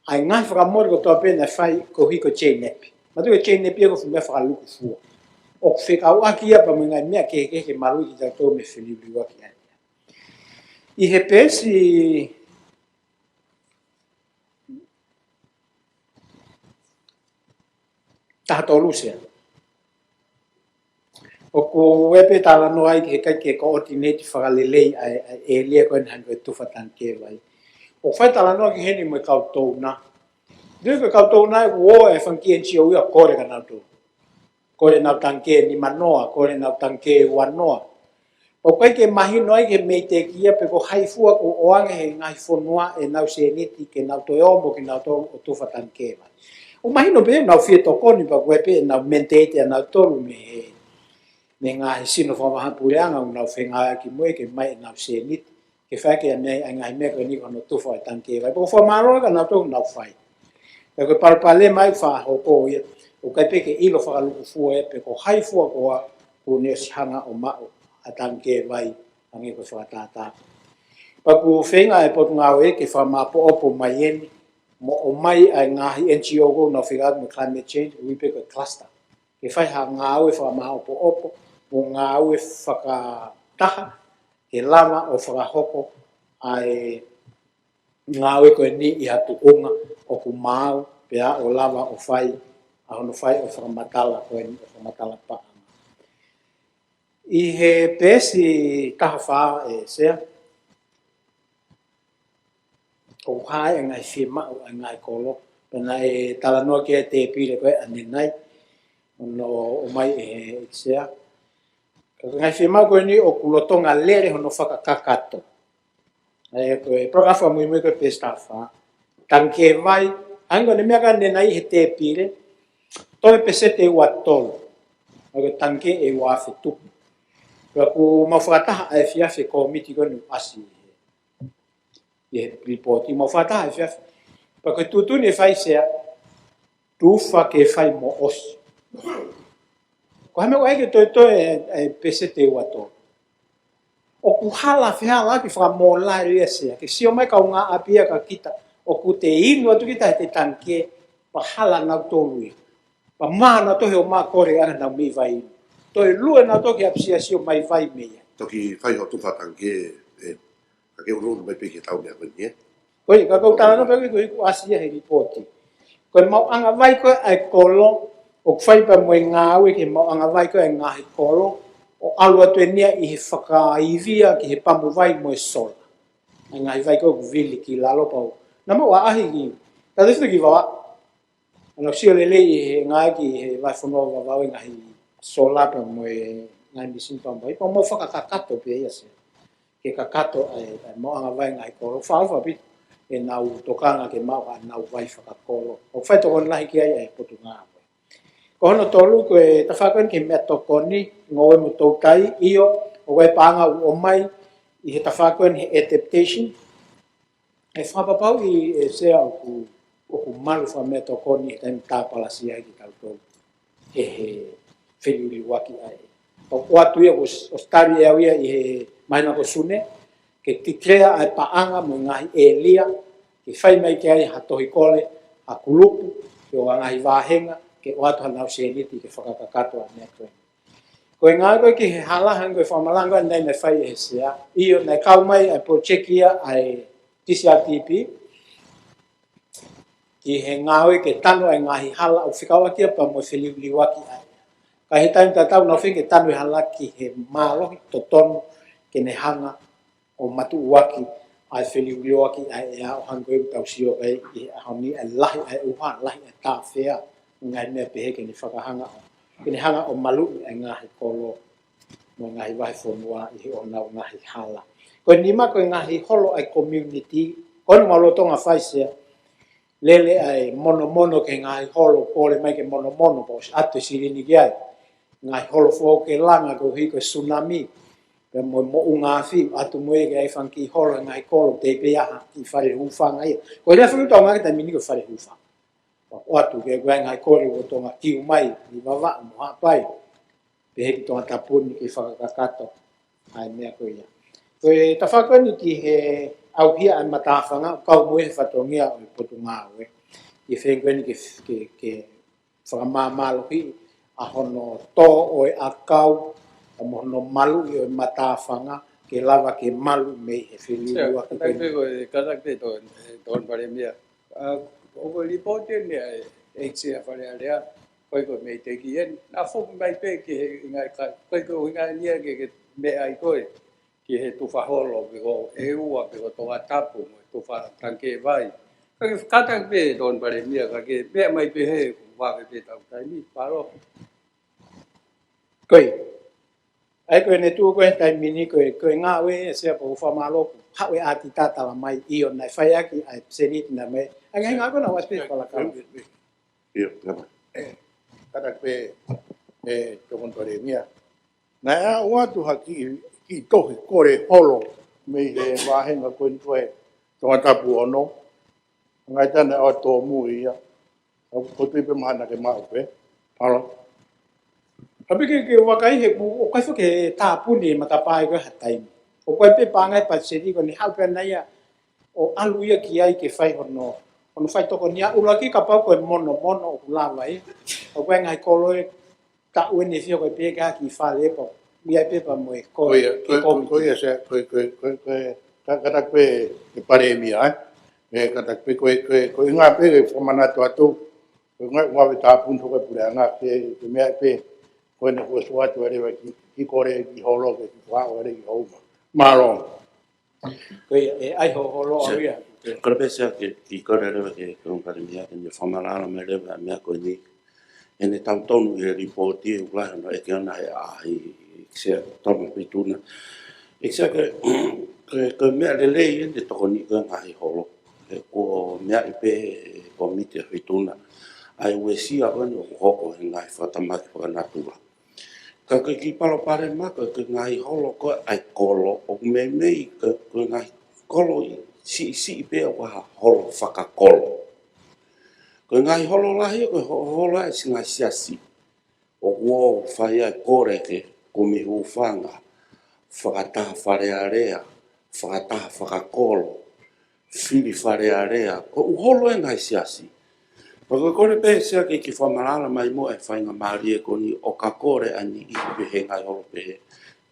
ʻa e ngaahi fakamole kotoa pē naʻe fai koeʻuhi ko Jane Napier. Manatuʻi ko Jane Napier ko e fuʻu meʻa fakalūkufua. ʻOku fekauʻaki ia pea mo e ngaahi meʻa kehekehe ke maluʻi kitautolu mei he feliuliuaki ʻa e ʻea. ʻI he peesi taha tolu Sea. ʻOku ʻi ai pē talanoa ai ki he ʻikai ke coordinate fakalelei ʻa e, ʻa e ʻēlia ko ena hangē ko e tufa tangikē vai. ʻOku fai talanoa ki heni mo e kau touna. Tuʻu ko e kau touna ʻoku ō e fanga kiʻi N G O ia ʻo kole kia nautolu. Kole ʻenau tangikē nimanoa, kole ʻenau tangikē uanoa. ʻOku ʻikai ke mahino ai ki he Meiteki ia pe ko hai fua kuo ʻoange he ngaahi fonua ʻenau sēniti ke nau toe ō mo kinautolu ʻo tufa tangikē vai. ʻOku mahino pē ʻenau fie tokoni pea ko e pē ʻenau mandate ʻanautolu mei he, mei he ngaahi sino fakavahaʻapuleʻanga ʻoku nau fengāueʻaki mo ia ke ʻomai ʻenau sēniti. Ke fai ki ai ʻa e ngaahi meʻa ko eni ko hono tufa e tangikē vai. Pea ko e fakamālō kia nautolu ʻoku nau fai. Pea ko e palopalema ia ʻoku fakahoko ia. ʻOku ʻikai pē ke ʻilo fakalūkufua ia pe ko hai fua koā kuo ne ʻosi hanga ʻo maʻu ʻa e tangikē vai hangē ko e fakatātā. Pea ʻoku feinga e Potungāue ke fakamāʻopoʻopo mai eni, mo ʻomai ʻa e ngaahi N G O ko ē ʻoku nau fekauʻaki mo e climate change, ui pē ko e cluster. Ke fai ha ngāue fakamāʻopoʻopo, ʻo ngāue fakataha ke lava ʻo fakahoko ʻa e ngāue ko eni ʻi ha tuʻunga ʻoku maau pea ʻo lava ʻo fai ʻa hono fai ʻo fakamatala ko eni ʻo fakamatala paʻanga. ʻI he peesi taha fā ʻe Sea, ʻoku hā e ngaahi fiemaʻu ʻa e ngaahi kolo, pea naʻe talanoa ki ai e tēpile ko ē ʻanenai, ʻo ʻomai ʻe he Sea. Ka ko e ngaahi fiemaʻu ko eni ʻoku lolotonga lele hono fakakakato. ʻA ia ko e palakalafu muimui ko e peesi taha fā. Tangikē vai, hangē ko ʻene meʻa ko ē ʻanenai he tēpile, toe peseti ʻe ua tolu. ʻA ia ko e tangikē ʻe ua afe tupu. Pea ʻoku mau fakataha ʻa e efiafi e kōmiti ko eni ʻoku ʻasi ʻi he lipooti, mau fakataha ʻa e efiafi. Pea ko e tuʻutuʻuni ʻe fai Sea, tufa ke fai mo ʻosi. Ko e hā e meʻa ʻoku ʻai ke toetoe ʻa e peseti ʻe ua tolu? ʻOku hala fehālaaki fakamōlale ia Sea, ke sio mai kaungāʻapi ia kia kita, ʻoku te inu atu kita he te tangikē, pea hala nautolu ia. Pea mā nautolu he ʻomai kole ʻa ʻenau meʻi vai inu. Toe lue nautolu ki ʻapisiasi ʻo ʻomai vai mei ai. Toki fai hoʻo tufa tangikē, ē, ka ke ʻunuʻunu mai pē ki he taʻu meʻa ko eni, ē? Ko ia, ka ʻoku ou talanoa pē ko ē ʻoku ʻasi ia he lipooti. Ko e maʻuʻanga vai ko ē ʻa e kolo, ʻoku fai pē mo e ngāue ki he maʻuʻanga vai ko ē ʻa e ngaahi kolo, ʻo ʻalu atu eni ia ʻi he fakaivia ki he pamu vai mo e sola. ʻA e ngaahi vai ko ē ʻoku vili ki lalo pau. Naʻa mau ʻaʻahi ki, ka te fita ki Vavaʻu. ʻA ia ʻoku sio lelei ʻi he ngaahi ki he vahefonua Vavaʻu e ngaahi sola pea mo e ngaahi mīsini pamu vai. Pea mau fakakakato pē ia Sea. Ke kakato ʻa e, ʻa e maʻuʻanga vai ngaahi kolo. Fāufa pē ʻenau tokanga ke maʻu ʻenau vai fakakolo. ʻOku fai tokoni lahi ki ai ʻa e Potungāue. Ko hono tolu ko e tafaʻaki ko eni ki he meʻatokoni, ngoue mo toutai, ʻio, ʻoku ʻi ai e paʻanga ʻoku ʻomai ʻi he tafaʻaki ko eni he adaptation. ʻE fakapapauʻi ʻe Sea ʻoku, ʻoku malu fakameʻatokoni he taimi tāpalasia ai kitautolu ʻe he feliuliuaki ʻa e. ʻOku ʻoatu ia ʻoku s-, ʻosi tali ʻe au ia ʻi he māhina ko Sune, ke declare ʻa e paʻanga mo e ngaahi ʻēlia, ke fai mai ki ai ha tohi kole, ha kulupu, pe ko ha ngaahi vāhenga, ke ʻoatu hanau sēniti ke fakakakato ʻa e meʻa ko ē. Ko e ngāue ko ē ki he hala hangē ko e fakamalanga ʻanenai naʻe fai ʻe he Sea. ʻIo, naʻe kau mai ʻa e project ia ʻa e T C R T P ki he ngāue ke tanu ʻa e ngaahi hala ʻoku fekauʻaki ia pea mo e feliuliuaki ʻa e. Ka ʻi he taimi tatau naʻa nau feinga ke tanu e hala ki he mālohi totonu ke ne hanga ʻo matuʻuaki ʻa e feliuliuaki ʻa e ʻea ʻo hangē ko ʻetau sio ki ai ʻi he ʻaho ni, ʻa e lahi ʻa e ʻuha, lahi ʻa e tāfea, ngaahi meʻa pehē ke ne fakahanga ʻo, ke ne hanga ʻo maluʻi ʻa e ngaahi kolo mo e ngaahi vahefonua ʻi he ʻenau ngaahi hala. Ko e nima ko e ngaahi holo ʻa e community, ko eni ʻoku mau lolotonga fai Sea, lele ʻa e monomono ki he ngaahi holo, kole mai ke monomono, pea ʻosi ʻatu e silini ki ai. Ngaahi holo foʻou ke langa koeʻuhi ko e tsunami, pea mo e moʻunga afi, ʻatu mo ia ke ʻai e fanga kiʻi holo he ngaahi kolo, teʻeki ai ha kiʻi fale hūfanga ia. Ko e lea fulu tau ngake taimi ni ko e fale hūfanga. Pea ʻoatu ke ʻai e ngaahi kolo ʻo Tonga ki ʻUmai, ʻi Vavaʻu mo Haʻapai. Pehē ki Tongatapu ni ke fakakakato ʻa e meʻa ko ia. Ko e tafaʻaki ko eni ki he ʻauhia ʻa e matāfanga, kau mo e fatongia ʻo e Potungāue. Ki he feinga ko eni ke, ke, ke fakamāmālohiʻi ʻa hono tō ʻo e ʻakau, pea mo hono maluʻi ʻo e matāfanga, ke lava ke malu mei he feliuliuaki ko eni. Kātaki pē ko e, kātaki pē Tokoni, Tokoni Palēmia. ʻA, ʻoku lipooti eni ʻa e Sea Fale Alea, ko e ko e mei te ki en. Naʻa foki mai pē ki he ngaahi ka, ko e ko e ngaahi nia ke, ke meʻa ai ko e ki he tufa holo, pe ko ʻEua, pe ko Tongatapu, mo e tufa tangikē vai. Ka ke kātaki pē Tokoni Palēmia, ka ke meʻa mai pē he, ʻoku vave pē ʻetau taimi, palo. Ko e. ʻA ia ko ʻene tuʻu ko e taimi ni ko e, ko e ngāue ʻa e Sea pea ʻoku fakamālō, haʻu e ʻātita tala mai ʻio naʻe fai ʻaki ʻa e seniti naʻe mai. ʻA e ngaahi ngāue ko ena ʻoku ʻasi pē he palakalafu. ʻIo, ngapa. Kātaki pē, ē, Tokoni Palēmia. Naʻe ʻoatu ha kiʻi, kiʻi tohi kole holo mei he vāhenga ko eni ko e Tongatapu ono. Ngaahi tana ʻo tōmui ia. ʻOku ou tui pē mahalo naʻa ke maʻu pē. Palo. Ka piki ke vakai he ʻoku, ʻoku ʻikai foki ke tāpuni e matapā ko ē ha taimi. ʻOku ʻi ai pē paʻanga he patiseti ko eni haʻu pē ʻana ia ʻo ʻalu ia ki ai ke fai hono, hono fai tokoni ia ʻuluaki kapau ko e monomono ʻoku lava ia. ʻOku ʻi ai e ngaahi kolo ʻe taʻu eni ʻe fiha ko e pehē ke ʻai ha kiʻi fale pea Mia pepa mo e ko, ko ia, ko, ko, ko ia Sea, ko, ko, ko, ko, ka, kātaki pē ʻe Palēmia, ē? Ē, kātaki pē ko, ko, ko e ngaahi pē ke fakamanatu atu, ko e ngaahi ʻoku ʻave tāpuni hoko e puleʻanga ke, ke meʻa pē, ko ʻene kuo suʻe atu ʻa e leva ki, ki kole ki holo ke ki fua ʻo e leva ki houma. Mālō. Ko ia, ʻe ʻai ho holo au ia. Kole pē Sea ke, ki kole leva ke, ke ʻomi Palēmia ke ne fakamaʻalaʻala mai leva meʻa ko eni. ʻEne tautonu ʻi he lipooti ʻoku lahi hono ʻeke ʻana he ʻaʻahi Sea Tama Fetuna. ʻEiki Sea ke, ke, ke meʻa lelei ʻene tokoni ki he ngaahi holo. He kuo meaʻi pē ʻe he kōmiti ʻa Fetuna ʻa e uesia ko eni ʻoku hoko he ngaahi fakatamaki fakanatula. Ka ko e kiʻi palopalema ko e, ko e ngaahi holo ko ē ʻa e kolo, ʻoku meimei ko e, ko e ngaahi kolo ʻi siʻisiʻi pē ʻoku ʻi ai ha holo fakakolo. Ko e ngaahi holo lahi ko e ho-, holo ʻa e siʻi ngaahi siasi. ʻOku ō ʻo fai ai e kole ke kumi hūfanga, fakataha Fale Alea, fakataha fakakolo, fili Fale Alea, ko e ʻū holo ʻa e ngaahi siasi. Pea ko e kole pē Sea ke ke fakamaʻalaʻala mai muʻa e faingamālie ko eni ʻo ka kole ʻa e niʻihi pehē, ngaahi holo pehē,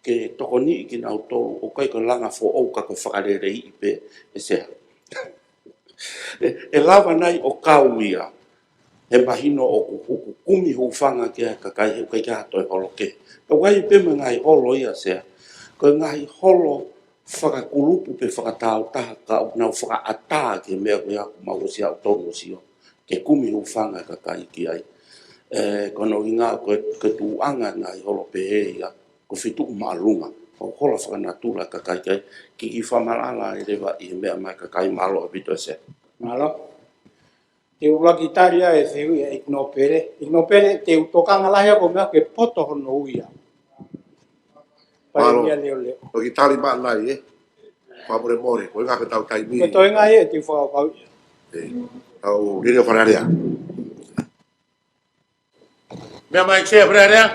ke tokoniʻi kinautolu, ʻoku ʻikai ko e langa foʻou ka ko e fakaleleiʻi pē ē Sea. ʻE, ʻe lava nai ʻo kau ia, he mahino ʻoku, ʻoku kumi hūfanga ki ai e kakai he ʻoku ʻikai ke ʻi ai ha toe holo kehe. Pea ʻoku ʻi ai pē mo e ngaahi holo ia Sea, ko e ngaahi holo fakakulupu pe fakataautaha ka ʻoku nau fakaʻatā ki he meʻa ko ia ʻoku mau ʻosi ʻaʻu tonu ʻo sio, ke kumi hūfanga e kakai ki ai. Ē, ko hono ʻuhinga ko e, ko e tuʻuʻanga e ngaahi holo pehē ia, ko e fetuʻu māʻolunga, ko e holo fakanatula e kakai ki ai, ke ke fakamaʻalaʻala ai leva ʻi he meʻa mai e kakai. Mālō ʻaupito Sea. Mālō. Te u ʻuluaki tali ʻa e fehuʻi ʻa ʻEiki Nōpele. ʻEiki Nōpele, te u tokanga lahi ʻa ko e meʻa ke poto hono ui ʻa Palēmia leoleo. ʻOku tali mai nai, ē? Fakamolemole, ko e ngaahi ke tau taimi. Ko e toenga ia, te u fakakaukau ia. Ē, tau lele ʻo Fale Alea. Meʻa mai Sea Fale Alea.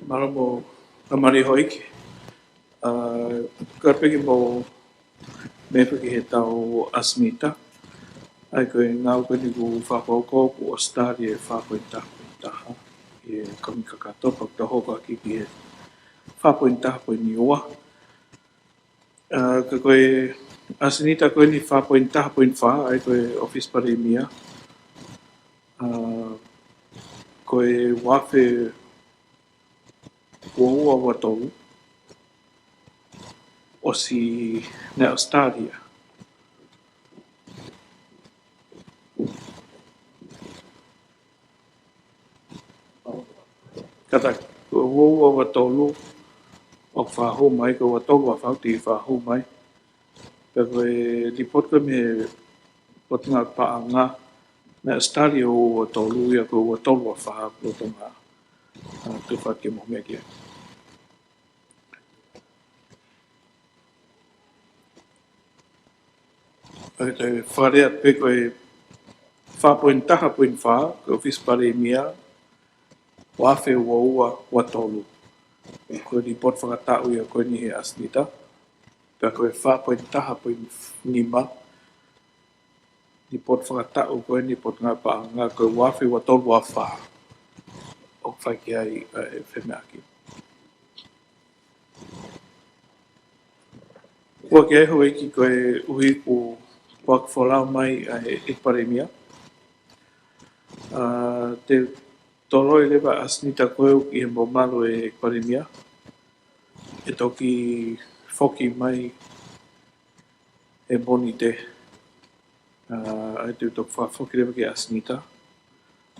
Mālō mo e faingamālie houʻeiki. ʻA, kole pē ke mou meʻa pē ki he tau ʻasenita. ʻA ia ko e ngāue ko eni ʻoku fakakaukau ʻoku ʻosi tali e fā poini taha poini taha ʻi he kau kakato, pea tau hoko ʻaki ki he fā poini taha poini ua. ʻA, ka ko e ʻasenita ko eni fā poini taha poini fā, ʻa ia ko e ʻOfisi Palēmia. ʻA, ko e ua afe ua ua ua tolu, ʻosi naʻe ʻosi tali ia. Kātaki, ko e ua ua ua tolu ʻoku fakahū mai, ko e ua tolu ua fā ʻoku teʻeki fakahū mai. Pea ko e lipooti ko ē mei he Potungāue Paʻanga, naʻe ʻosi tali ʻo ua tolu ia, ko e ua tolu ua fā ʻoku lolotonga, ʻa, tufa ke mou meʻa ki ai. ʻA ia, toe fakalea pē ko e fā poini taha poini fā, ko e ʻOfisi Palēmia, ua afe ua ua ua tolu. Ko e lipooti fakataʻu ia ko eni he ʻasenita. Pea ko e fā poini taha poini nima, lipooti fakataʻu ko eni Potungāue Paʻanga, ko e ua afe ua tolu ua fā ʻoku fai ki ai, ʻa, e femeʻaʻaki. ʻUa ki ai houʻeiki, koeʻuhi kuo folau mai ʻa e, ʻEiki Palēmia. ʻA, te u toloi leva ʻasenita ko ē ʻoku ʻi he mamalu ʻo e ʻEiki Palēmia. ʻE toki foki mai he Mōnite. ʻA, ʻa ia te u toki fakafoki leva ki he ʻasenita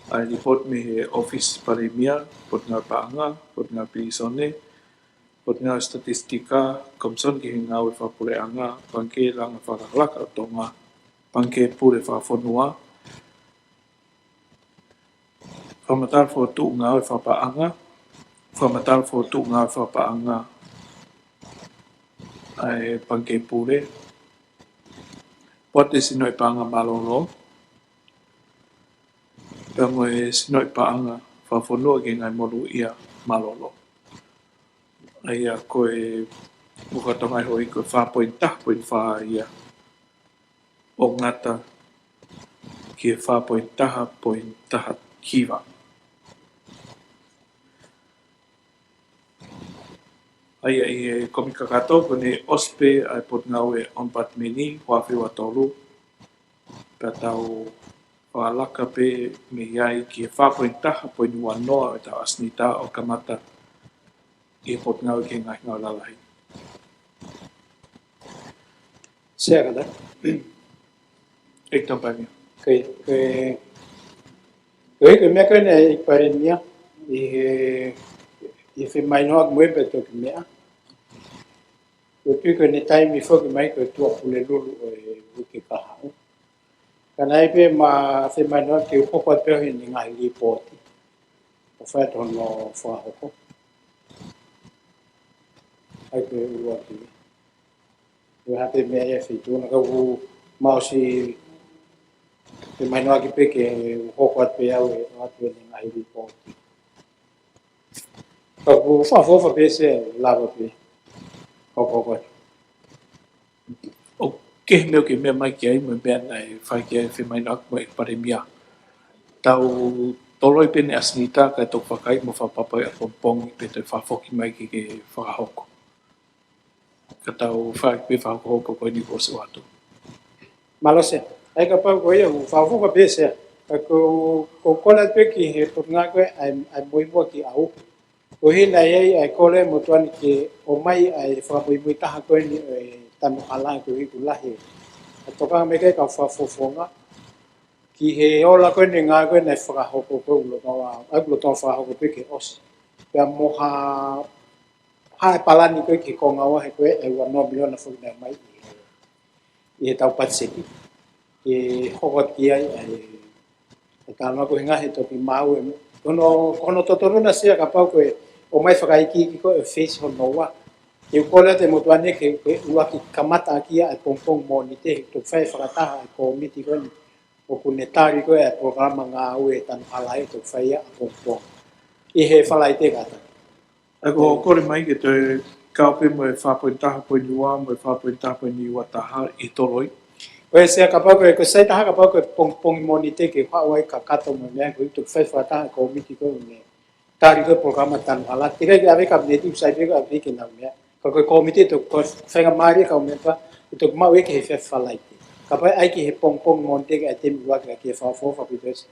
ʻa e lipooti mei he ʻOfisi Palēmia, Potungāue Paʻanga, Potungāue Pilīsone, Potungāue Sitatisitika, Komisoni ki he Ngāue Fakapuleʻanga, Pangikē Langa Fakalakalaka ʻo Tonga, Pangikē Pule Fakafonua, Fakamatala Fokotuʻu Ngāue Fakapaʻanga, Fakamatala Fokotuʻu Ngāue Fakapaʻanga ʻa e Pangikē Pule, Poate Sinoʻi Paʻanga Mālōlō, pea mo e Sinoʻi Paʻanga Fakafonua ki he Ngaahi Monūʻia Mālōlō. ʻA ia ko e, ʻoku fakatokangaʻi houʻeiki, ko e fā poini taha poini fā ia ʻo ngata ki he fā poini taha poini taha hiva. ʻA ia ʻi he kōmiti kakato, kuo ne ʻosi pē ʻa e potungāue ʻo e ʻOmipatimeni, ua afe ua tolu, pea tau fakalaka pē mei ai ki he fā poini taha poini ua noa ʻo ʻetau ʻasenita ʻo kamata ʻi he potungāue ki he ngaahi ngāue lalahi. Sea, kātaki. ʻEiki Tama Palēmia. Ko e, ko e, ko e, ko e meʻa ko eni ʻEiki Palēmia, ʻi he, ʻi he femahinoʻaki mo e pē toki meʻa. Ko e piko ni taimi foki mai ko e Tuʻapulelulu ʻo e uike kahaʻu. Ka naʻe ʻi ai pē ʻema femahinoʻaki ke u hoko atu pē au ʻi heʻene ngaahi lipooti ʻo fai atu hono fakahoko. ʻA ia ko e ʻuluaki. Ko e hā pē meʻa ia ʻe feituʻu na ka u ma ʻosi femahinoʻaki pē ke u hoko atu pē au ʻo ʻoatu ʻene ngaahi lipooti. Ka ʻoku ou fakaʻofoʻofa pē Sea, lava pē. Hoko, hoko atu. ʻOku kehe meʻa ʻoku ke meʻa mai ki ai mo e meʻa naʻe fai ki ai e femahinoʻaki mo e ʻEiki Palēmia. Tau toloi pē ʻene ʻasenita kae toki vakai mo fakapapauʻi ʻapongipongi pe toe fakafoki mai ke ke fakahoko. Ka tau fai pē fakahokohoko ko eni kuo ʻosi ʻoatu. Mālō Sea. ʻA ia kapau ko ia, ʻoku ou fakaʻofoʻofa pē Sea. Ka ko, ko e kole atu pē ki he potungāue ko ē ʻa e, ʻa e Muimui ki ʻAuhu. Ko e hā naʻe ʻi ai ʻa e kole ʻa e motuʻa ni ke ʻomai ʻa e fakamuimui taha ko eni ʻo e tanu hala koeʻuhi ʻoku lahi ʻa e tokanga mei he kau fakafofonga ki he ola ko eni ngāue ko ē naʻe fakahoko ko ē ʻoku lolotonga, ʻa ʻoku lolotonga fakahoko pē ke ʻosi. Pea mo ha, ha e palani ko ē ki he konga ua he ko e ua noa miliona foki naʻe ʻomai ʻi he ʻi he tau patiseti. Ke hoko atu ki ai ʻa e, ʻa e talanoa ko e ngaahi toki maʻu e, ko hono, ko hono totonu na Sea kapau ko e ʻomai fakaikiiki ko e phase hono ua. Ke u kole atu e motuʻa ni ke, ke ʻuluaki kamata ʻaki ia ʻapongipongi Mōnite, toki fai fakataha ʻa e kōmiti ko eni ʻoku ne tali ko ē ʻa e polokalama ngāue tanu hala ʻe toki fai ia ʻapongipongi. ʻI he Falaite kātaki. ʻA ia ko e kole mai ke toe kau pē mo e fā poini taha poini ua mo e fā poini taha poini ua taha ʻi he toloi. Ko e Sea kapau ko e, ko e sai taha kapau ko e pongipongi Mōnite ke haʻu ai kakato mo e meʻa ko e toki fai fakataha e kōmiti ko ē ʻoku ne tali ko ē polokalama tanu hala. Teʻeki ai ke ʻave Kapineti, sai pē ke ʻave ke nau meʻa. Ka ko e kōmiti toki ko e faingamālie kau mēmipa, ʻe toki maʻu ia ki he efiafi Falaite. Kapau ʻe ʻai ki he pongipongi Mōnite ke ʻai e temi ʻuluaki, ʻa ia ko e fakaʻofoʻofa pē Sea.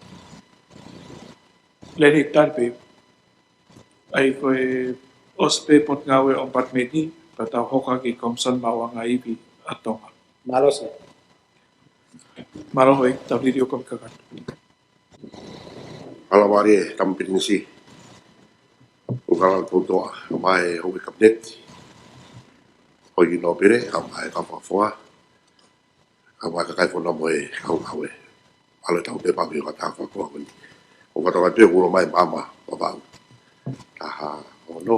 Lele tali pē. ʻA ia ko e ʻosi pē potungāue ʻo e ʻOmipatimeni, pea tau hoko atu ki he Komisoni Maʻuʻanga Ivi ʻa Tonga. Mālō Sea. Mālō hoi, tau lili ʻo kōmiti kakato. Mālō mālie, Tama Pilinisi. ʻOku ou kole atu ʻo toʻa, ʻa e houʻeiki Kapineti. Houʻeiki Nōpele, ʻa e kau fakafofonga. ʻA e kakai fonua mo e kau ngāue. Mālō e tau pē pāpi o ka tā fakakoa ko eni. ʻOku ou fakatokangaʻi pē ʻoku ulo mai maama Vavaʻu. Taha ono.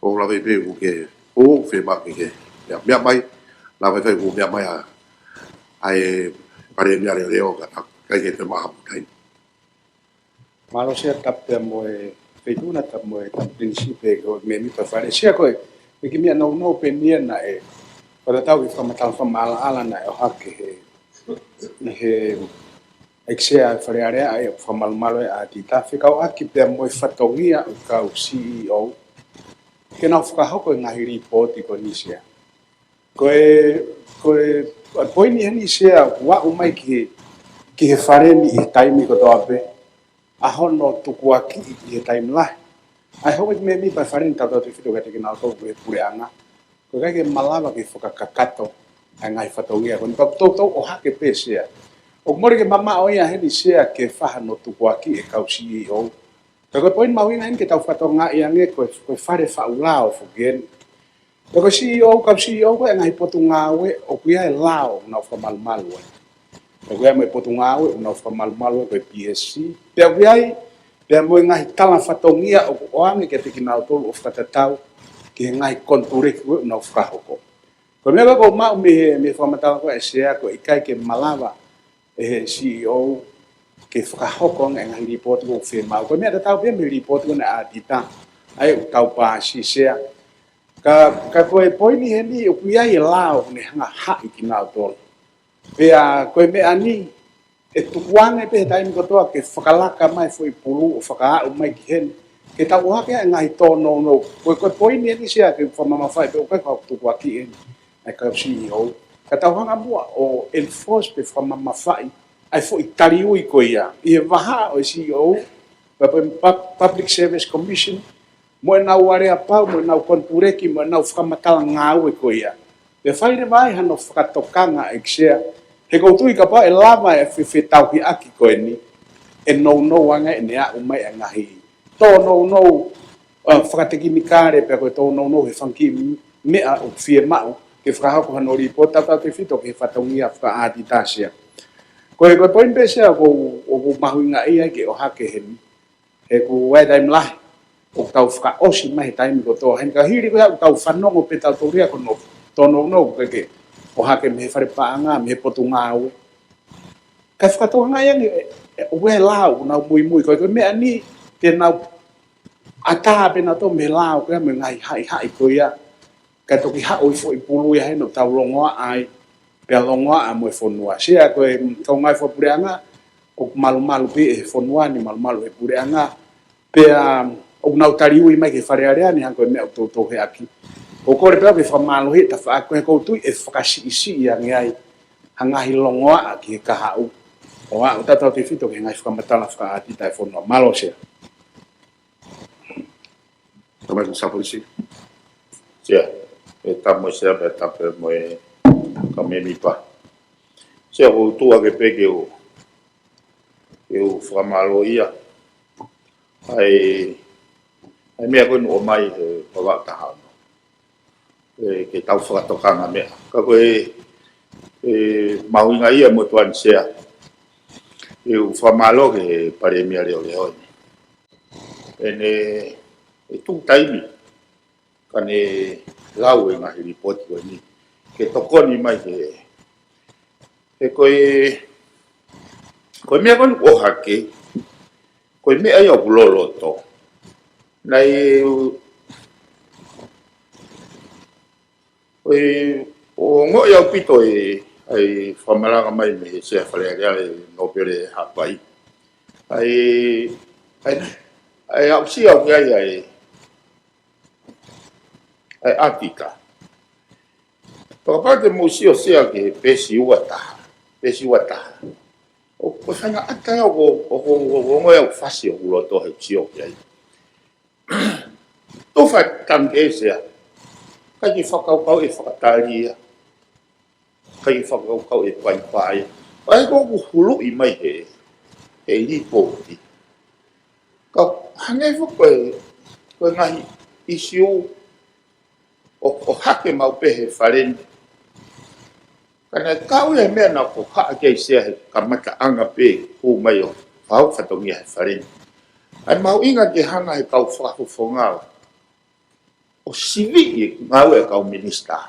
ʻOku ou lave pē ʻoku ke, ʻoku fiemaʻu ke ke meʻa, meʻa mai. Lave pē ʻoku meʻa mai ʻa, ʻa e Palēmia leʻoleʻo ka ta, ʻikai ke toe maʻu ha taimi. Mālō Sea, tapu pea mo e feituʻu na, tapu mo e Tama Pilinisi pea ko e mēmipa Fale. Sea ko e, ko e kiʻi meʻa nounou pē eni ia naʻe, ʻo tatau ki he fakamatala fakamaʻalaʻala naʻe ʻohake he, ʻi he ʻEiki Sea Fale Alea ʻa ia ʻoku fakamalumalu ʻa e ʻasenita, fekauʻaki pea mo e fatongia ʻo e kau C E O ke nau fakahoko e ngaahi lipooti ko eni Sea. Ko e, ko e, ʻa e poini heni Sea ʻoku aʻu mai ki he, ki he Fale ni ʻi he taimi kotoa pē, ʻa hono tukuakiʻi ʻi he taimi lahi. ʻA e houʻeiki mēmipa Fale ni tautautefito kiate kinautolu ko e puleʻanga. ʻOku ʻikai ke malava ke fakakakato ʻa e ngaahi fatongia ko eni pea ʻoku toutou ʻohake pē Sea. ʻOku mole ke mamaʻo ia heni Sea ke fai hano tukuakiʻi e kau C E O. Ka ko e poini mahuʻinga heni ke tau fakatokangaʻi ange ko e, ko e fale faʻu lao foki eni. Pea ko e C E O, kau C E O ko e ngaahi potungāue ʻoku ʻi ai e lao ʻoku nau fakamalumalu ai. Pea ʻoku ʻi ai mo e potungāue ʻoku nau fakamalumalu ai ko e P S C. Pea ʻoku ʻi ai, pea mo e ngaahi tala fatongia ʻoku ʻoange kiate kinautolu ʻo fakatatau ki he ngaahi konituleki ko ē ʻoku nau fakahoko. Ko e meʻa ko ē ʻoku ou maʻu mei he, mei he fakamatala ko ē ʻa e Sea ko e ʻikai ke malava ʻe he C E O ke fakahoko ange e ngaahi lipooti ʻoku fiemaʻu. Ko e meʻa tatau pē mo e lipooti ko ena ʻa e ʻasenita, ʻa ia ʻoku tau paasi Sea. Ka, ka ko e poini heni ʻoku ʻi ai e lao ʻoku ne hanga ʻo haʻi kinautolu. Pea ko e meʻa ni, ʻE tukuange pē he taimi kotoa ke fakalaka mai foʻi pulu ʻo fakaaʻu mai ki heni. Ke tau ʻohake ʻa e ngaahi tōnounou. Ko e, ko e poini eni Sea ke fakamamafaʻi pē ʻoku ʻikai ko haʻaku tukuakiʻi eni ʻa e kau C E O. Ka tau hanga muʻa ʻo enforce pe fakamamafaʻi ʻa e foʻi taliui ko ia. ʻI he vahaʻa ʻo e C E O, pe, pe pub-, Public Service Commission, mo ʻenau aleapau, mo ʻenau konituleki, mo ʻenau fakamatala ngāue ko ia. Pea fai leva ai hano fakatokanga ʻEiki Sea. He ʻoku ou tui kapau ʻe lava e fe-, fetauhiʻaki ko eni, ʻe nounou ange ʻene aʻu mai e ngaahi tōnounou, ʻa, fakatekinikale pea ko e tōnounou he fanga kiʻi meʻa ʻoku fiemaʻu ke fakahoko hano lipooti tautautefito ki he fatongia fakaʻātita Sea. Ko e, ko e poini pē Sea ʻoku, ʻoku mahuʻinga ia ke ʻohake heni. He ʻoku ʻi ai e taimi lahi ʻoku tau fakaʻosi mai he taimi kotoa. Heni ka hili ko ia ʻoku tau fanongo pē tautolu ia ko hono tōnounou ke, ke ʻohake mei he fale paʻanga, mei he potungāue. Kae fakatokangaʻi ange ē, ē, ʻoku ʻi ai e lao ʻoku nau muimui ko ē, ko e meʻa ni te nau ʻatā pē nautolu mei he lao ko ia mo e ngaahi haʻihaʻi ko ia. Kae toki haʻu e foʻi pulu ia heni ʻo tau longoaʻa ai, pea longoaʻa mo e fonua. Sea ko e kaungā fakapuleʻanga, ʻoku malumalu pē ʻe he fonua ni, malumalu ʻe he puleʻanga, pea ʻoku nau taliui mai ki he Fale Alea ni, hangē ko e meʻa ʻoku toutou ʻohake. ʻOku ou kole pē au ke fakamālohiʻi e tafaʻaki ko ē he ʻoku ou tui ʻe fakasiʻisiʻi ange ai ha ngaahi longoaʻa ki he kahaʻu. ʻO aʻu tautautefito ki he ngaahi fakamatala fakaʻātita e fonua. Mālō Sea. Tamai Sapolisi. Sea, ʻe tapu mo e Sea, pea tapu mo e kau mēmipa. Sea, ʻoku ou tuʻu hake pē ke u, ke u fakamālōʻia ʻa e, ʻa e meʻa ko eni ʻoku ʻomai he Vavaʻu taha ono. ʻE, ke tau fakatokanga meʻa. Ka ko e, ʻe, mahuʻinga ia mo tuʻa ni Sea. ʻE, ʻoku ou fakamālō ki he Palēmia Leoleo ni. ʻEne, ʻe tuku taimi, ka ne lau e ngaahi lipooti ko eni. Ke tokoni mai ke, he ko e, ko e meʻa ko eni ʻoku ʻohake, ko e meʻa ia ʻoku loloto. Naʻe, ʻo e, ʻoku ongoʻi ʻaupito e, ʻa e fakamalanga mai mei he Sea Fale Alea ʻa e Nōpele Haʻapai. ʻA e, ʻa e, ʻa e aʻusia ʻoku ʻi ai ʻa e, ʻa e ʻātika. Fakapapau te mou sio Sea ki he peesi ua taha, peesi ua taha. ʻOku, ʻoku faingataʻa ʻoku, ʻoku, ʻoku, ʻoku ongoʻi ʻoku fasi ʻoku loto he sio ki ai. Tufa tangikē Sea. ʻIkai ke fakakaukau ʻe fakatali ia. ʻIkai ke fakakaukau ʻe paipai ia. ʻA ia ko ē ʻoku huluʻi mai he, he lipooti. Ka hangē foki ko e, ko e ngaahi ʻisiū ʻoku, ʻoku ʻohake maʻu pē he Fale ni. Ka naʻe kau ia he meʻa naʻa ku haʻa ki ai Sea he kamataʻanga pē hū mai ʻo fakahoko fatongia he Fale ni. ʻA e mahuʻinga ke hanga he kau fakafofonga ʻo siviʻi e ngāue e kau minisitā.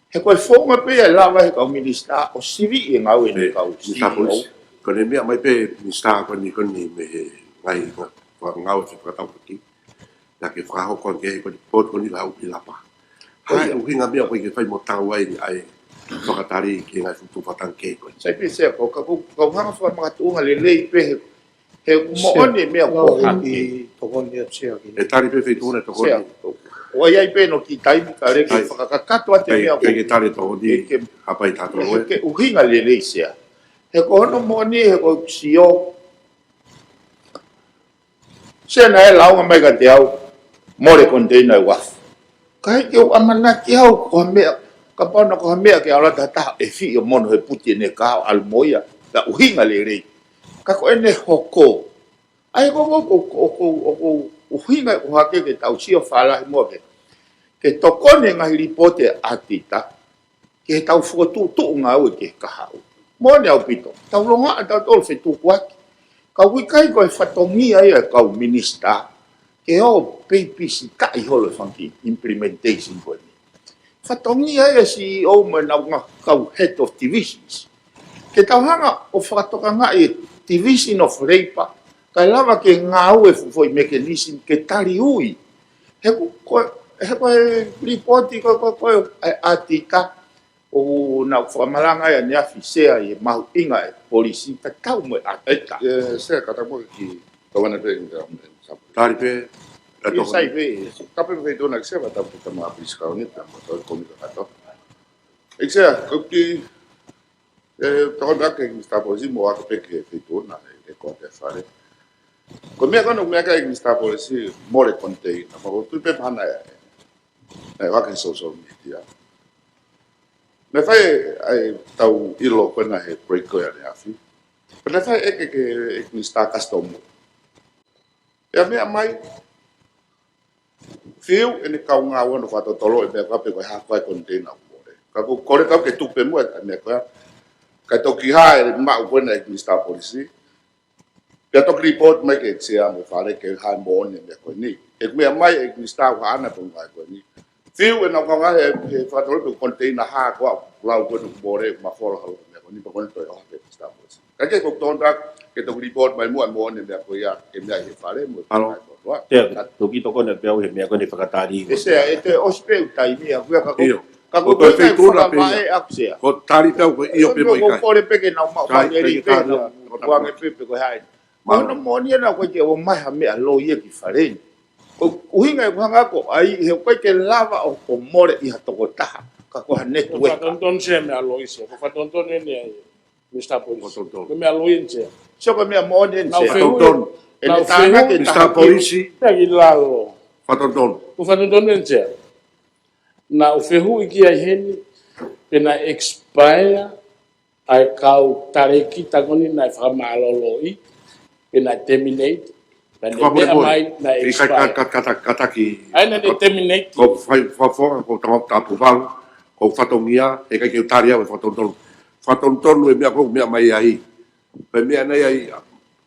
He ko e founga pē ia ʻe lava he kau minisitā ʻo siviʻi e ngāue ʻene kau C E O. Minisitā Polisi, ko ʻene meʻa mai pē minisitā ko eni ko eni mei he ngaahi ngā-, ngāue fefakatauʻaki. Naʻa ke fakahoko ange he ko e lipooti ko eni lau ʻi Lapa. Ko ia. ʻUhinga meʻa ko ē ke fai mo tau ai ʻa e fakatali ki he ngaahi futu fatang ke ko ē. Sai pē Sea ko ka ko, ka hanga fakamakatuʻunga lelei pē he, he moʻoni meʻa ko ʻohake. Tokoni atu Sea ki. ʻE tali pē feituʻu na tokoni. Sea, ʻoku ʻi ai pē no ki taimi ka leke fakakakato atu e meʻa ko ē. Ke tali tokoni ke, ke, hapai tato he, ke ʻuhinga lelei Sea. He ko hono moʻoni he ko sio Sea naʻe lāunga mai kiate au, mole koniteina ʻe uafu. Kae ʻikai ke u ʻamanaki au ko ha meʻa, kapau naʻa ko ha meʻa ke ala tahataha ʻe fiʻi ʻo mono he puti ʻene kahaʻu ʻalu mo ia, ka ʻuhinga lelei. Ka ko ʻene hoko. ʻA ia ko, ko, ko ʻuhinga ʻoku ʻohake ke tau sio fālahi muʻa ke, ke tokoni e ngaahi lipooti ʻa e ʻātita, ke tau fokotuʻutuʻu ngāue ki he kahaʻu. Moʻoni ʻaupito, tau longoaʻa tautolu fetukuaki. Ka ʻoku ʻikai ko e fatongia ia e kau minisitā, ke ō ʻo peipisitaʻi holo e fanga kiʻi implementation ko eni. Fatongia ia e C E O mo ʻenau ngaahi kau head of divisions. Ke tau hanga ʻo fakatokangaʻi e Division of Labour, kae lava ke ngāue e fuʻu foʻi mechanism ke taliui. He ko, ko, he ko e lipooti ko, ko, ko e ʻātita, ʻOku nau fakamalanga ai ʻaneafi Sea ʻi he mahuʻinga e polisi tatau mo e ʻata. ʻIkai, e, Sea, ka tapu ki tau ana pē ki ta, sa- Tali pē, e Tokoni. Sai pē, tapu pē Feituʻuna ki Sea, tapu ki he tama polisi kauni, tama tau komi ka kato. ʻIkai Sea, ko ki, e, tau ana ki he Minisitā Polisi mo ʻoatu pē ki he Feituʻuna, e, e ko te fale. Ko e meʻa ko ena, meʻa ki he Minisitā Polisi, mole container, ma ko tu pē pana e. E, ʻoatu ki he social media. Naʻe fai ai ʻetau ʻilo ko ena he break ko ia ʻaneafi. Pea naʻe fai ʻeke ki he Minisitā Customs. Pea meʻa mai, fiu ʻene kaungā ua no fakatotolo e meʻa ko ē pe ko e hā ko ā e container ʻoku mole. Ka ko e kole kau ke tuku pē muʻa e meʻa ko ia. Ka toki hā e maʻu ko ena e Minisitā Polisi. Pea toki report mai ki he Sea mo e Fale ke hā e moʻoni e meʻa ko eni. He meʻa mai e Minisitā ʻoku haʻana pe ko e hā ko eni. Fiu ʻenau kaungā he, he fakatotolo pe container hā ko ā ʻoku lau ko ena ʻoku mole, ma fola halo e meʻa ko eni, pea ko ena toe ʻohake e Minisitā Polisi. Ka ke ko e tonu ke toki report mai muʻa e moʻoni e meʻa ko ia, ke meʻa ʻi he Fale mo e Alo. Fale ko ā. Te, toki tokoni pē au he meʻa ko eni fakatali. ʻE Sea, ʻe toe ʻosi pē ʻeku taimi ʻaʻaku ia ka ko ʻIo. Ka ko Ko e e Feituʻuna pē ia. Feituʻuna pē ia. Ko e tali pē au ko e ʻio pē mo e ʻikai. Ko e kole pē ke nau maʻu Sai, mai e pē ke lelei pē tali nau au. Kuange pē pe ko e hā e. Mālō. Ko hono moʻoni ena ʻoku ʻikai ke ʻomai ha meʻa loi ia ki Fale ni. Ko e ʻuhinga ʻeku hanga ko ē, he ʻoku ʻikai ke lava ʻo, ʻo mole ʻi ha tokotaha. Ka ko ha network. Fakatonutonu Sea meʻa loi Sea. Ko e fakatonutonu eni ai. Minisitā Polisi. Fakatonutonu. Ko e meʻa loi eni Sea. Sio ko e meʻa moʻoni eni Sea. Naʻu fehuʻi. Fakatonutonu. ʻEne Naʻu fehuʻi. Tānaki Minisitā tahi Polisi. Pea ki lalo. Fakatonutonu. Ko e fakatonutonu eni Sea. Naʻu fehuʻi ki ai heni, pe naʻe expire ʻa e kau talēkita ko eni naʻe fakamālōlōʻi, pe naʻe terminate, pea ne Fakamolemole. meʻa mai naʻe ʻIkai expire. ka, ka, ka, ka, kataki. ʻA ia naʻe terminate. Ko fai, fa, fa, ko tama tapu valu, ko fatongia, he ʻikai ke u tali au e fakatonutonu. Fakatonutonu e meʻa ko ē, meʻa mai ai. Pe meʻa nei ai,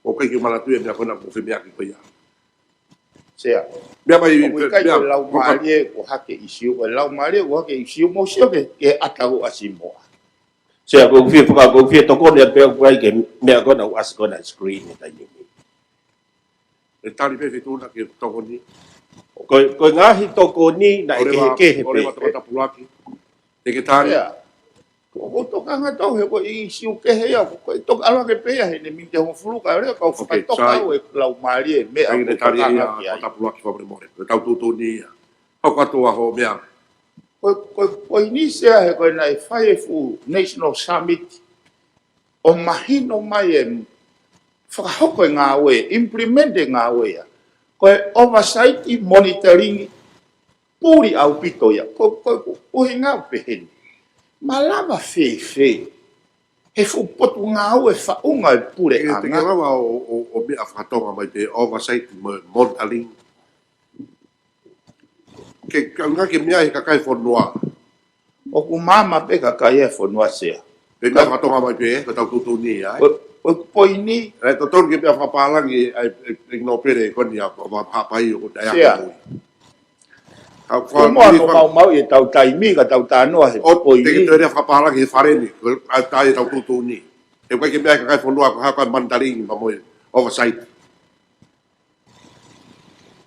ʻoku ʻikai ke u manatuʻi e meʻa ko ena ko e meʻa ki ko ia. Sea. Meʻa mai, ʻOku ʻikai meʻa, ko e laumālie ko e hake ʻisiū, ko e laumālie ko e hake ʻisiū, mou sio ki he, ki he ʻata ʻoku ʻasi moa. Sea, ʻoku ou fie faka-, ʻoku ou fie tokoni atu pē au ki he meʻa ko ena ʻoku ʻasi ko ena screen he taimi ni. ʻE tali pē Feituʻuna ke tokoni. Ko e, ko e ngaahi tokoni naʻe Ore ma, kehekehe ore pē. ma tokata pulaki. Te ke tali. Sea. ʻOku ou tokanga atu he ko e ʻisiū kehe ia, ko e toki ʻalu hake pē ia heʻene miniti hongofulu ka ʻoku ʻikai ke u Okay, fakatoka sai. au e laumālie e meʻa Ai, ʻoku ne ou tali ia, tokanga ki ai. Tokata pulaki fakamolemole. Ko e tau tuʻutuʻuni ia. Hoko atu ʻa hoʻo meʻa. Ko, ko, ko eni Sea he ko e naʻe fai e fuʻu National Summit ʻo mahino mai e fakahoko e ngāue, implement e ngāue ia. Ko e oversight, monitoring, puli ʻaupito ia. Ko, ko, ko, ko e ʻuhinga ʻoku pehē ni. Malava fēfē he fuʻu potungāue faʻunga e Ke, te ke puleʻanga. lava ʻo, ʻo, ʻo meʻa fakatonga mai pē oversight mo, monitoring. Ke, ke ʻaonga ke meʻa he kakai e fonua. ʻOku maama pē kakai e fonua Sea. Pea meʻa fakatonga mai pē, ko e tau tuʻutuʻuni ia, ē? Ko, ko e poini. ʻE totonu ke meʻa fakapālangi, ʻe, ʻe, ʻe nōpele ko eni ʻa, ʻa, ʻa, ʻa, ʻa, ʻo te Sea. ʻAku Ko e moa fakamolemole no fa- maumau e tau taimi ka tau tānoa he ʻO te poini. ke toe lea fakapālangi he Fale ni, ko e ʻai e tau tuʻutuʻuni. He ʻoku ʻikai ke meʻa he kakai e fonua, ko e hā ko ā e monitoring, pea mo e oversight.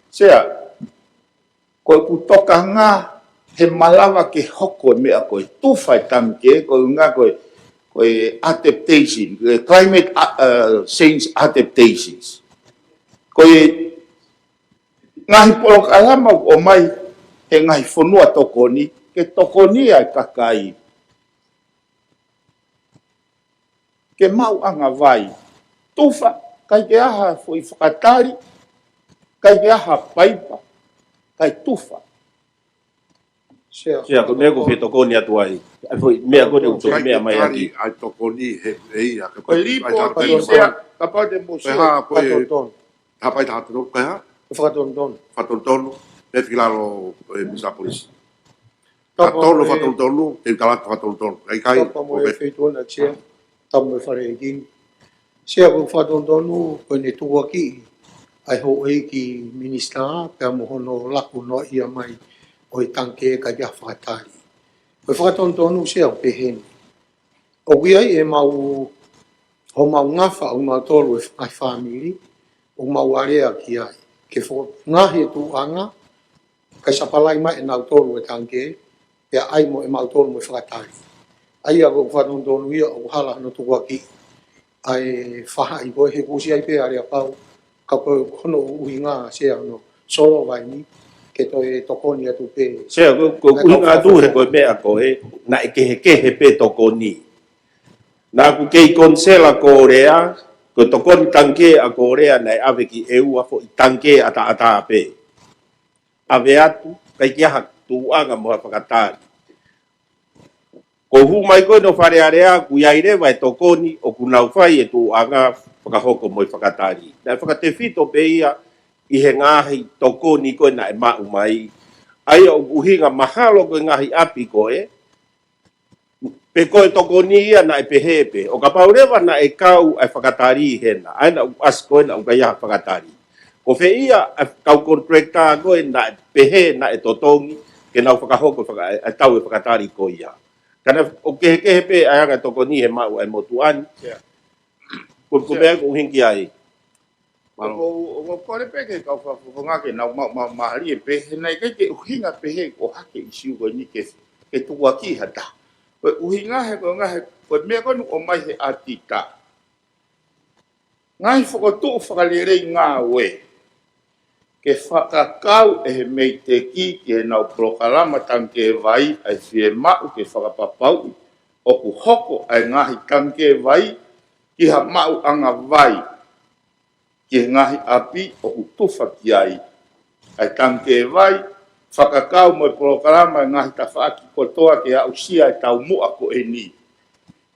Sea, ko ʻeku tokanga he malava ke hoko e meʻa ko e tufa e tangikē, ko e ʻuhinga ko e, ko e adaptation, ko e climate, uh, uh, change adaptations. Ko e ngaahi polokalama ʻoku ʻomai he ngaahi fonua tokoni, ke tokoni ai e kakai ke maʻu angavai. Tufa, ʻikai ke ʻi ai ha foʻi fakatali, ʻikai ke ʻi ai ha paipa, kae tufa. Sea. Sea, ko e meʻa ʻoku ou fie tokoni atu ai. ʻA e foʻi meʻa ko ē ʻoku ou tokoni mai ʻAi tokoni he, he ia, ka Ko e lipo, ʻai tokoni Sea, kapau te mou Ko e hā, ko e Fakatonutonu. Hapai taha tonu, ko e hā? Fakatonutonu. Fakatonutonu, pe fiki lalo, e, Minisitā Polisi. Tau Fakatonutonu, pē. Fakatonutonu, te u tala atu fakatonutonu. ʻIkai, Tau pē mo e ʻoku Feituʻuna Sea, tau mo e Fale ʻEiki. Sea ko e fakatonutonu, ko ʻene tukuakiʻi ʻa e houʻeiki minisitā, pea mo hono laku noaʻia mai ʻo e tangikē ʻikai ke ʻi ai ha fakatali. Ko e fakatonutonu Sea ʻoku pehē ni. ʻOku ʻi ai ʻemau, homau ngafa ʻo mautolu e ngaahi fāmili, ʻoku mau alea ki ai. Ke fo-, ngaohi e tuʻuʻanga, kae sapalai mai ʻe nautolu e tangikē, pea ʻai mo ʻemautolu mo e fakatali. ʻA ia ko e fatonutonu ia ʻoku hala hono tukuakiʻi ʻa e faʻahi ko ē he kusi ai pē ʻa Aleapau, ka ko hono ʻuhinga Sea hono solo vai ni ke toe tokoni atu pē. Sea, ko, ko e ʻuhinga atu he ko e meʻa ko ē, naʻe kehekehe pē tokoni. Naʻa ku kei konisela Kōlea, ko e tokoni tangikē ʻa Kōlea naʻe ʻave ki ʻEua, foʻi tangikē ʻataʻatā pē. ʻAve atu, ʻikai ke ʻi ai ha tuʻuʻanga mo ha fakatali. Ko e hū mai ko ē ʻo Fale Alea, ʻoku ʻi ai leva e tokoni ʻoku nau fai e tuʻuʻanga fakahoko mo e fakatali. Naʻe fakatefito pē ia ʻi he ngaahi tokoni ko ē naʻe maʻu mai. ʻA ia ʻoku ʻuhinga mahalo ko e ngaahi ʻapi ko ē, pe ko e tokoni ia naʻe pehē pē. ʻO kapau leva naʻe kau ʻa e fakatali hena, ʻa ia naʻa ku ʻasi ko ē naʻa ʻikai ha fakatali. Ko fē ia ʻa e kau contractor ko ē naʻe pehē naʻe totongi ke nau fakahoko faka-, ʻa e tau e fakatali ko ia. Ka naʻe ʻoku kehekehe pē ʻa e anga tokoni he maʻu ʻa e motuʻa ni. Ko, ko e meʻa ʻoku ʻuhinga ki ai. Mālō. ʻOku ou, ʻoku ou kole pē ki he kau fakafofonga ke nau ma-, ma-, mālie pē, he naʻe ʻikai ke ʻuhinga pē he ʻohake ʻisiū ko eni ke, ke tukuakiʻi ha taha. Ko e ʻuhinga he, ko e ngaahi, ko e meʻa ko eni ʻoku ʻomai he ʻatita. Ngaahi fokotuʻu fakalelei ngāue ke fakakau ʻe he MEIDECC ki heʻenau polokalama tangikē vai ʻa e fiemaʻu ke fakapapauʻi ʻoku hoko ʻa e ngaahi tangikē vai ki ha maʻuʻanga vai ki he ngaahi ʻapi ʻoku tufa ki ai ʻa e tangikē vai, fakakau mo e polokalama e ngaahi tafaʻaki kotoa ke aʻusia e taumuʻa ko eni.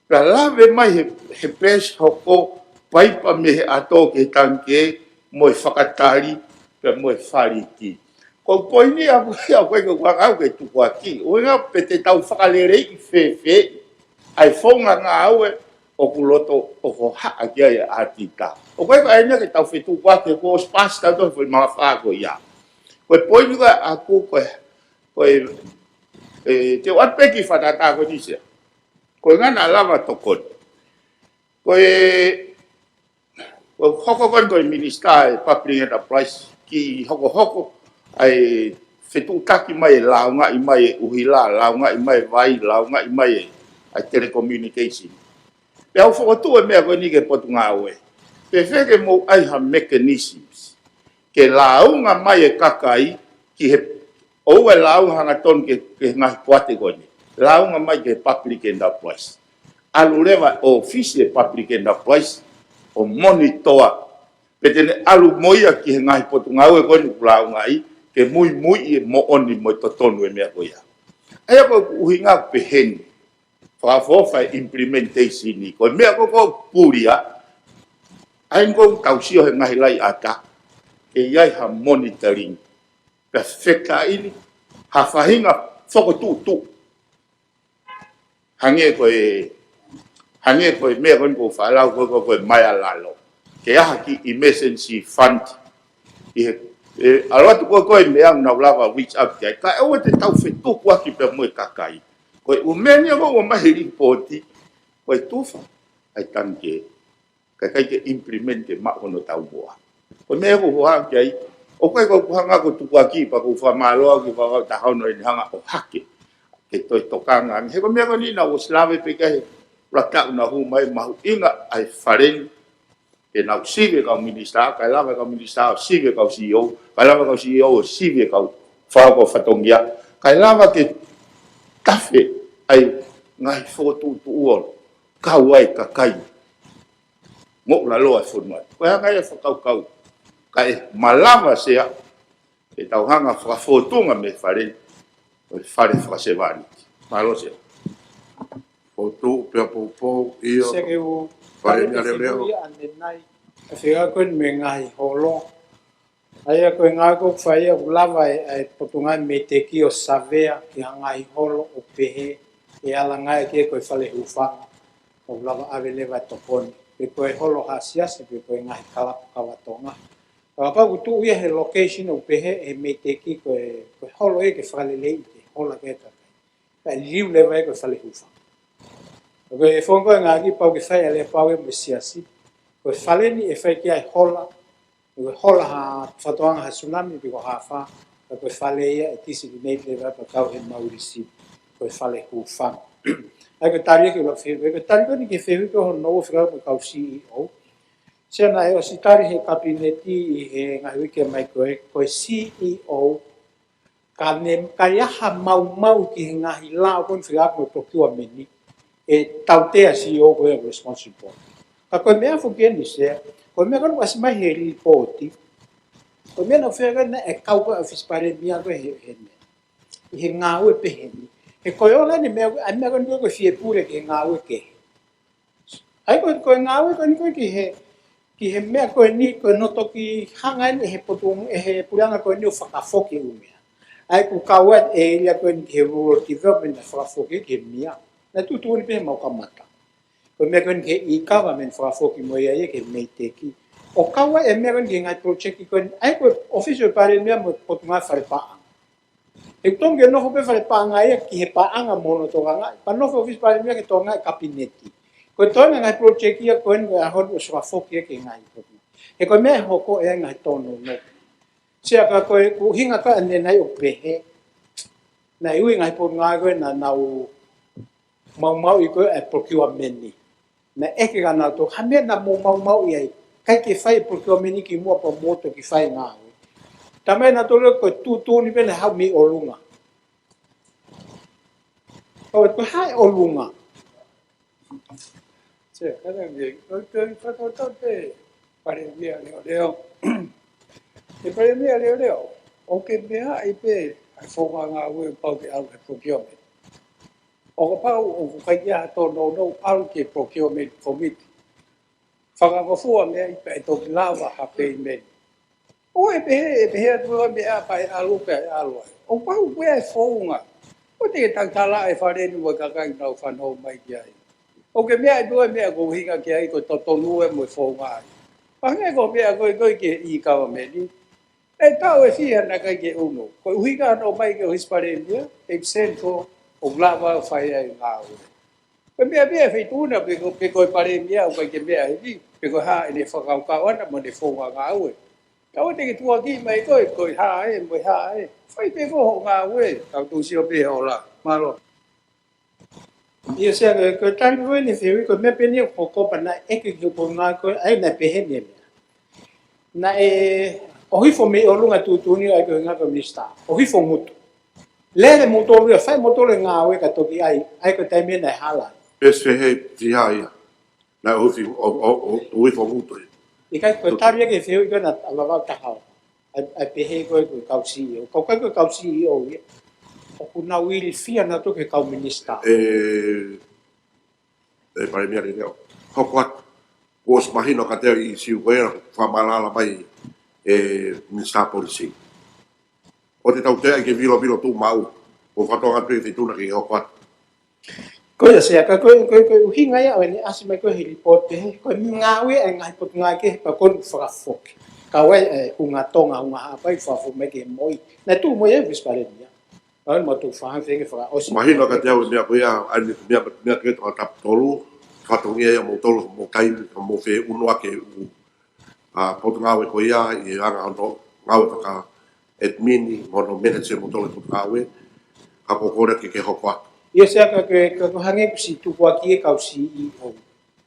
Pea lave mai he, he peesi hoko paipa mei he ʻato ki he tangikē mo e fakatali pea mo e faliki. Ko e poini ʻaku ia ʻoku ʻikai ke u hanga au ke tukuakiʻi. ʻUhinga pe te tau fakaleleiʻi fēfē ʻa e founga ngāue ʻoku loto ʻoku haʻa ki ai ʻa e ʻatita. ʻOku ʻikai ko eni ke tau fetukuaki he kuo ʻosi paasi tautolu foʻi malafā ko ia. Ko e poini ko ē ʻaku ko e, ko e, ē, te u ʻoatu pē kiʻi fakatātā ko eni Sea. Ko e ngaahi naʻa lava tokoni. Ko e, ko e hoko ko eni ko e Minisitā e Public Enterprise ke hokohoko ʻa e fetuʻutaki mai e lāungaʻi mai e ʻuhila, lāungaʻi mai e vai, lāungaʻi mai e, ʻa e telecommunication. Pea u fokotuʻu e meʻa ko eni ki he Potungāue. Pe fēfē ke mou ʻai ha mechanisms ke lāunga mai e kakai ki he, ʻoua ʻe lāunga hangatonu ki he, ki he ngaahi poate ko eni. Lāunga mai ki he Public Enterprise. ʻAlu leva ʻōfisi e Public Enterprise ʻo monitor. Pe te ne ʻalu mo ia ki he ngaahi Potungāue ko eni ʻoku lāungaʻi, ke muimuiʻi e moʻoni mo e totonu e meʻa ko ia. ʻA ia ko e ʻuhinga pehē ni fakaʻofoʻofa e implementation ni. Ko e meʻa ko ē ʻoku puli ai, ʻa ia ko ē ʻoku tau sio he ngaahi laʻi ʻatā, ke ʻi ai ha monitoring. Pea fetaʻi ni ha faʻahinga fokotuʻutuʻu. Hangē ko e, hangē ko e meʻa ko eni ʻoku ou faʻa lau ko ē ko e, ko e mālōlō. Ke ʻai ha kiʻi emergency fund. ʻI he, ē, ʻalu atu ko ē ko e meʻa naʻa ku lava reach out ki ai. Kae ʻoua te tau fetukuaki pea mo e kakai. Ko e ʻū meʻa ni ʻoku ʻomai he lipooti, ko e tufa ʻa e tangikē, kae ʻikai ke implement ke maʻu hono taumuʻa. Ko e meʻa ʻoku ou hanga ki ai, ʻoku ʻikai ko ʻeku hanga ko e tukuakiʻi pea ʻoku ou fakamālō au ki he Vaovaotaha Ono ʻene hanga ʻo ʻohake ke toe tokanga ange. He ko e meʻa ko eni naʻa ku ʻosi lave pē ki ai he ʻuluaki taʻu naʻa ku hū mai, mahuʻinga ʻa e Fale ni ke nau sivi e kau minisitā, kae lava e kau minisitā ʻo sivi e kau C E O, kae lava e kau C E O ʻo sivi e kau fakahoko fatongia, kae lava ke tafe ʻa e ngaahi fokotuʻutuʻu ʻo kau ai e kakai moʻulaloa e fonua. Ko e hanga ia ʻo fakakaukau, kae malava Sea, ke tau hanga ʻo fakafōtunga mei he Fale ni, ko e fale fakasevāniti. Mālō Sea. Fotu pea poupou, ʻio. Seke u Fale ni a leo leo. Ia ʻanenai, ʻa e fika ko eni mei he ngaahi holo. ʻA ia ko e ngāue ʻoku fai ʻoku lava e, e Potungāue MEIDECC ʻo savea ki ha ngaahi holo ʻo pehē ʻe ala ngai ke ko e fale hūfanga. ʻOku lava ʻave leva e tokoni. Pe ko e holo ha siasi, pe ko e ngaahi kalapu kava Tonga. Kapau ʻoku tuʻu ia he location ʻoku pehē ʻe he MEIDECC ko e, ko e holo ia ke fakaleleiʻi ke hola ki ai e kakai. Pea liliu leva ia ko e fale hūfanga. Ko e founga ko ē ngaahi pau ke fai ʻe Aleapau ia mo e siasi. Ko e fale ni ʻe fai ki ai e hola. Ko e hola ha fatoʻanga ha tsunami pe ko ha fā. Ka ko e fale ia ʻe designate leva pea kau he mauli sivi. Ko e fale hūfanga. ʻA ia ko e tali ʻeku fehuʻi, ko e tali ko eni ki he fehuʻi ko hono ua fekauʻaki mo e kau C E O. Sea, naʻe ʻosi tali ʻe he Kapineti ʻi he ngaahi uike mai ko ē, ko e C E O, ka ne, ka ʻi ai ha maumau ki he ngaahi lao ko eni fekauʻaki mo e procurement, ʻe tautea C E O ko e responsible. Ka ko e meʻa foki eni Sea, ko e meʻa ko eni ʻoku ʻasi mai he lipooti, ko e meʻa naʻe fekauʻaki ʻe he kau ko ē ʻOfisi Palēmia ko ē he, he meʻa, ʻi he ngāue pehē ni. He ko e ola eni meʻa, ʻa e meʻa ko eni ko e fie pule ki he ngāue kehe. ʻA ia ko e, ko e ngāue ko eni ko ē ki he, ki he meʻa ko eni ko e no toki hanga eni ʻe he potu, ʻe he puleʻanga ko eni ʻo fakafoki e ʻū meʻa. ʻA ia ʻoku kau ai e ʻēlia ko eni ki he rural development naʻe fakafoki ki he meʻa. Naʻe tuʻutuʻuni pē ʻe he mau kamata. Ko e meʻa ko eni ki he e-government fakafoki mo ia ia ki he MEIDAC. ʻO kau ai e meʻa ko eni ki he ngaahi project ko eni. ʻA ia ko e ʻOfisi ʻo e Palēmia mo e Potungāue Fale Paʻanga. He ʻoku totonu ke nofo pē Fale Paʻanga ia ki he paʻanga mo hono tokangaʻi. Pea nofo ʻOfisi Palēmia ke tokangaʻi e Kapineti. Ko e toenga ngaahi project ia ko eni ko e ʻaho ni ʻosi fakafoki ia ki he ngaahi potu. He ko e meʻa ʻe hoko ʻe ai ngaahi tōnounou. Sea, ka ko e ʻuhinga ko ē ʻanenai ʻoku pehē, naʻe ui e ngaahi potungāue ko ē naʻa nau maumauʻi ko ē e procurement ni. Naʻe ʻeke kia nautolu, ha meʻa naʻa mou maumauʻi ai, ʻikai ke fai e procurement ni kimuʻa pea mou toki fai e ngāue. Talamai ʻe nautolu ko e tuʻutuʻuni pē naʻe haʻu mei ʻolunga. Ko e, ko e hā e ʻolunga? Sea, kātaki, ko e, ko e fakatapu pē Palēmia Leoleo. ʻE Palēmia Leoleo, ʻoku ke meaʻi pē ʻa e founga ngāue ʻoku pau ke ʻalu he procurement. ʻO kapau ʻoku ʻikai ke ʻi ai ha tōnounou, ʻalu ki he procurement committee. Fakangofua meʻa ia pea ʻe toki lava ha payment. ʻOku pehē, ʻe pehē atu ʻa e meʻa pea ʻe ʻalu, pea ʻe ʻalu ai. ʻOku pau pē ʻa e founga. ʻOku te ke tautala e fale ni mo e kakai naʻa nau fanongo mai ki ai. ʻOku ke meaʻi pē ʻa e meʻa ʻoku ke ʻuhinga ki ai ko e totonu ē mo e founga ai. Pea hangē ko e meʻa ko ē ko ē ki he e-government ni. ʻE tau e fiha naʻe ʻikai ke ʻunu. Ko e ʻuhinga naʻe ʻomai ki he ʻOfisi Palēmia, ʻe send ko ʻoku lava ʻo fai ai e ngāue. Ko e meʻa pē ʻa e feituʻu na pe ko, pe ko e Palēmia ʻoku ʻikai ke meʻa heni, pe ko e hā ʻene fakakaukau ʻana mo ʻene founga ngāue. Ka ʻoua te ke tukuakiʻi mai koe, ko e hā ē, mo e hā ē. Fai pē koe hoʻo ngāue, ka u tuʻu sio pē hoʻo ola. Mālō. ʻIo Sea, ko e, ko e tali ko eni fehuʻi, ko e meʻa pē eni ʻoku hoko pea naʻe ʻeke ki he potungāue ko ē, ʻa ia naʻe pehē ni e meʻa. Naʻe ʻohifo mei ʻolunga e tuʻutuʻuni ʻa ia ko e ʻuhinga ko e minisitā. ʻOhifo ngutu. Lele moutolu ia, fai moutolu e ngāue ka toki ʻai, ʻa ia ko e taimi naʻe hala. Pesi he fiha ia. Naʻe ʻohifo, ʻo, ʻo, ʻo, ʻohifo ngutu ia. ʻIkai ko e tali ia ki he fehuʻi ko ē naʻa Vavaʻu taha ua. ʻA e, ʻa e pehē ko ē ko e kau C E O. Kau kai ko e kau C E O ia. ʻOku nau ilifia nautolu ki he kau minisitā. ʻE, ʻe Palēmia Leoleo. Hoko atu. Kuo ʻosi mahino kiate au ʻi he ʻīsiu ko ē naʻe fakamālala mai ʻe he Minisitā Polisī. ʻOku te tautea ke vilovilo tuʻumaʻu. Ko e fakatokanga atu e feituʻu na ke hoko atu. Ko ia Sea, ka ko e, ko e, ko e ʻuhinga ia ʻo ʻene ʻasi mai ko ē he lipooti pehē, ko e ngāue ʻa e ngaahi potungāue kehe pea ko eni fakafoki. Kau ai e hunga Tonga, hunga Haʻapai fakafoki mai ki he M O I. Naʻe tuʻu mo ia ʻi he ʻOfisi Palēmia. ʻA ia mo tuʻu fahanga fenge fakaʻosi. Mahino kiate au e meʻa ko ia, ʻa e meʻa, meʻa ko e toko tapu tolu, fatongia ia moutolu, mo taimi, mo feʻunuʻaki e ʻū ʻa e potungāue ko ia ʻi he anga hono ngāue faka-admin mo hono manage e moutolu e potungāue, ka ko e kole ke ke hoko atu. ʻIo Sea, ka ko e, ka ko e hangē kuo ʻosi tukuakiʻi e kau C E O,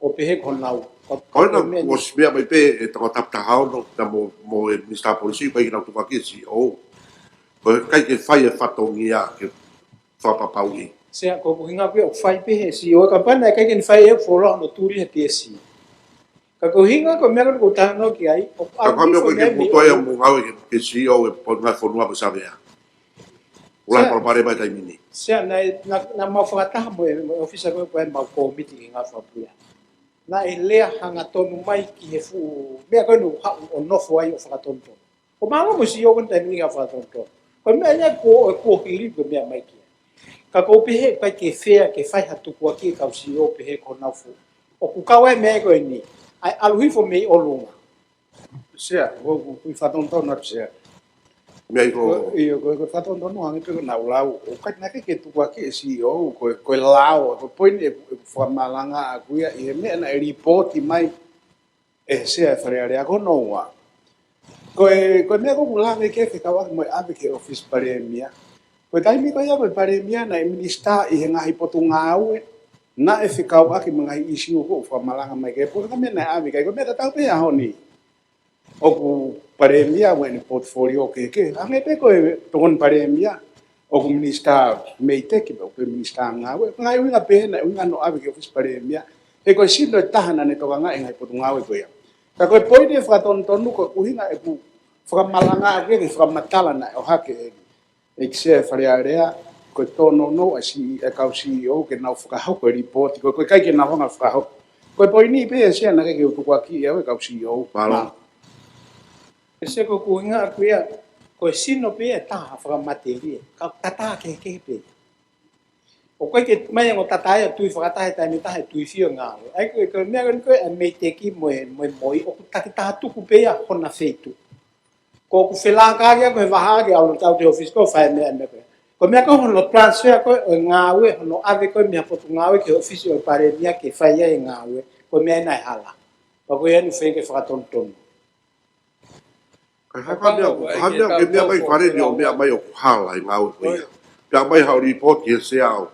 ʻo pehē ko honau. Ko, ko ena, ko e meʻa ni. Kuo ʻosi meʻa mai pē e toko tapu taha ono, na mo, mo e Minisitā Polisī, ʻikai ke nau tukuakiʻi e C E O. Ko e ʻikai ke fai e fatongia ke fakapapauʻi. Sea, ko e ʻuhinga pē ʻoku fai pē he C E O, ka pehē naʻe ʻikai ke ne fai e fuoloa hono tuli he P S C. Ka ko e ʻuhinga ko e meʻa ko ē ʻoku ou talanoa ki ai, ʻoku ʻalu hifo meʻa mei ʻolunga. Ka ko e meʻa ko ē ke putoʻi mo ngāue ki he C E O e Potungāue Fonua mo e Savea. ʻOku lahi e palopalema he taimi ni. Sea, naʻe, naʻa, naʻa mau fakataha mo e, mo e ʻōfisa ko ē, ko e mau kōmiti ki he ngāue fakapuleʻanga. Naʻe lea hangatonu mai ki he fuʻu meʻa ko ē naʻa ku haʻu ʻo nofo ai ʻo fakatonutonu. Ko mālō mo e C E O ko eni taimi ni ka fakatonutonu. Ko e meʻa ia kuo, kuo hili ko e meʻa mai ki ai. Ka ʻoku ou pehē ʻikai ke fea ke fai ha tukuakiʻi e kau C E O pehē ko honau fuʻu. ʻOku kau ai e meʻa ko eni. ʻA e ʻalu hifo mei ʻolunga. Sea, ko, ko, ko e fakatonutonu atu Sea. Meʻa ia ko. Ko, ʻio, ko, ko e fakatonutonu hangē pē ko ʻenau lau. ʻOku ʻikai naʻe ʻikai ke tukuakiʻi e C E O, ko, ko e lao, ko e poini ʻeku, ʻeku fakamalanga ʻaʻaku ia, ʻi he meʻa naʻe lipooti mai ʻe he Sea e Fale Alea ko hono ua. Ko e, ko e meʻa ko ē ʻoku lave ki ai e fekauʻaki mo e ʻave ki he ʻOfisi Palēmia. Ko e taimi ko ia ko e Palēmia naʻe minisitā ʻi he ngaahi potungāue. Naʻe fekauʻaki mo e ngaahi ʻīsiu ko ē ʻoku fakamalanga mai ki ai, pea ko e meʻa naʻe ʻave ki ai, ko e meʻa tatau pē he ʻaho ni. ʻOku Palēmia mo ʻene portfolio kehekehe, hangē pē ko e Tokoni Palēmia, ʻoku Minisitā Meiteki, pea ʻoku Minisitā Ngāue, ngaahi ʻuhinga pehē naʻe ʻuhinga hono ʻave ki he ʻOfisi Palēmia, he ko e sino ʻe taha naʻá ne tokangaʻi e ngaahi potungāue ko ia. Ka ko e poini ʻe fakatonutonu ko e ʻuhinga ʻeku fakamalanga ʻaki e fakamatala naʻe ʻohake ʻe ʻEiki Sea Fale Alea, ko e tōnounou ʻa e C E O, e kau C E O ke nau fakahoko e lipooti, ko e, ko e ʻikai ke nau hanga fakahoko. Ko e poini pē ia Sea naʻe ʻikai ke u tukuakiʻi au e kau C E O. Mālō. Mālō. ʻE Sea, ko ʻeku ʻuhinga ʻaʻaku ia, ko e sino pē ia ʻe taha fakamatelie, ka tatā kehekehe pē. ʻOku ʻikai ke mai ango tatā ia tui fakataha he taimi ʻe taha e tui fio ngāue. ʻA ia ko e, ko e meʻa ko eni ko e Meiteki mo e, mo e MOI, ʻoku takitaha tuku pē ia hona feituʻu. Ko ʻeku felākaki ʻaʻaku he vahaʻa ke ʻalu atu ki he ʻōfisi ko ē ʻo fai e meʻa, meʻa ko ē. Ko e meʻa ko ē hono transfer ko ē ʻo e ngāue, hono ʻave ko ē mei ha potungāue ki he ʻōfisi ʻo e Palēmia ke fai ai e ngāue, ko e meʻa ia naʻe hala. Pea ko ia naʻe feinga ke fakatonutonu. Ka hā e meʻa, hā e meʻa ke meʻa mai Fale ni ʻo meʻa mai ʻoku hala e ngāue ko ia. Pea mai haʻo lipooti he Sea ʻo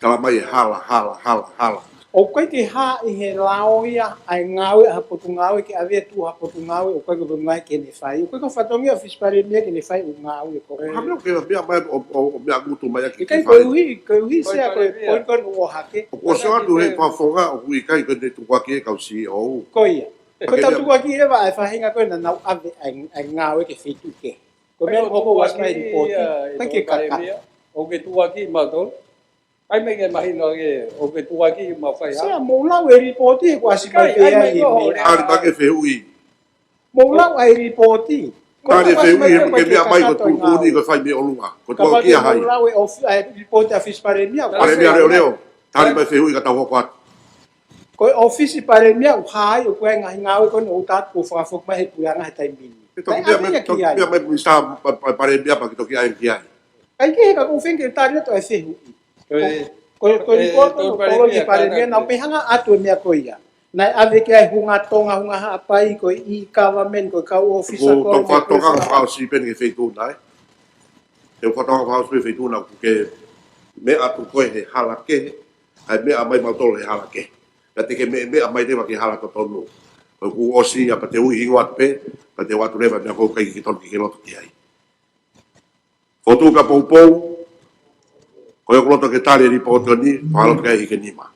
tala mai e hala, hala, hala, hala. ʻOku ʻikai ke hā ʻi he lao ia ʻa e ngāue ʻa ha potungāue ke ʻave atu ha potungāue ʻoku ʻikai ko e potungāue ke ne fai. ʻOku ʻikai ko e fatongia ʻo e ʻOfisi Palēmia ke ne fai ʻū ngāue ko ē. Hā e meʻa ke meʻa mai ʻo, ʻo, ʻo meʻa ngutu mai ʻaki ke fai. ʻIkai, ko e ʻuhi, ko e ʻuhi Sea ko e poini ko ē naʻe ʻohake. ʻOku ʻosi atu he fakafofonga ʻoku ʻikai ke ne tukuakiʻi e kau C E O. Ko ia. Ko e tau tukuakiʻi leva ʻa e faʻahinga ko ē naʻa nau ʻave ʻa e, ʻa e ngāue ki he feituʻu kehe. Ko e meʻa ʻoku ʻosi mai lipooti. ʻIkai ke kaka. ʻOku ke tukuakiʻi mautolu. ʻAi mai ke mahino ke ʻoku ke tukuakiʻi mo fai ha. Sea, mou lau e lipooti he kuo ʻosi mai pē ia ʻi he meʻa. Tali mai ke fehuʻi. Mou lau ʻa e lipooti. Tali e fehuʻi he ʻoku ke meʻa mai ko e tuʻutuʻuni ko e fai mei ʻolunga. Ko e tukuakiʻi ʻa hai? Mou lau e ʻofi-, ʻa e lipooti ʻa e ʻOfisi Palēmia. Palēmia leʻoleʻo. Tali mai e fehuʻi ka tau hoko atu. Ko e ʻOfisi Palēmia ʻoku hā ai ʻoku ʻi ai e ngaahi ngāue ko eni ʻoku tau fakafoki mai he puleʻanga he taimi ni. Pea toki meʻa mai, toki meʻa mai Minisitā Palēmia pea ke toki ʻai ki ai. ʻIkai ke he ka ʻoku ou feinga ke tali atu e fehuʻi. Ko e, ko e, ko e lipooti ko ē naʻe tō ki he Palēmia, naʻa nau pehē hanga atu e meʻa ko ia. Naʻe ʻave ki ai Hunga Tonga, Hunga Haʻapai, ko e e-government, ko e kau ʻōfisa ko ē. Tau fakatonga fakaʻosi pē eni ki he feituʻu nai. Tau fakatonga fakaʻosi pē feituʻu nai ʻoku ke meʻa atu ko ē he hala kehe, ʻa e meʻa mai mautolu he hala kehe. Ka te ke meʻa, meʻa mai leva ki he hala totonu. Ko e kuo ʻosi ia pea te u ʻi hingoa atu pē, pea te u ʻoatu leva meʻa ko ē ʻikai ke tonu ke ke loto ki ai. Fotu ka poupou, ko ia ʻoku loto ke tali e lipooti ko eni, fakaloto ki ai Hikenima.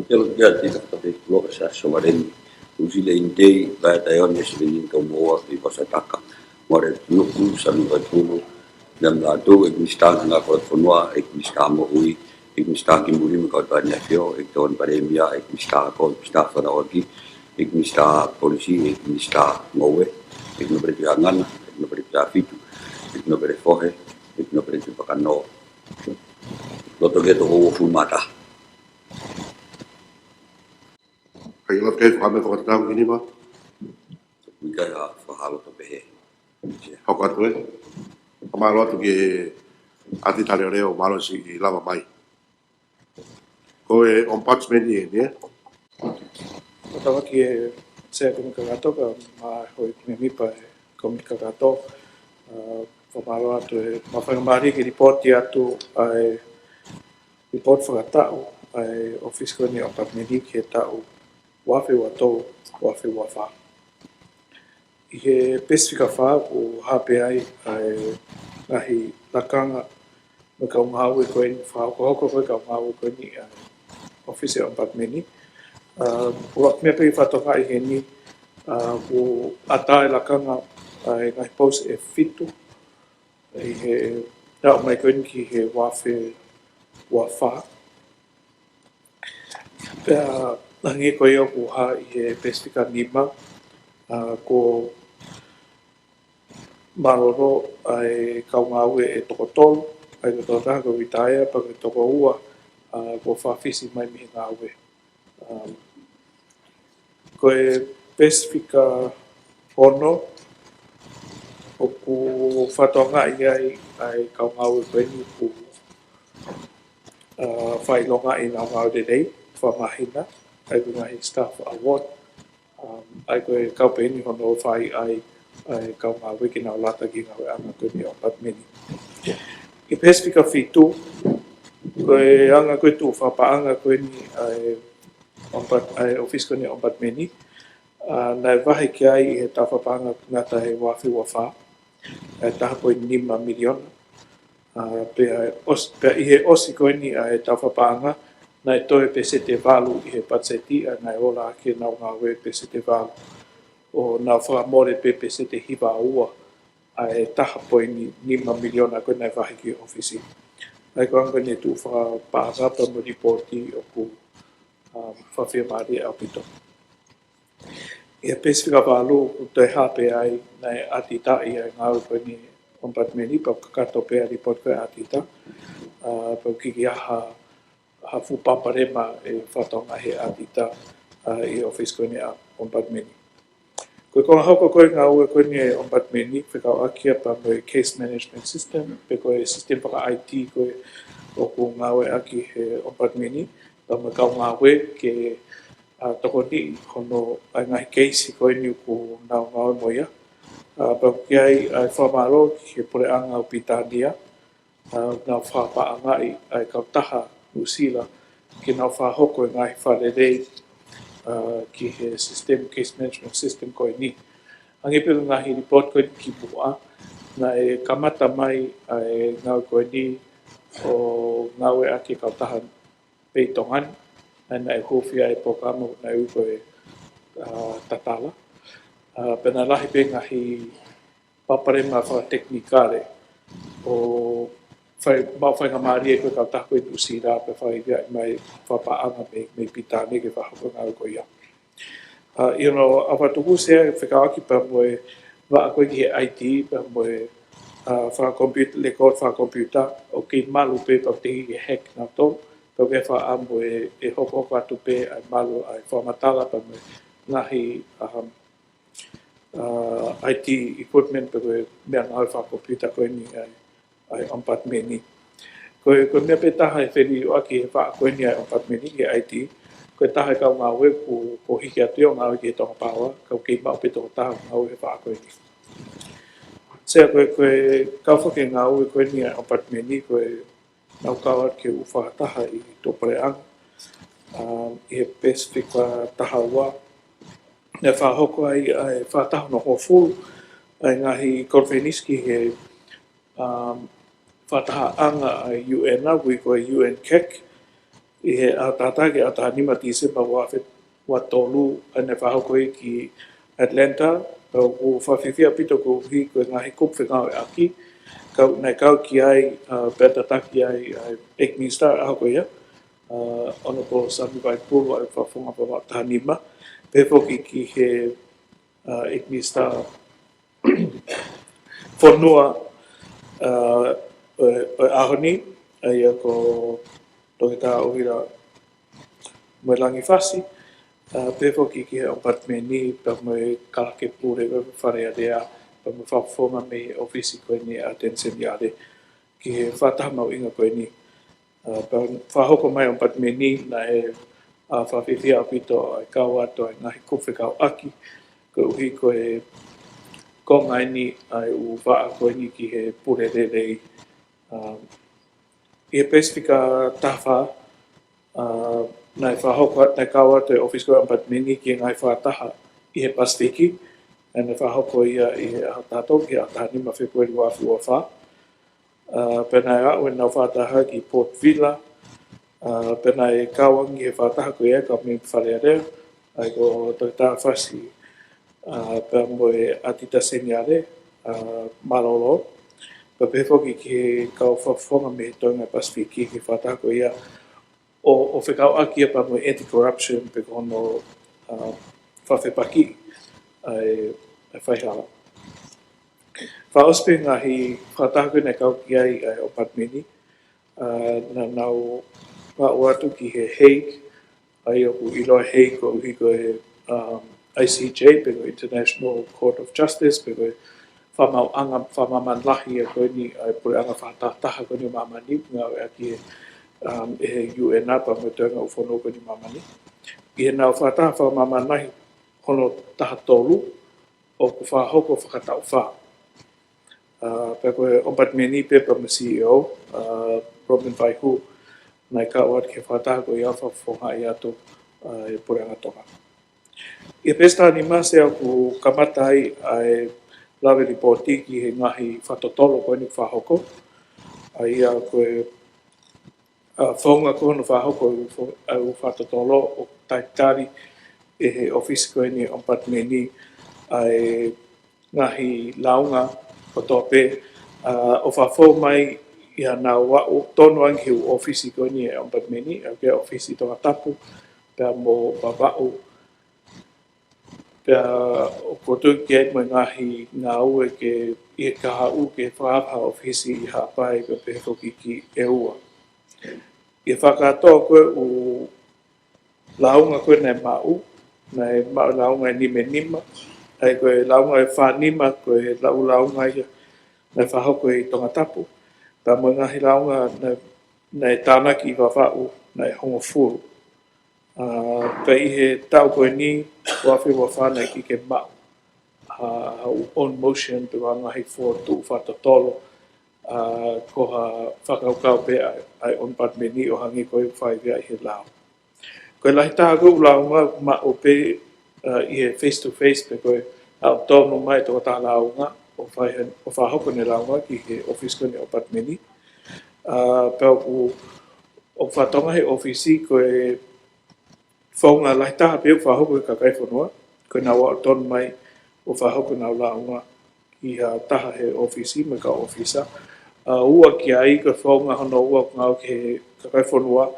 Ke loto ki ai Tita Kape Kuloa Sa Sovaleni, Usi Leini Tei, Vaea Taione, Silini Kaumoa, Fiva Sataka, Mare Nuku, Sami Vaipulu, Nam Lātū, ʻEiki Minisitā Ngāue Fakafonua, ʻEiki Minisitā Moʻui, ʻEiki Minisitā Kimui mo e Kau Tokoni ʻAfio, ʻEiki Tokoni Palēmia, ʻEiki Minisitā Ako, ʻEiki Minisitā Fanaoaki, ʻEiki Minisitā Polisi, ʻEiki Minisitā Ngoue, ʻEiki Nōpele Tuʻihaʻangana, ʻEiki Nōpele Tuʻihaʻafitu, ʻEiki Nōpele Fohe, ʻEiki Nōpele Tuʻifakanō. Loto ke toko uofulu mā taha. ʻIkai loto ke fakameʻa fakatatau Hikenima? ʻIkai ha fakahā loto pehē. Hoko atu ē. Fakamālō atu ki he ʻAtita Leʻoleʻo, mālō siʻi lava mai. Ko e Ombudsman eni ē? Fakatapu ki he Sea Kōmiti Kakato, kae ʻumaʻā e Houʻeiki Mēmipa e Kōmiti Kakato. ʻA, fakamālō atu he maʻu faingamālie ke lipooti atu ʻa e lipooti fakataʻu ʻa e ʻōfisi ko eni ʻo e Ombudsman ki he taʻu ua afe ua tolu, ua afe ua fā. ʻI he peesi fika fā ʻoku hā pē ai ʻa e ngaahi lakanga mo e kau ngāue ko eni, fakahokohoko ko ē kau ngāue ko eni ʻa e ʻōfisi ʻo e Ombudsman. ʻA, ʻuluaki meʻa pē ke fakatokangaʻi heni, ʻa, ʻoku ʻatā e lakanga ʻa e ngaahi pousi ʻe fitu ʻi he taʻu mai ko eni ki he ua afe ua fā. Pea hangē ko ia ʻoku hā ʻi he peesi fika nima, ʻa, kuo mālōlō ʻa e kau ngāue ʻe toko tolu, ʻa ia ko e tokotaha kuo retire, pea ko e toko ua, ʻa, kuo fakafisi mai mei he ngāue. Um, ko e peesi fika ono, ʻoku fakatokangaʻi ai ʻa e kau ngāue ko eni ʻoku, ʻa, fakaʻilongaʻi ʻenau ngāue lelei, fakamāhina, ʻa ia ko e ngaahi staff award, um, ʻa ia ko e kau pē eni hono fai ai ʻa e kau ngāue ke nau lata ki he ngāueʻanga ko eni ʻo e Ombudsman. ʻI he Pasifika fitu, ko e anga ko ē tuʻu fakapaʻanga ko eni ʻa e ompat-, ʻa e ʻōfisi ko eni ʻa e ʻOmipātimeni, ʻa, naʻe vahe ki ai ʻi he taʻu fakapaʻanga ngata he ua afe ua fā, ʻa e taha poini nima miliona. ʻA, pea ʻos-, pea ʻi he ʻosi ko eni ʻa e taʻu fakapaʻanga, naʻe toe peseti ʻe valu ʻi he patiseti, ʻa, naʻe ola ʻaki ʻenau ngāue peseti ʻe valu. ʻO nau fakamole pē peseti ʻe hiva ua ʻa e taha poini nima miliona ko ē naʻe vahe ki he ʻōfisi. ʻA ia ko e anga ko eni e tuʻu fakapaʻanga pea mo e lipooti ʻoku, um, fakafiemālie ʻaupito. ʻI he Pasifika valu, ʻoku toe hā pē ai, naʻe ʻatitaʻi ʻa e ngāue ko eni ʻa e ʻOmipātimeni, pea kakato pē ʻa e lipooti ko ē ʻatita, ʻa, pea ʻoku ʻikai ha, ha fuʻu palopalema ʻe fakatokangaʻi he ʻatita, ʻa, ʻi he ʻōfisi ko eni ʻa e ʻOmipātimeni. Ko e konga hoko ko ē ngāue ko eni ʻa e ʻOmipātimeni, fekauʻaki ia pea mo e case management system, pe ko e system faka-I T ko ē ʻoku ngāueʻaki he ʻOmipātimeni, pea mo e kau ngāue ke, ʻa, tokoniʻi hono ʻa e ngaahi keisi ko eni ʻoku nau ngāue mo ia. ʻA, pea ʻoku ʻi ai ʻa e fakamālō ki he puleʻanga ʻo Pilitānia, ʻa, nau fakapaʻangaʻi ʻa e kautaha Nuʻusila ke nau fakahoko e ngaahi fakalelei, ʻa, ki he system, case management system ko eni. Hangē pē ko e ngaahi lipooti ko eni kimuʻa, naʻe kamata mai ʻa e ngāue ko eni ʻo ngāueʻaki e kautaha pē ʻi Tonga ni, naʻe, naʻe huufi ai e polokalama naʻe ui ko e, ʻa, Tatala. ʻA, pea naʻe lahi pē ngaahi palopalema fakatekinikale ʻo fai, maʻu faingamālie ko ē e kautaha ko ē ʻi Nuʻusila pea fai ia mai fakapaʻanga mei, mei Pilitānia ke fakahoko e ngāue ko ia. ʻA, ʻi hono ʻalu atu ʻoku sai ʻa e fekauʻaki pea mo e vaʻa ko ē ki he I T, pea mo e, ʻa, fakakomipiuta, lēkooti fakakomipiuta, ʻoku kei malu pē pea ʻoku teʻeki ke hack nautolu, pea ʻoku ʻi ai e fakaʻamu ʻe, ʻe hokohoko atu pē ʻa e malu ʻa e fakamatala pea mo e ngaahi, um, ʻa, I T equipment pe ko e meʻangāue fakakomipiuta ko eni ʻa e, ʻa e ʻOmipātimeni. Ko e, ko e meʻa pē taha ʻe feliliuaki he vaʻa ko eni ʻa e ʻOmipātimeni ki he I T, ko e taha e kau ngāue kuo, kuo hiki atu ia ʻo ngāue ki he Tonga Power, ka ʻoku kei maʻu pē toko taha ʻo ngāue he vaʻa ko eni. Sea, ko e, ko e kau fakangāue ko eni ʻa e ʻOmipātimeni, ko e nau kau atu ki he ʻū fakataha ʻi tuʻapuleʻanga, um, ʻi he Pasifika taha ua. Naʻe fakahoko ai ʻa e fakataha hono hongofulu ʻa e ngaahi konifelenisi ki he, um, fakatahaʻanga ʻa e U N ʻa ē ʻoku ui ko e U N CAC, ʻi he ʻaho taha taha ki he ʻaho taha nima Tīsema ua afe ua tolu, ʻa ia naʻe fakahoko ia ki Atlanta, pea ʻoku fakafiefia ʻaupito koeʻuhi ko e ngaahi kupu fengāueʻaki, kau, naʻe kau ki ai, ʻa, pea tataki ai ʻa e ʻEiki Minisitā ʻaho ko ia, ʻa, Honourable Sami Vaipulu, ʻa e Fakafofonga Vavaʻu taha nima, pehē foki ki he, ʻa, ʻEiki Minisitā Fonua, ʻa, ʻo e, ʻo e ʻaho ni, ʻa ia ko Toketā ʻUhila Moelangi Fasi, ʻa, pehē foki ki he ʻOmipātimeni, pea mo e Kalake Pule, pea mo e Fale Alea, pea mo e fakafofonga mei he ʻōfisi ko eni ʻa e ʻAteni Seniale, ki he fakataha mahuʻinga ko eni. ʻA, pea fakahoko mai ʻa e ʻOmipātimeni, naʻe, ʻa, fakafiefia ʻaupito ʻa e kau atu ʻa e ngaahi kupu fekauʻaki, koeʻuhi ko e konga eni ʻa e ʻū vaʻa ko eni ki he pule lelei. ʻA, ʻi he Pasifika taha fā, ʻa, naʻe fakahoko, naʻe kau atu e ʻōfisi ko ē ʻa e ʻOmipātimeni ki he ngaahi fakataha ʻi he Pasifiki, ʻa ia naʻe fakahoko ia ʻi he ʻaho taha tolu ki he ʻaho taha nima Fēpueli ua afe ua fā. ʻA, pea naʻe aʻu ʻenau fakataha ki Port Vila, ʻa, pea naʻe kau ange he fakataha ko ia e kau mēmipa Fale Alea, ʻa ia ko Toketā Fasi, ʻa, pea mo e ʻAtita Seniale, ʻa, mālōlō, pea pehē foki ki he kau fakafofonga mei he toenga Pasifiki ki he fakataha ko ia, ʻo, ʻo fekauʻaki ia pea mo e anti-corruption pe ko hono, ʻa, fakafepakiʻi ʻa e, ʻa e faihala. Fakaʻosi pē ngaahi fakataha ko ē naʻe kau ki ai ʻa e ʻOmipātimeni, ʻa, naʻa nau aʻu atu ki he Hague, ʻa ia ʻoku ʻiloa Hague koeʻuhi ko e, um, I C J, pe ko e International Court of Justice, pe ko e fakamaauʻanga, fakamāmani lahi ia ko eni ʻa e puleʻanga fakatahataha ko eni ʻo māmani, ngāueʻaki, um, ʻe he U N ʻa ia pea mo e toenga ʻū fonua ko eni ʻo māmani. ʻI heʻenau fakataha fakamāmani lahi hono taha tolu, ʻoku fakahoko fakataʻu fā. Uh, pea ko e ʻOmipatimeni pē pea mo e C E O, uh, Robin Vaihu, naʻe kau atu ki he fakataha ko ia ʻo fakafofongaʻi atu, uh, ʻe he Puleʻanga Tonga. ʻI he peesi taha nima Sea ʻoku kamata ai ʻa e lave lipooti ki he ngaahi fakatotolo ko eni fakahoko. ʻA ia ko e uh, founga ko hono fakahoko ʻa e fo-, ʻa e fakatotolo ʻo talitali ʻe he ʻōfisi ko eni ʻOmipatimeni ʻa e ngaahi lāunga kotoa pē, uh, ʻo fakafou mai ʻi haʻanau aʻu tonu ange ki he ʻōfisi ko eni ʻa e ʻOmipatimeni, ʻa ia ko e ʻōfisi Tongatapu, pea mo Vavaʻu, pea ʻoku tuku ki ai mo e ngaahi ngāue ke ʻi he kahaʻu ke fakaava ha ʻōfisi ʻi Haʻapai pea pehē foki ki ʻEua. ʻI he fakakātoa ko ē ʻū lāunga ko ē naʻe maʻu, naʻe maʻu lāunga ʻe nima nima, ʻa ia ko e lāunga ʻe fā nima, ko e lau lāunga ia naʻe fakahoko ʻi Tongatapu, pea mo e ngaahi lāunga naʻe, naʻe tānaki ʻi Vavaʻu, naʻe hongofulu. Uh, pea ʻi he taʻu ko eni, ua afe ua fā naʻe ʻikai ke maʻu ha, ha ʻū own motion pe ko ha ngaahi fokotuʻu fakatotolo, uh, ko ha fakakaukau pē ʻa, ʻa e ʻOmipatimeni ʻo hangē ko ia ʻoku fai pē ʻi he lao. Ko e lahi taha ko ē ʻū lāunga maʻu pē, uh, ʻi he face to face pe ko e aʻu tonu mai tokotaha lāunga ʻo fai he, ʻo fakahoko ʻene lāunga ki he ʻōfisi ko eni ʻOmipatimeni. Uh, pea ʻoku, ʻoku fakatonga he ʻōfisi ko e founga lahi taha pē ʻoku fakahoko ʻe he kakai fonua, ko ʻenau aʻu tonu mai ʻo fakahoko ʻenau lāunga ki ha taha he ʻōfisi mo e kau ʻōfisa. Uh, ua ki ai ko e founga hono ua ʻoku ngāueʻaki ʻe he kakai fonua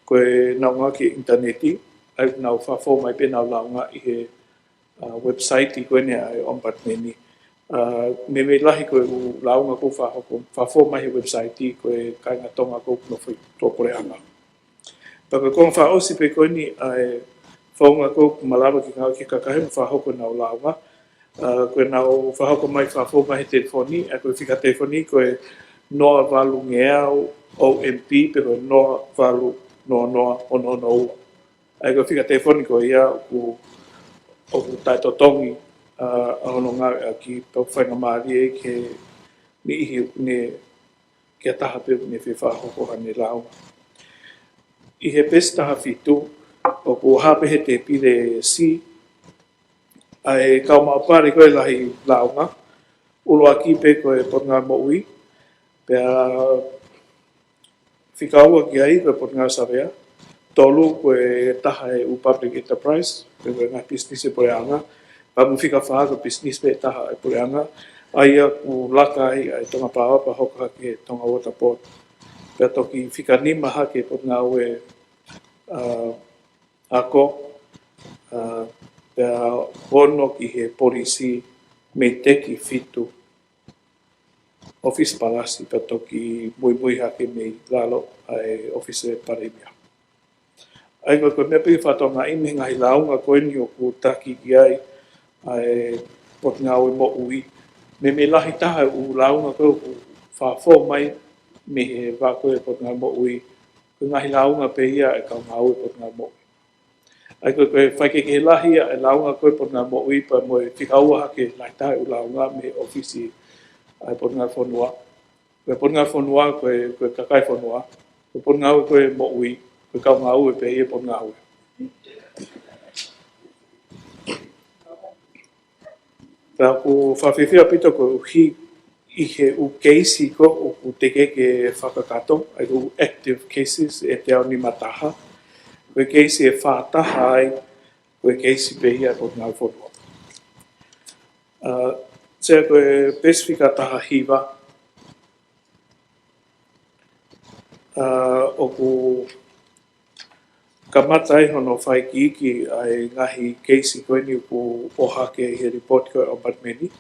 ko ʻenau ngāueʻaki e ʻinitaneti, ʻa ia ʻoku nau fakafou mai pē ʻenau lāunga ʻi he, uh, website ko eni ʻa e ʻOmipatimeni. Uh, meimei lahi ko e ʻū lāunga ʻoku fakahoko, fakafou mai he website ko e kāinga Tonga ʻoku nofo ʻi tuʻapuleʻanga. Pea ko e konga fakaʻosi pē ko eni ʻa e founga ʻoku malava ke ngāueʻaki ʻe he kakai ʻi hono fakahoko ʻenau lāunga. Uh, ko ʻenau fakahoko mai fakafou mai he telefoni, ʻa ia ko e fika telefoni ko e noa valu ngeau O M P pe ko e noa valu noa noa ono ono ua. ʻA ia ko e fika telefoni ko ia ʻoku, ʻoku taʻetotongi, uh, ʻa hono ngāueʻaki pea ʻoku faingamālie ke niʻihi ʻoku ne, ki ha taha pē ʻoku ne fie fakahoko haʻane lāunga. ʻI he peesi taha fitu, ʻoku hā pē he tēpile C, ʻa e kau maʻu pale ko ē lahi lāunga, ʻuluaki pē ko e Potungāue Moʻui, pea fika ua ki ai ko e Potungāue Savea, tolu ko e taha ʻa e ʻū public enterprise, pe ko e ngaahi pisinisi ʻa e puleʻanga, pea mo e fika fā ko e pisinisi pē taha ʻa e puleʻanga, ʻa ia ʻoku laka ai ʻa e Tonga Power pea hoko hake ki he Tonga Water Board. Pea toki fika nima hake Potungāue, uh, Ako, uh, pea ono ki he polisi, mei teki fitu ʻōfisi palasi pea toki muimui hake mei lalo ʻa e ʻōfisi ʻo e Palēmia. ʻA ia ko e, ko e meʻa pē ʻoku fakatokangaʻi mei he ngaahi lāunga ko eni ʻoku taki ki ai ʻa e Potungāue Moʻui, meimei lahi taha e ʻū lāunga ko ē ʻoku fakafou mai mei he vā ko ē Potungāue Moʻui, ko e ngaahi lāunga pē ia ʻa e kau ngāue Potungāue Moʻui. ʻA ia ko e, ko e faikehekehe lahi ʻa e lāunga ko ē Potungāue Moʻui pea mo e fika ua hake lahi taha e ʻū lāunga mei he ʻōfisi ʻa e Potungāue Fonua. Ko e Potungāue Fonua, ko e, ko e kakai fonua. Ko e Potungāue ko ē Moʻui, ko e kau ngāue pē ia Potungāue. Pea ʻoku fakafiefia ʻaupito koeʻuhi ʻi he ʻū keisi ko ē ʻoku teʻeki ke fakakakato, ʻa e ʻū active cases ʻe teau nima taha. Ko e keisi ʻe fā taha ai, ko e keisi pē ia ʻa e Potungāue Fonua. Uh, Sea, ko e peesi fika taha hiva, uh, ʻoku kamata ai hono fakaikiiki ʻa e ngaahi keisi ko eni ʻoku ʻohake ʻi he lipooti ko ē ʻa e ʻOmipatimeni.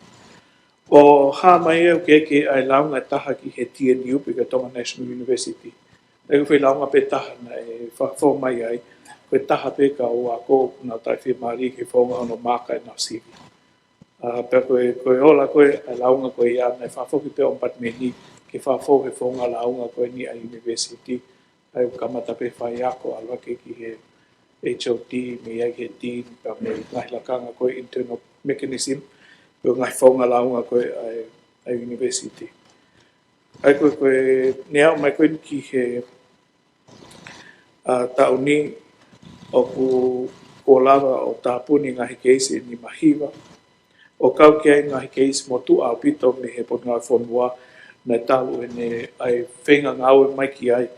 ʻO hā mai ʻe au ke ke ʻai lāunga ʻe taha ki he T N U pe ko e Tonga National University. ʻA ia ko e foʻi lāunga pē taha naʻe fakafou mai ai, ko e taha pē kau ako ʻoku nau taʻefiemālie ki he founga hono maaka ʻenau sivi. Uh, pea ko e, ko e ola ko ē ʻa e lāunga ko ia naʻe fakafoki pē ʻe he ʻOmipatimeni ke fakafou he founga lāunga ko eni ʻa e university, ʻa ia ʻoku kamata pē faiako ʻalu hake ki he H O D, mei ai ki he dean, pea mo e ngaahi lakanga ko ē internal mechanism, ko e ngaahi founga lāunga ko ē ʻa e, ʻa e university. ʻA ia ko e, ko e, ne aʻu mai ko eni ki he, ʻa, taʻu ni ʻoku, kuo lava ʻo tāpuni ngaahi keisi ʻe nima hiva. ʻO kau ki ai ngaahi keisi motuʻa ʻaupito mei he Potungāue Fonua naʻe talu ʻene ʻai feinga ngāue mai ki ai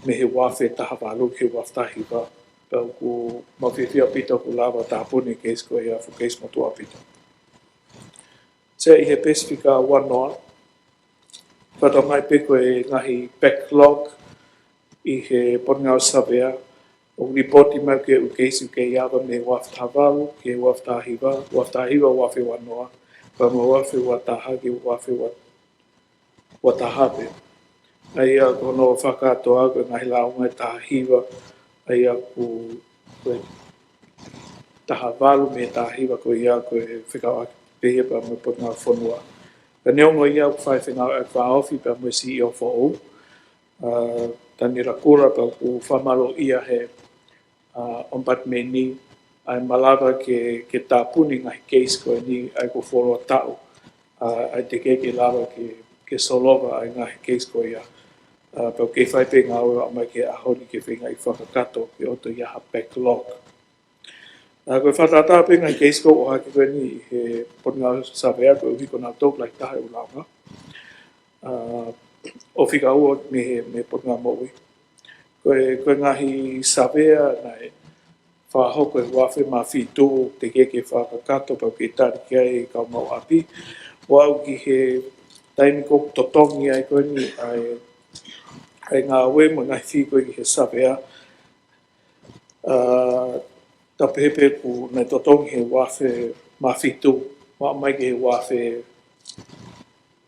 mei he ua afe taha valu ki he ua afe taha hiva. Pea ʻoku mau fiefia ʻaupito kuo lava tāpuni keisi ko ia, fuʻu keisi motuʻa ʻaupito. Sai, ʻi he peesi fika ua noa, fakatokangaʻi pē ko e ngaahi backlog ʻi he Potungāue Savea, ʻoku lipooti mai ko e ʻū keisi ʻoku kei ava mei he ua afe taha valu ki he ua afe taha hiva, ua afe taha hiva, ua afe ua noa, pea mo e ua afe ua taha ki he ua afe ua, ua taha pē. ʻA ia ko hono fakakātoa ko e ngaahi lāunga ʻe taha hiva, ʻa ia ʻoku, ko e taha valu mei he taha hiva ko ia ko e fekauʻaki pē ia pea mo e Potungāue Fonua. Ka neongo ia ʻoku fai fengāueʻaki fakaofi pea mo e CEO foʻou, ʻa, Taniela Kula, pea ʻoku fakamālōʻia he, ʻa, ʻOmipatimeni ʻa e malava ke, ke tāpuni ngaahi keisi ko eni ʻa ia kuo fuoloa taʻu, ʻa, ʻa e teʻeki ke lava ke, ke solova ʻa e ngaahi keisi ko ia. ʻA, pea ʻoku kei fai pē ngāue ʻo aʻu mai ki he ʻaho ni ke feingaʻi fakakakato ke ʻoatu ia ha backlog. ʻA, ko e fakatātā pē ngaahi keisi ko ē ʻoku ʻohake ko eni ʻi he Potungāue Savea koeʻuhi ko nautolu lahi taha ʻi he lāunga. ʻA, ʻo fika ua mei he, mei he Potungāue Moʻui. Ko e, ko e ngaahi savea naʻe fakahoko he ua afe mā fitu, teʻeki ke fakakakato pea ʻoku kei tali ki ai e kau maʻu ʻapi. ʻO aʻu ki he taimi ko ē ʻoku totongi ai ko eni ʻa e, ʻa e ngāue mo e ngaahi fī ko ē ki he savea. ʻA, tau pehē pē ʻoku ne totongi he ua afe mā fitu, ʻo aʻu mai ki he ua afe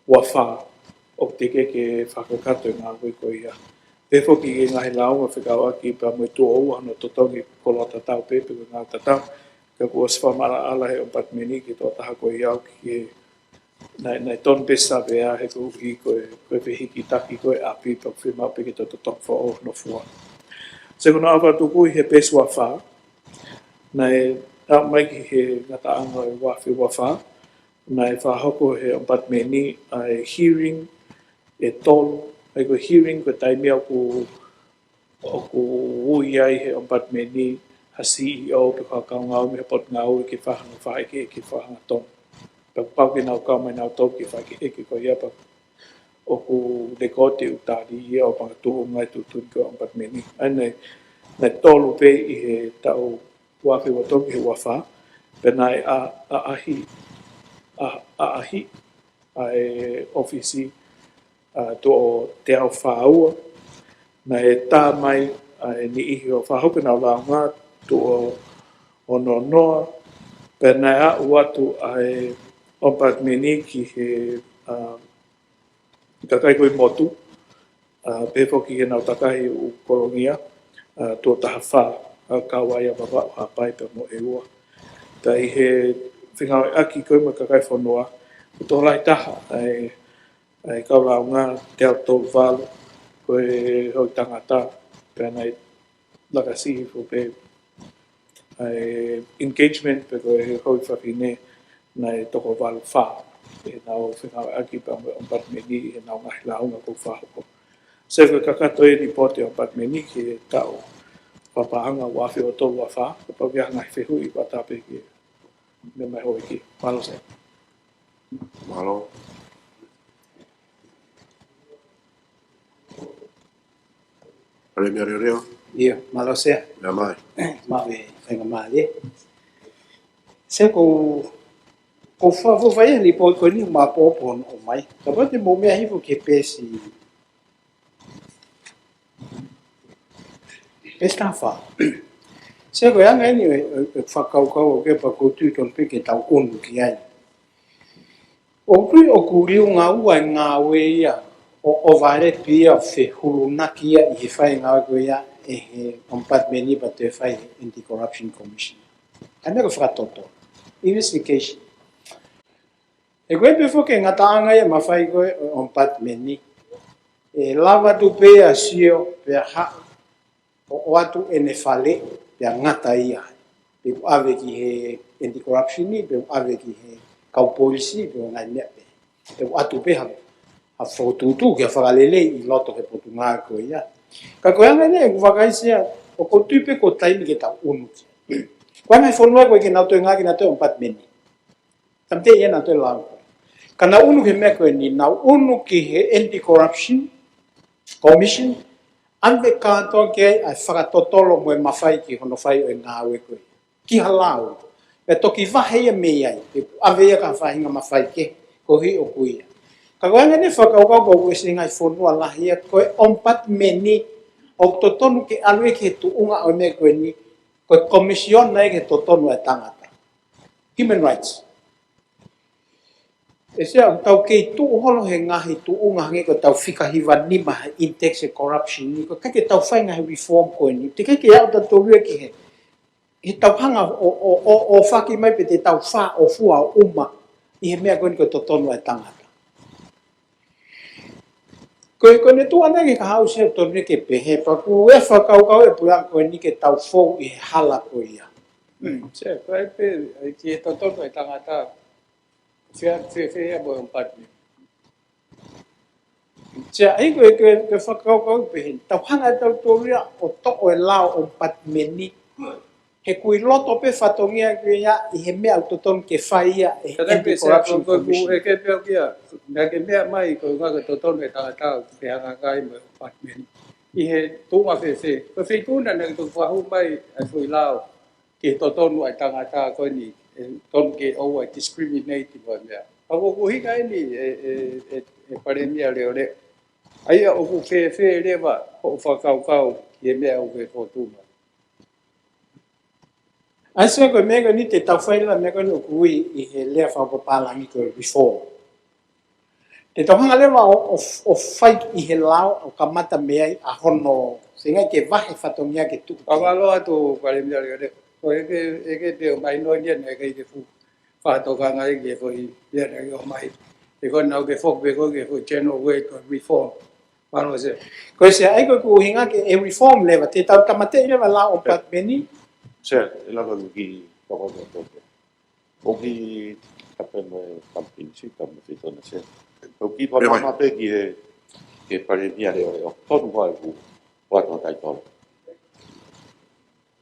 ua fā, ʻoku teʻeki ke fakakakato e ngāue ko ia. Pehē foki ki he ngaahi lāunga fekauʻaki pea mo e tuʻo ua hono totongi, koloa tatau pē pe ko e ngāue tatau. Ka kuo ʻosi fakamaʻalaʻala he ʻOmipatimeni ki he tokotaha ko ia ʻoku ki he naʻe, naʻe tonu pē savea he koeʻuhi ko e, ko e fehikitaki ko ē ʻapi pea ʻoku fiemaʻu pē ke totongi foʻou hono fua. Sai, ko hono ʻalu fakatupu ʻi he peesi ua fā, naʻe aʻu mai ki he ngataʻanga ʻo e ua afe ua fā, naʻe fakahoko he ʻOmipatimeni ʻa e hearing ʻe tolu, ʻa ia ko e hearing ko e taimi ia ʻoku ʻoku ui ai he ʻOmipatimeni ha CEO pe ko ha kau ngāue mei he Potungāue ke fai hano fakaʻekeʻeke fakahangatonu. Pea kuo pau ke nau kau mai nautolu ki he fakaʻekeʻeke ko ia pea ʻoku lēkooti ʻo tali ia ʻo makatuʻunga e tuʻutuʻuni ko ē ʻa e ʻOmipatimeni. ʻA ia naʻe, naʻe tolu pē ʻi he taʻu ua afe ua tolu ki he ua fā, pea naʻe ʻa, ʻaʻahi, ʻa, ʻaʻahi ʻa e ʻōfisi, ʻa, tuʻo teau fā ua, naʻe tā mai ʻa e niʻihi ʻo fakahoko ʻenau lāunga tuʻo ono noa, pea naʻe aʻu atu ʻa e ʻOmipatimeni ki he, ʻa, kakai ko ē motu, ʻa, pehē foki ki heʻenau takahi ʻū kolongia, ʻa, tuʻo taha fā, ʻa, kau ai ʻa Vavaʻu, Haʻapai pea mo ʻEua. Pea ʻi he fengāueʻaki ko ē mo e kakai fonua, ʻoku tokolahi taha ʻa e, ʻa e kau lāunga teau tolu valu, ko e houʻeiki tangata, pea naʻe laka siʻi hifo pē ʻa e engagement pe ko e houʻeiki fafine naʻe toko valu fā ʻenau fengāueʻaki pea mo e ʻOmipatimeni ʻi heʻenau ngaahi lāunga kuo fakahoko. Sai, ko e kakato e lipooti ʻa e ʻOmipatimeni ki he taʻu fakapaʻanga ua afe ua tolu ua fā, kapau ʻoku ʻi ai ha ngaahi fehuʻi, ʻoku ʻatā pē ke meʻa mai houʻeiki. Mālō, Sea. Mālō. Palēmia Leoleo. ʻIo, mālō Sea. Meʻa mai. Maʻu e faingamālie. Sea, ko, ko e fakaʻofoʻofa ia e lipooti ko eni, maʻu pō pō ʻo mai. Kapau te mou meʻa hifo ki he peesi, peesi taha fā. Sea, ko e anga eni ʻo e, ʻo e, ʻo e fakakaukau ʻoku ke pea ʻoku ou tui tonu pē ke tau ʻunu ki ai. ʻOku tui ʻoku liunga ua e ngāue ia ʻo, ʻo valepi ia, fehulunaki ia ʻi he fai e ngāue ko ia ʻe he ʻOmipatimeni pea toe fai he Anti-Corruption Commission. ʻA ia ko e fakatotolo, investigation. He ko e pehē foki e ngataʻanga ia mafai ko ē ʻo e ʻOmipatimeni, ʻe lava atu pē ia ʻo sio pea haʻu ʻo, ʻoatu ʻene faleʻi pea ngata ia. Pe ʻoku ʻave ki he Anti-Corruption, pe ʻoku ʻave ki he kau polisi, pe ʻoku ngaahi meʻa pē. ʻe ʻatu pē ha, ha fokotuʻutuʻu ke fakalelei ʻi loto he potungāue ko ia. Ka ko e anga eni ʻeku vakai Sea, ʻoku ou tui pē ko e taimi ke tau ʻunu ki ai. Ko e ngaahi fonua ko ē ke nau toe ngāueʻaki ʻenau toe ʻomipatimeeni. Tāmateʻi ʻenau toe lao. Ka nau ʻunu ki he meʻa ko eni, nau ʻunu ki he Anti-Corruption Commission, ʻave kātoa ki ai ʻa e fakatotolo mo e mafai ki hono fai ʻo e ngāue ko ē. Ki ha lao. Pea toki vahe ia mei ai, pe ʻave ia ki ha faʻahinga mafai kehe, koeʻuhi ʻoku ʻi ai. Ka ko e anga eni e fakakaukau ko ē ʻa e ngaahi fonua lahi ia, ko e ʻomipatimeeni ʻoku totonu ke ʻalu ia ki he tuʻunga ʻo e meʻa ko eni, ko e komisiona ia ki he totonu ʻa e tangata. Human rights. ʻE Sea, ʻoku tau kei tuʻu holo he ngaahi tuʻunga hangē ko ʻetau fika hiva nima he index e corruption ni, ʻoku ʻikai ke tau fai ngaahi reform ko eni, teʻeki ke aʻu tautolu ia ki he, he tau hanga ʻo, ʻo, ʻo, ʻo faki mai pe te tau fāʻofua ʻo ʻuma ʻi he meʻa ko eni ko e totonu ʻa e tangata. Ko e, ko ʻene tuʻu ʻana ki he kahaʻu Sea, tonu ke pehē, pea ʻoku ou fakakaukau ʻe Puleʻanga ko eni ke tau fou ʻi he hala ko ia. Mm, Sea, ko e pē, ʻai ki he totonu ʻa e tangata, fē, fē, fē ia mo e ʻomipatimeeni. Sea, ʻai ko e, ko e, ko e fakakaukau pehē, tau hanga ʻe tautolu ia ʻo toʻo e lao ʻomipatimeeni, he ʻoku ʻi loto pē fatongia ko ia ʻi he meʻa ʻoku totonu ke fai ia ʻe he Ka taimi pē Sea, Anti-Corruption ko, ko, ko, Commission. ʻE ke pehē kia, naʻa ke meʻa mai ko e ngaahi totonu ʻa e tangata ʻoku fehangahangai mo e ʻomipatimeeni. ʻI he tuʻunga fēfē, ko e feituʻu na naʻa ke toki fakahū mai ʻa e foʻi lao ki he totonu ʻa e tangata ko eni, ʻe tonu ke ʻoua ʻe discriminate mo e meʻa. Ka ko e ʻuhinga eni ʻe, ʻe, ʻe, ʻe Palēmia Leʻoleʻo. ʻA ia ʻoku fēfē leva hoʻo fakakaukau ki he meʻa ʻoku ke fokotuʻu mai. ʻAi Sea, ko e meʻa ko eni te tau fai leva meʻa ko eni ʻoku ui ʻi he lea fakapapālangi ko e reform. Te tau hanga leva ʻo, ʻo, ʻo fai ʻi he lao ʻo kamata mei ai ʻa hono, feinga ke vahe fatongia ke tuʻu. Ka mālō atu Palēmia Leʻoleʻo. Ko e ke, ʻe ke pehē ʻomai noa ia naʻe ʻikai ke fuʻu fakatokanga ai ki he foʻi ia naʻe ʻomai. ʻE ko ʻenau ke foki pē ko e ke foʻi general way ko e reform. Mālō Sea. Ko e Sea, ʻai ko e ʻuhinga ke ʻe reform leva, te tau tāmateʻi leva lao ʻomipatimeeni. Sea, ʻe lava ki he toko toko. ʻOku ʻi ai pē mo e company si, ka mo e feituʻu na Sea. ʻOku ʻi ai pē mo e pē ki he, ki he Palēmia Leʻoleʻo. Tonu ko e ʻoku ʻoatu ʻa e taitolo.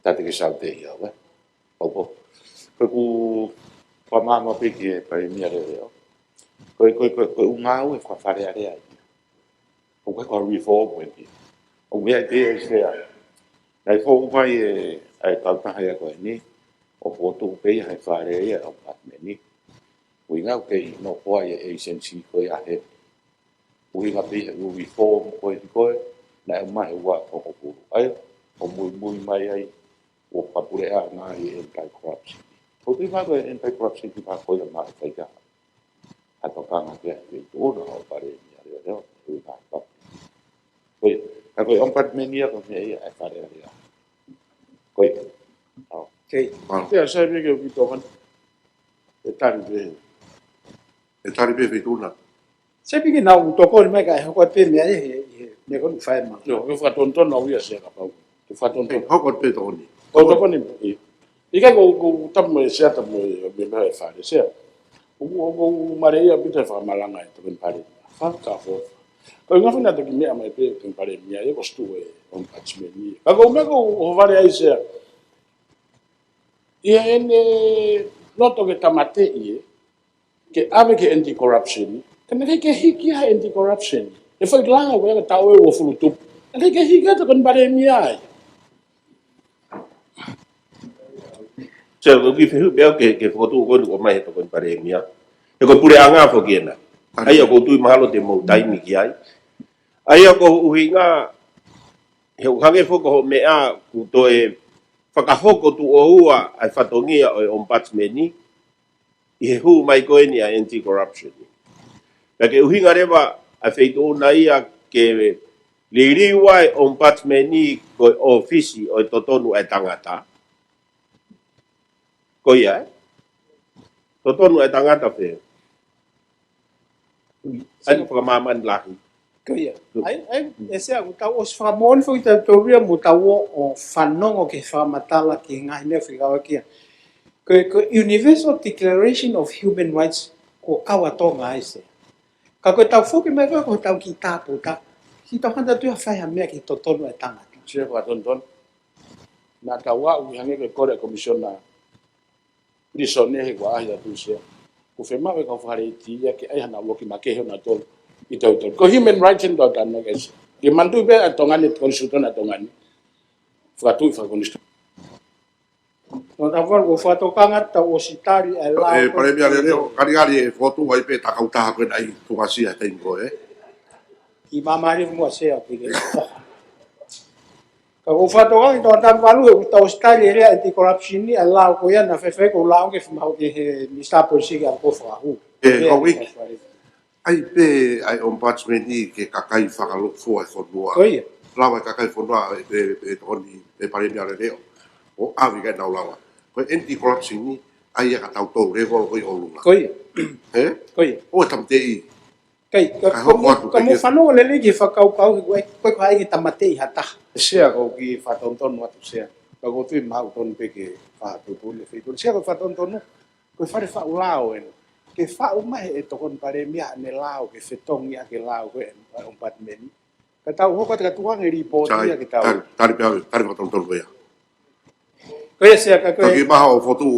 Tātā ke saute ia, ē? ʻOku, ʻoku fakamāmā pē ki he Palēmia Leʻoleʻo. Ko e, ko e, ko e, ko e ʻū ngāue ko e Fale Alea ia. ʻOku ʻikai ko e reform eni. ʻOku meʻa pē ʻe Sea. Naʻe foʻou mai ʻe, ʻa e kautaha ia ko eni. ʻOku fokotuʻu pē ia he Fale ia ʻo e ʻomipatimeeni. ʻUhinga ʻoku kei nofoʻia e agency ko ia he ʻuhinga pē he ʻū reform ko eni ko ē, naʻe ʻomai he ua afe hongofulu. ʻA ia, ʻo muimui mai ai, ʻo fakapuleʻanga ʻi he anti-corruption. ʻOku ʻi ai ko e anti-corruption ki he ko ia maʻu faika. ʻA e tokanga ki he feituʻu na ʻo e Palēmia Leʻoleʻo, ʻuhinga he papi. Ko ia, ka ko e ʻomipatimeeni ia ko e meʻa ia ʻa e Fale Alea. Ko ia. ʻAo. Kei. ʻAo. Pea sai pē ke u ki Tonga ni. ʻE tali pē. ʻE tali pē feituʻu na. Sai pē ke nau tokoni mai kae hoko pē meʻa ia he, he, meʻa ko eni ʻoku fai mai. ʻIo, ke fakatonutonu au ia Sea kapau. Ke fakatonutonu. ʻE, hoko pē tokoni. Ko tokoni, ʻio. ʻIkai ko, ko tapu mo e Sea, tapu mo e, mo e meʻa e Fale Sea. ʻOku, ʻoku, ʻoku mālie ia ʻaupito e fakamalanga ʻa e Tokoni Palēmia. Fakafo. Ko e ngaahi foʻi na toki meʻa mai pē Tokoni Palēmia, ia ko e situʻa e ʻomipatimeeni. Ka ko e meʻa ko e ʻohovale ai Sea. ʻI heʻene loto ke tāmateʻi ē, ke ʻave ki he anti-corruption. Ka naʻe ʻikai ke hiki ia he anti-corruption. ʻE fai lao ko ia ka tau ʻe uofulu tupu. Naʻe ʻikai ke hiki ia he Tokoni Palēmia ai. Sea, ko e kiʻi fehuʻi pē au ki he, ki he fokotuʻu ko eni ʻoku ʻomai he Tokoni Palēmia. He ko e puleʻanga foki ena. ʻA ia ʻoku ou tui mahalo te mou taimi ki ai. ʻA ia ko e ʻuhinga, he ʻoku hangē foki ko hoʻo meʻa ʻoku toe fakahoko tuʻo ua ʻa e fatongia ʻo e ʻomipatimeeni, ʻi he hū mai ko eni ʻa e anti-corruption. Pea ke ʻuhinga leva ʻa e feituʻu na ia ke liliu ʻa e ʻomipatimeeni ko e ʻōfisi ʻo e totonu ʻa e tangata. Ko ia, ē? Totonu ʻa e tangata pē. ʻAi fakamāmani lahi. Ko ia. ʻAi, ʻai, ʻe Sea, ʻoku tau ʻosi fakamoʻoni foki tautolu ia mo tau ō ʻo fanongo ki he fakamatala ki he ngaahi meʻa fekauʻaki ia. Ko e, ko e Universal Declaration of Human Rights ʻoku kau ʻa Tonga ai Sea. Ka ko e tau foki mai ko e, ko e tau ki tāputa. Ki tau hanga atu ia ʻo fai ha meʻa ki he totonu ʻa e tangata. Sea, fakatonutonu. Naʻa tau aʻu ki he hangē ko e kole ʻa e Komisiona Pilīsone he kuo ʻaʻahi atu, Sea. Ko e fiemaʻu ʻe he kau Fale Iti ia ke ʻai haʻanau loki makehe ʻo nau tolu ʻi Tonga. Ko e human rights ʻeni ʻoku tau talanoa ki ai, Sea. Ke manatuʻi pē ʻa Tonga ni, konisitūtone ʻa Tonga ni. Fakatuʻi fakakonisitūtone. Tau tau falu ko fakatokanga tau ʻosi tali ʻa e lao. ʻE, Palēmia Leoleo, kali kali e fotu ai pē takau taha ko ē naʻe ʻi Tonga, Sea, he taimi ko ē. Ki māmālie muʻa, Sea, pē ke. Ka ko fakatokanga ki tau tau falu he ʻoku tau ʻosi tali e lea anti-corruption ni, ʻa e lao ko ia naʻe fēfē, ko e lao ke fiemaʻu ki he Minisitā Polisi ke ʻalu ʻo fakahū. ʻE, Lea kau ʻEiki. Tau falu. ʻAi pē ʻa e Ombudsman ni ki he kakai fakalūkufua ʻo e fonua. Ko ia. Lava e kakai fonua ʻe, ʻe, ʻe tokoni ʻe Palēmia Leoleo ʻo ʻave ki ai ʻenau lava. Ko e anti-corruption ni, ʻai ia ka tau tau level ko ē ʻi ʻolunga. Ko ia. Ē? Ko ia. ʻO e tāmateʻi. Kai, ka, ka ko hoko atu ka pē mo ke fanongo lelei ki he fakakaukau he ko e, ko e ʻikai ke tāmateʻi ha taha. Sea, ko e kiʻi fakatonutonu atu, Sea. Ka ʻoku ou tui mahalo ʻoku tonu pē ke fakapupule feituʻu. Sea, ko e fakatonutonu. Ko e fale faʻu lao eni. Ke faʻu mai ʻe he Tokoni Palēmia ʻene lao, ke fetongi ʻaki e lao ko ē ʻa e Ombudsman. Ka tau hoko atu ka tuku ange e lipooti ia ke tau. Tali, tali pē au, tali fakatonutonu ko ia. Ko ia, Sea, ka ko e. Toki maha ʻo fotu,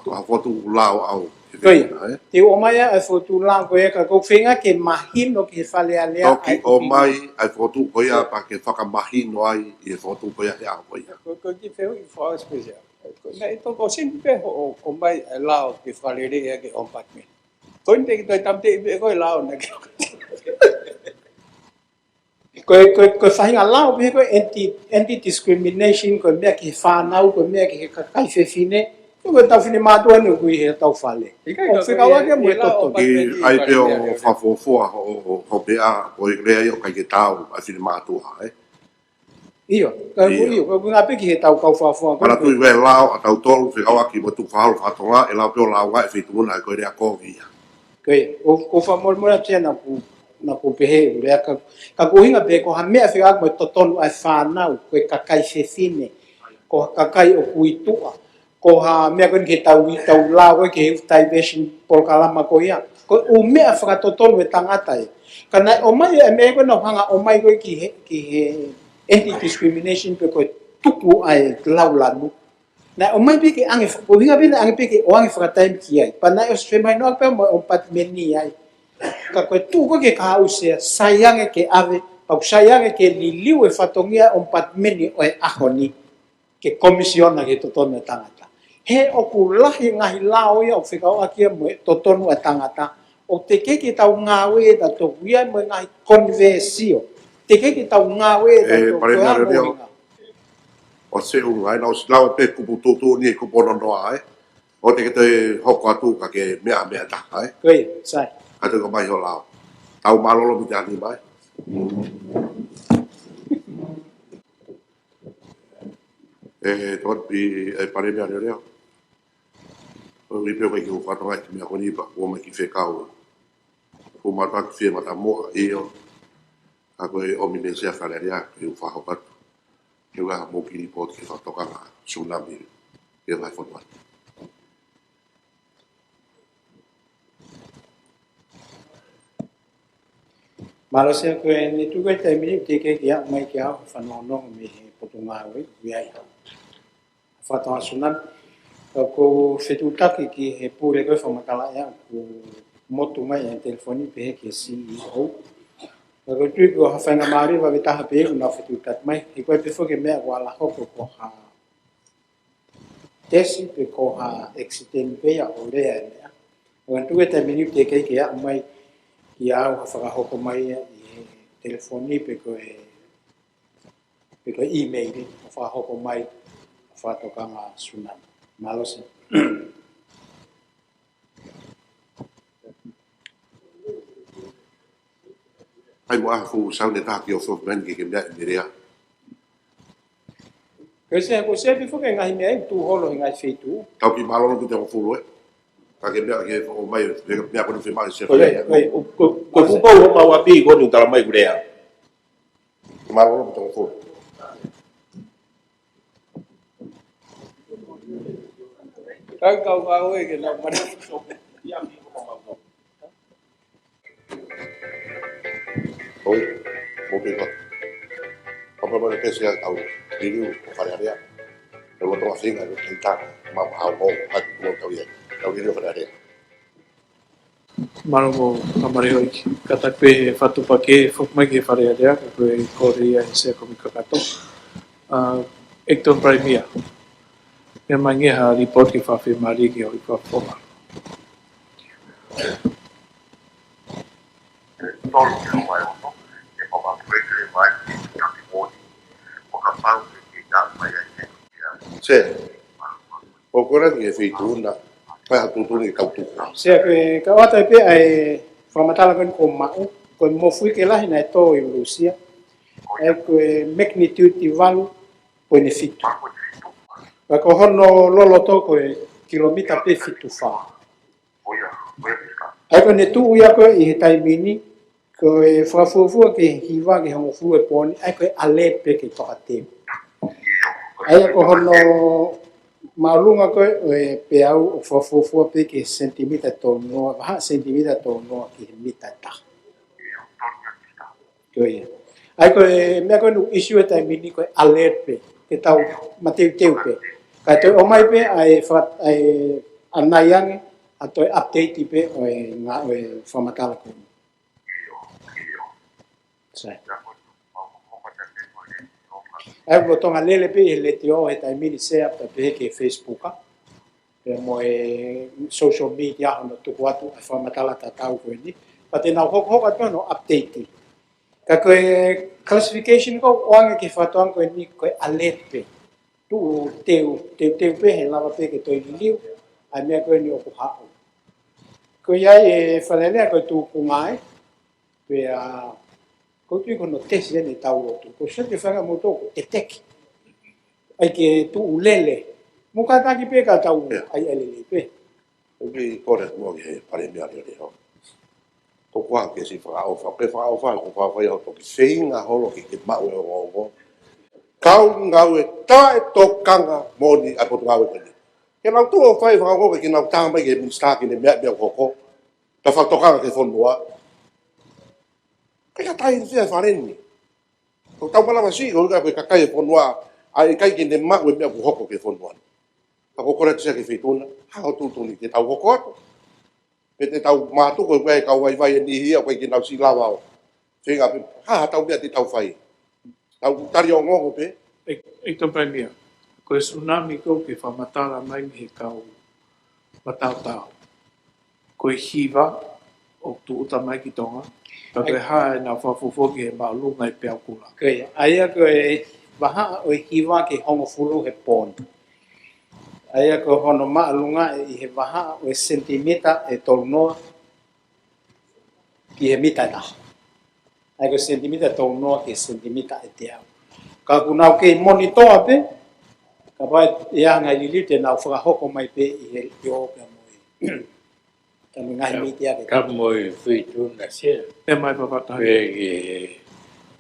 ʻo fotu lao au. Ko ia. Ē? Te u ʻomai ʻa e fotu lao ko ia ka ʻoku ou feinga ke mahino ki he Fale Alea. Toki ʻomai ʻa e fotu ko ia pea ke fakamahino ai ʻi he fotu ko ia he ʻaho ko ia. Ko, ko e kiʻi fehuʻi fakaʻosi pē, Sea. Ko e, naʻe toko sini pē hoʻo ʻomai e lao ke fakalele ia ki he Ombudsman. Ko eni te ke toe tāmateʻi pē ko e lao naʻa ke. Ko e, ko e, ko e faʻahinga lao pē ko e anti, anti-discrimination, ko e meʻa ki he fānau, ko e meʻa ki he kakai fefine. Ko e tau finemātuʻa ni ʻoku ʻi he tau fale. ʻIkai, ʻoku fekauʻaki ia mo e lao totonu. Ki ai pē ʻo fakafuofua hoʻo, hoʻo, hoʻo meʻa, ko e lea ia ʻoku ʻikai ke taau ʻa e finemātuʻa, ē? ʻIo, ka ʻIo. ʻIo, ka ʻoku ngā pē ki he tau kau fakafuofua. Manatuʻi ʻa e lao ʻa tautolu, fekauʻaki mo e tukufakaholo faka-Tonga, ʻe lao pē ʻo lao ʻa e feituʻu na ko e lea kovi ia. Ko ia, ʻoku, ʻoku ou fakamolemole atu ia naʻa ku, naʻa ku pehē ʻeku lea ka, ka ko e ʻuhinga pē ko ha meʻa fekauʻaki mo e totonu ʻa e fānau, ko e kakai fefine, ko ha kakai ʻoku ʻi tuʻa, ko ha meʻa ko eni ke tau ʻi tau lao ko ē ki he youth diversion polokalama ko ia. Ko e ʻū meʻa fakatotonu e tangata ia. Ka naʻe ʻomai e meʻa ko ē naʻa ku hanga ʻo ʻomai ko ē ki he, ki he anti-discrimination pe ko e tuku ʻa e lau lanu. Naʻe ʻomai pē ke ʻange fa-, ko e ʻuhinga pē naʻe ʻange pē ke ʻoange fakataimi ki ai. Pea naʻe ʻosi femahinoʻaki pē mo e Ombudsman ni ai. Ka ko e tuʻu ko ē ki he kahaʻu, Sea, sai ange ke ʻave, pea ʻoku sai ange ke liliu e fatongia e Ombudsman ni ʻo e ʻaho ni. Ke komisiona ki he totonu e tangata. He ʻoku lahi e ngaahi lao ia ʻoku fekauʻaki ia mo e totonu e tangata. ʻOku teʻeki ke tau ngāue ʻe tautolu ia mo e ngaahi konivēsio. Teʻeki ke tau ngāue ʻe tautolu. Palēmia Leoleo. ʻO se u ngai nau si lau pē kupu tuʻutuʻuni e kupu nonoa, ē. ʻOku teʻeki ke toe hoko atu ka ke meʻa, meʻa taha, ē. Ko ia, sai. Ka te ko mai ho lao. Tau mālōlō mi te ani mai. ʻE, tokoni, ʻe Palēmia Leoleo. ʻOku ʻi ai pē ʻoku ʻikai ke u fakatonga ki he meʻa ko eni pea ʻoku ʻomai ki he fekau. ʻOku mātuʻaki fie matamuʻa, ʻio. Ka ko e ʻomi mei he Sea Fale Alea, ke u fakahoko atu. Ke u ʻai haʻamou kiʻi lipooti ki he fakatokanga tsunami. Ke u ʻai fotu atu. Mālō Sea, ko eni tuku e taimi ni teʻeki ke aʻu mai kiate au ha fanongonongo mei he Potungāue, ʻi ai ha fakatokanga tsunami. Ka ʻoku ou fetuʻutaki ki he pule ko ē fakamatala ʻea ʻoku motu mai e telefoni pehē ki he C E O. Ka ʻoku ou tui ko ha faingamālie vave taha pē ʻoku nau fetuʻutaki mai. He ko e pē foki e meʻa ʻoku ala hoko ko ha tesi pe ko ha accident pē ia ʻo lea e meʻa. ʻOku ou tui e taimi ni teʻeki ke aʻu mai kiate au ha fakahoko mai ia ʻi he telefoni pe ko e, pe ko e email ʻo fakahoko mai ha fakatokanga tsunami. Mālō Sea. ʻAi mo ha fuʻu sauni ʻe taha ki he ʻofeʻofa mei heni ke ke meaʻi mei lea. Ko e Sea, ko e Sea pē foki e ngaahi meʻa ʻoku tuʻu holo he ngaahi feituʻu. Tau kiʻi mālōlō ki he toko fulu, ē. Ka ke meaʻi ke ʻomai, meʻa ko eni fiemaʻu ʻe he Sea Fale Alea. Ko e, ko e, ko e, ko e kupu ʻoku mau ʻapi ko eni ʻoku tala mai ʻoku lea. Mālōlō ki he toko fulu. Kai kau kau e ke nau mana. Papa mare pesi a tau liliu ʻo Fale Alea. E loto a finga e tau ma ma hau mo ha tu mo tau ia. Tau liliu ʻo Fale Alea. Mālō mo kamare hoi. Kātaki pē he fatu pake foki mai ki he Fale Alea, ka ko e kole ia he sea ko mi kakato. Uh, Acting Premier. Ia mai nge ha report ki fafie mali ki hoi fafoma. Se, ʻoku ʻikai ke feituʻu na, fai ha tuʻutuʻuni ke tau tuku. Sea ke ka ʻoatu pē ʻa e fakamatala ko eni kuo maʻu, ko e mofuike lahi naʻe tō ʻi Lūsia, ʻa ia ko e magnitude valu poini fitu. Ka ko hono loloto ko e kilomita pē fitu fā. ʻA ia ko ʻene tuʻu ia ko ē ʻi he taimi ni, ko e fakafuofua ki he hiva ki he hongofulu he pooni, ʻa ia ko e alert pē ke tokateu. ʻA ia ko hono māʻolunga ko ē ʻo e peau ʻoku fakafuofua pē ki he sentimita tolu noa, vahaʻa sentimita tolu noa ki he mita ʻe taha. Ko ia. ʻA ia ko e meʻa ko ē naʻe ʻosi ʻi he taimi ni ko e alert pē, ke tau mateuteu pē. Kae toe ʻomai pē ʻa e faka-, ʻa e ʻanai ange, ʻa toe update pē ʻo e ngā-, ʻo e fakamatala ko eni. Sai. ʻA ia ʻoku lolotonga lele pē ʻi he letiō he taimi ni, Sea, pea pehē ki he Facebook, ʻa. Pea mo e social media hono tuku atu ʻa e fakamatala tatau ko eni. Pea te nau hokohoko atu hono update. Ka ko e classification ko ē ʻoange ki he fakatokanga ko eni ko e alert pē. Tuʻu teu, teuteu pē he lava pē ke toe liliu ʻa e meʻa ko eni ʻoku haʻu. Ko ia ʻe Fale Alea ko e tuʻunga ē, pea ʻoku ou tui ko hono tesi eni ʻetau lotu. Ko e sio ki he fanga motu ʻoku teteki. ʻAi ke tuʻu lele. Mo kātaki pē ka tau ʻai ʻa e lele pē. ʻOku ou kole atu mo ki he Palēmia Leoleo. Ko e kole ke siʻi fakaʻofa, ke fakaʻofa, ko e fakaʻofa ia ʻo toki feinga holo ke ke maʻu e ongoongo. Kau ngāue taʻetokanga moʻoni ʻa e potungāue ko eni. Ke nau tuʻu ʻo fai fakaongo ke nau tā mai ki he minisitā ki he meʻa, meʻa ʻoku hoko. Ka fakatokanga ki he fonua. Ke ka tai ni fia fale ni. Ko ʻetau malava siʻi, ko e ʻuhinga ko e kakai e fonua, ʻa e ʻikai ke ne maʻu e meʻa ʻoku hoko ki he fonua. Ka ko e kole atu Sea ki he feituʻu na, ha tuʻutuʻuni ke tau hoko atu. Pe te tau mātuku ʻe he kau vaivai ʻe niʻihi ia ʻoku ʻikai ke nau siʻi lava ʻo feinga pē, ha, ha tau meʻa te tau fai. Tau tali ongoongo pē. ʻE, ʻe Tō Palēmia, ko e tsunami ko ē ʻoku fakamatala mai mei he kau mataotao. Ko e hiva ʻoku tūʻuta mai ki Tonga. Ka ko e hā ʻenau fakafuofua ki he māʻolunga e peau kula. Ko ia, ʻa ia ko e vahaʻa ʻo e hiva ki he hongofulu he pooni. ʻA ia ko hono māʻolunga ʻi he vahaʻa ʻo e sentimita ʻe tolu noa ki he mita ʻe taha. ʻA ia ko e sentimita ʻe tolu noa ki he sentimita ʻe teau. Ka ʻoku nau kei monitor pē, kapau ʻe ʻi ai ha ngaahi liliu te nau fakahoko mai pē ʻi he letiō pea mo e, pea mo e ngaahi mītia ke ka mo e feituʻu na Sea. ʻE mai papata. Pea ki he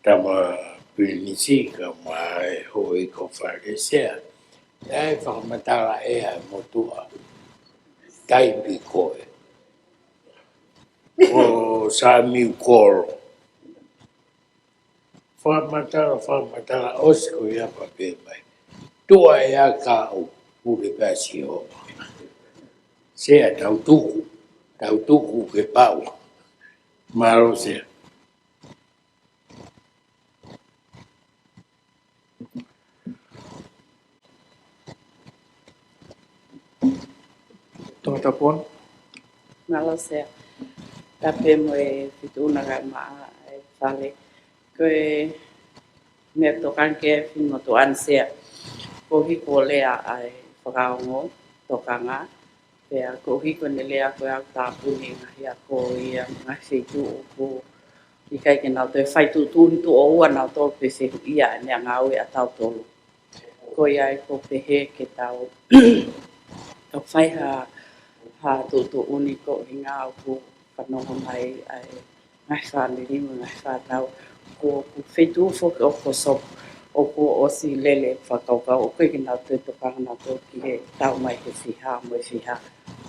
tama pilinisi ka mo e houʻeiki ʻo Fale Sea. ʻE fakamatala ʻe he motuʻa taipi ko ē ʻo Samiu Kolo. Fakamatala, fakamatala ʻosi ko ia pea pehē mai. Tuʻa ʻe aka au, pule pasi ho. Sea tau tuku, tau tuku ke pau. Mālō Sea. Tongatapu. Mālō Sea. Tapu mo e feituʻu na kae maʻa e Fale. Ko e meʻa tokanga ki he fakamotuʻa ni Sea. Ko e hiko lea ʻa e fakaongo tokanga. Pea ko e hiko ʻene lea ko e au tāpuni ngaahi ako ia, ngaahi feituʻu ʻoku ʻikai ke nau toe fai tuʻutuʻuni tuʻo ua nau tolu pe fehuʻia ʻene ngāue ʻa tautolu. Ko ia ai ko e pehē ke tau, tau fai ha, ha tuʻutuʻuni ko e ʻuhinga ʻoku fanongo mai ai ngaahi fāmili mo e ngaahi fānau. Ko, ko e feituʻu foki ʻo Kosovo, ʻoku ʻosi lele fakakaukau, ʻoku ʻikai ke nau toe tokanga nautolu ki he taʻu mai he fiha mo e fiha,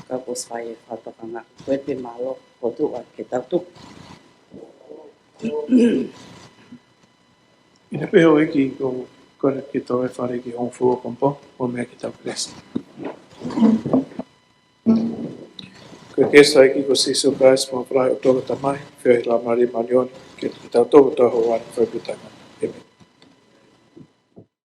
ka kuo ʻosi fai e fakatokanga. Ko e pē mālō, ko e tuʻa ke tau tuku. ʻIna pē ʻEiki ko e kole ke tau ʻi fale ki hongofulu ʻo Kōmipō, ʻo meʻa ke tau kelesi. Ko e kelesi ʻa e ʻEiki ko Sīsū Kalaisi, mo e ʻofa ʻa e ʻOtua ko e Tamai, feohi ʻa e Laumālie Māʻoniʻoni, ke tau toko tau ho wani fai putanga.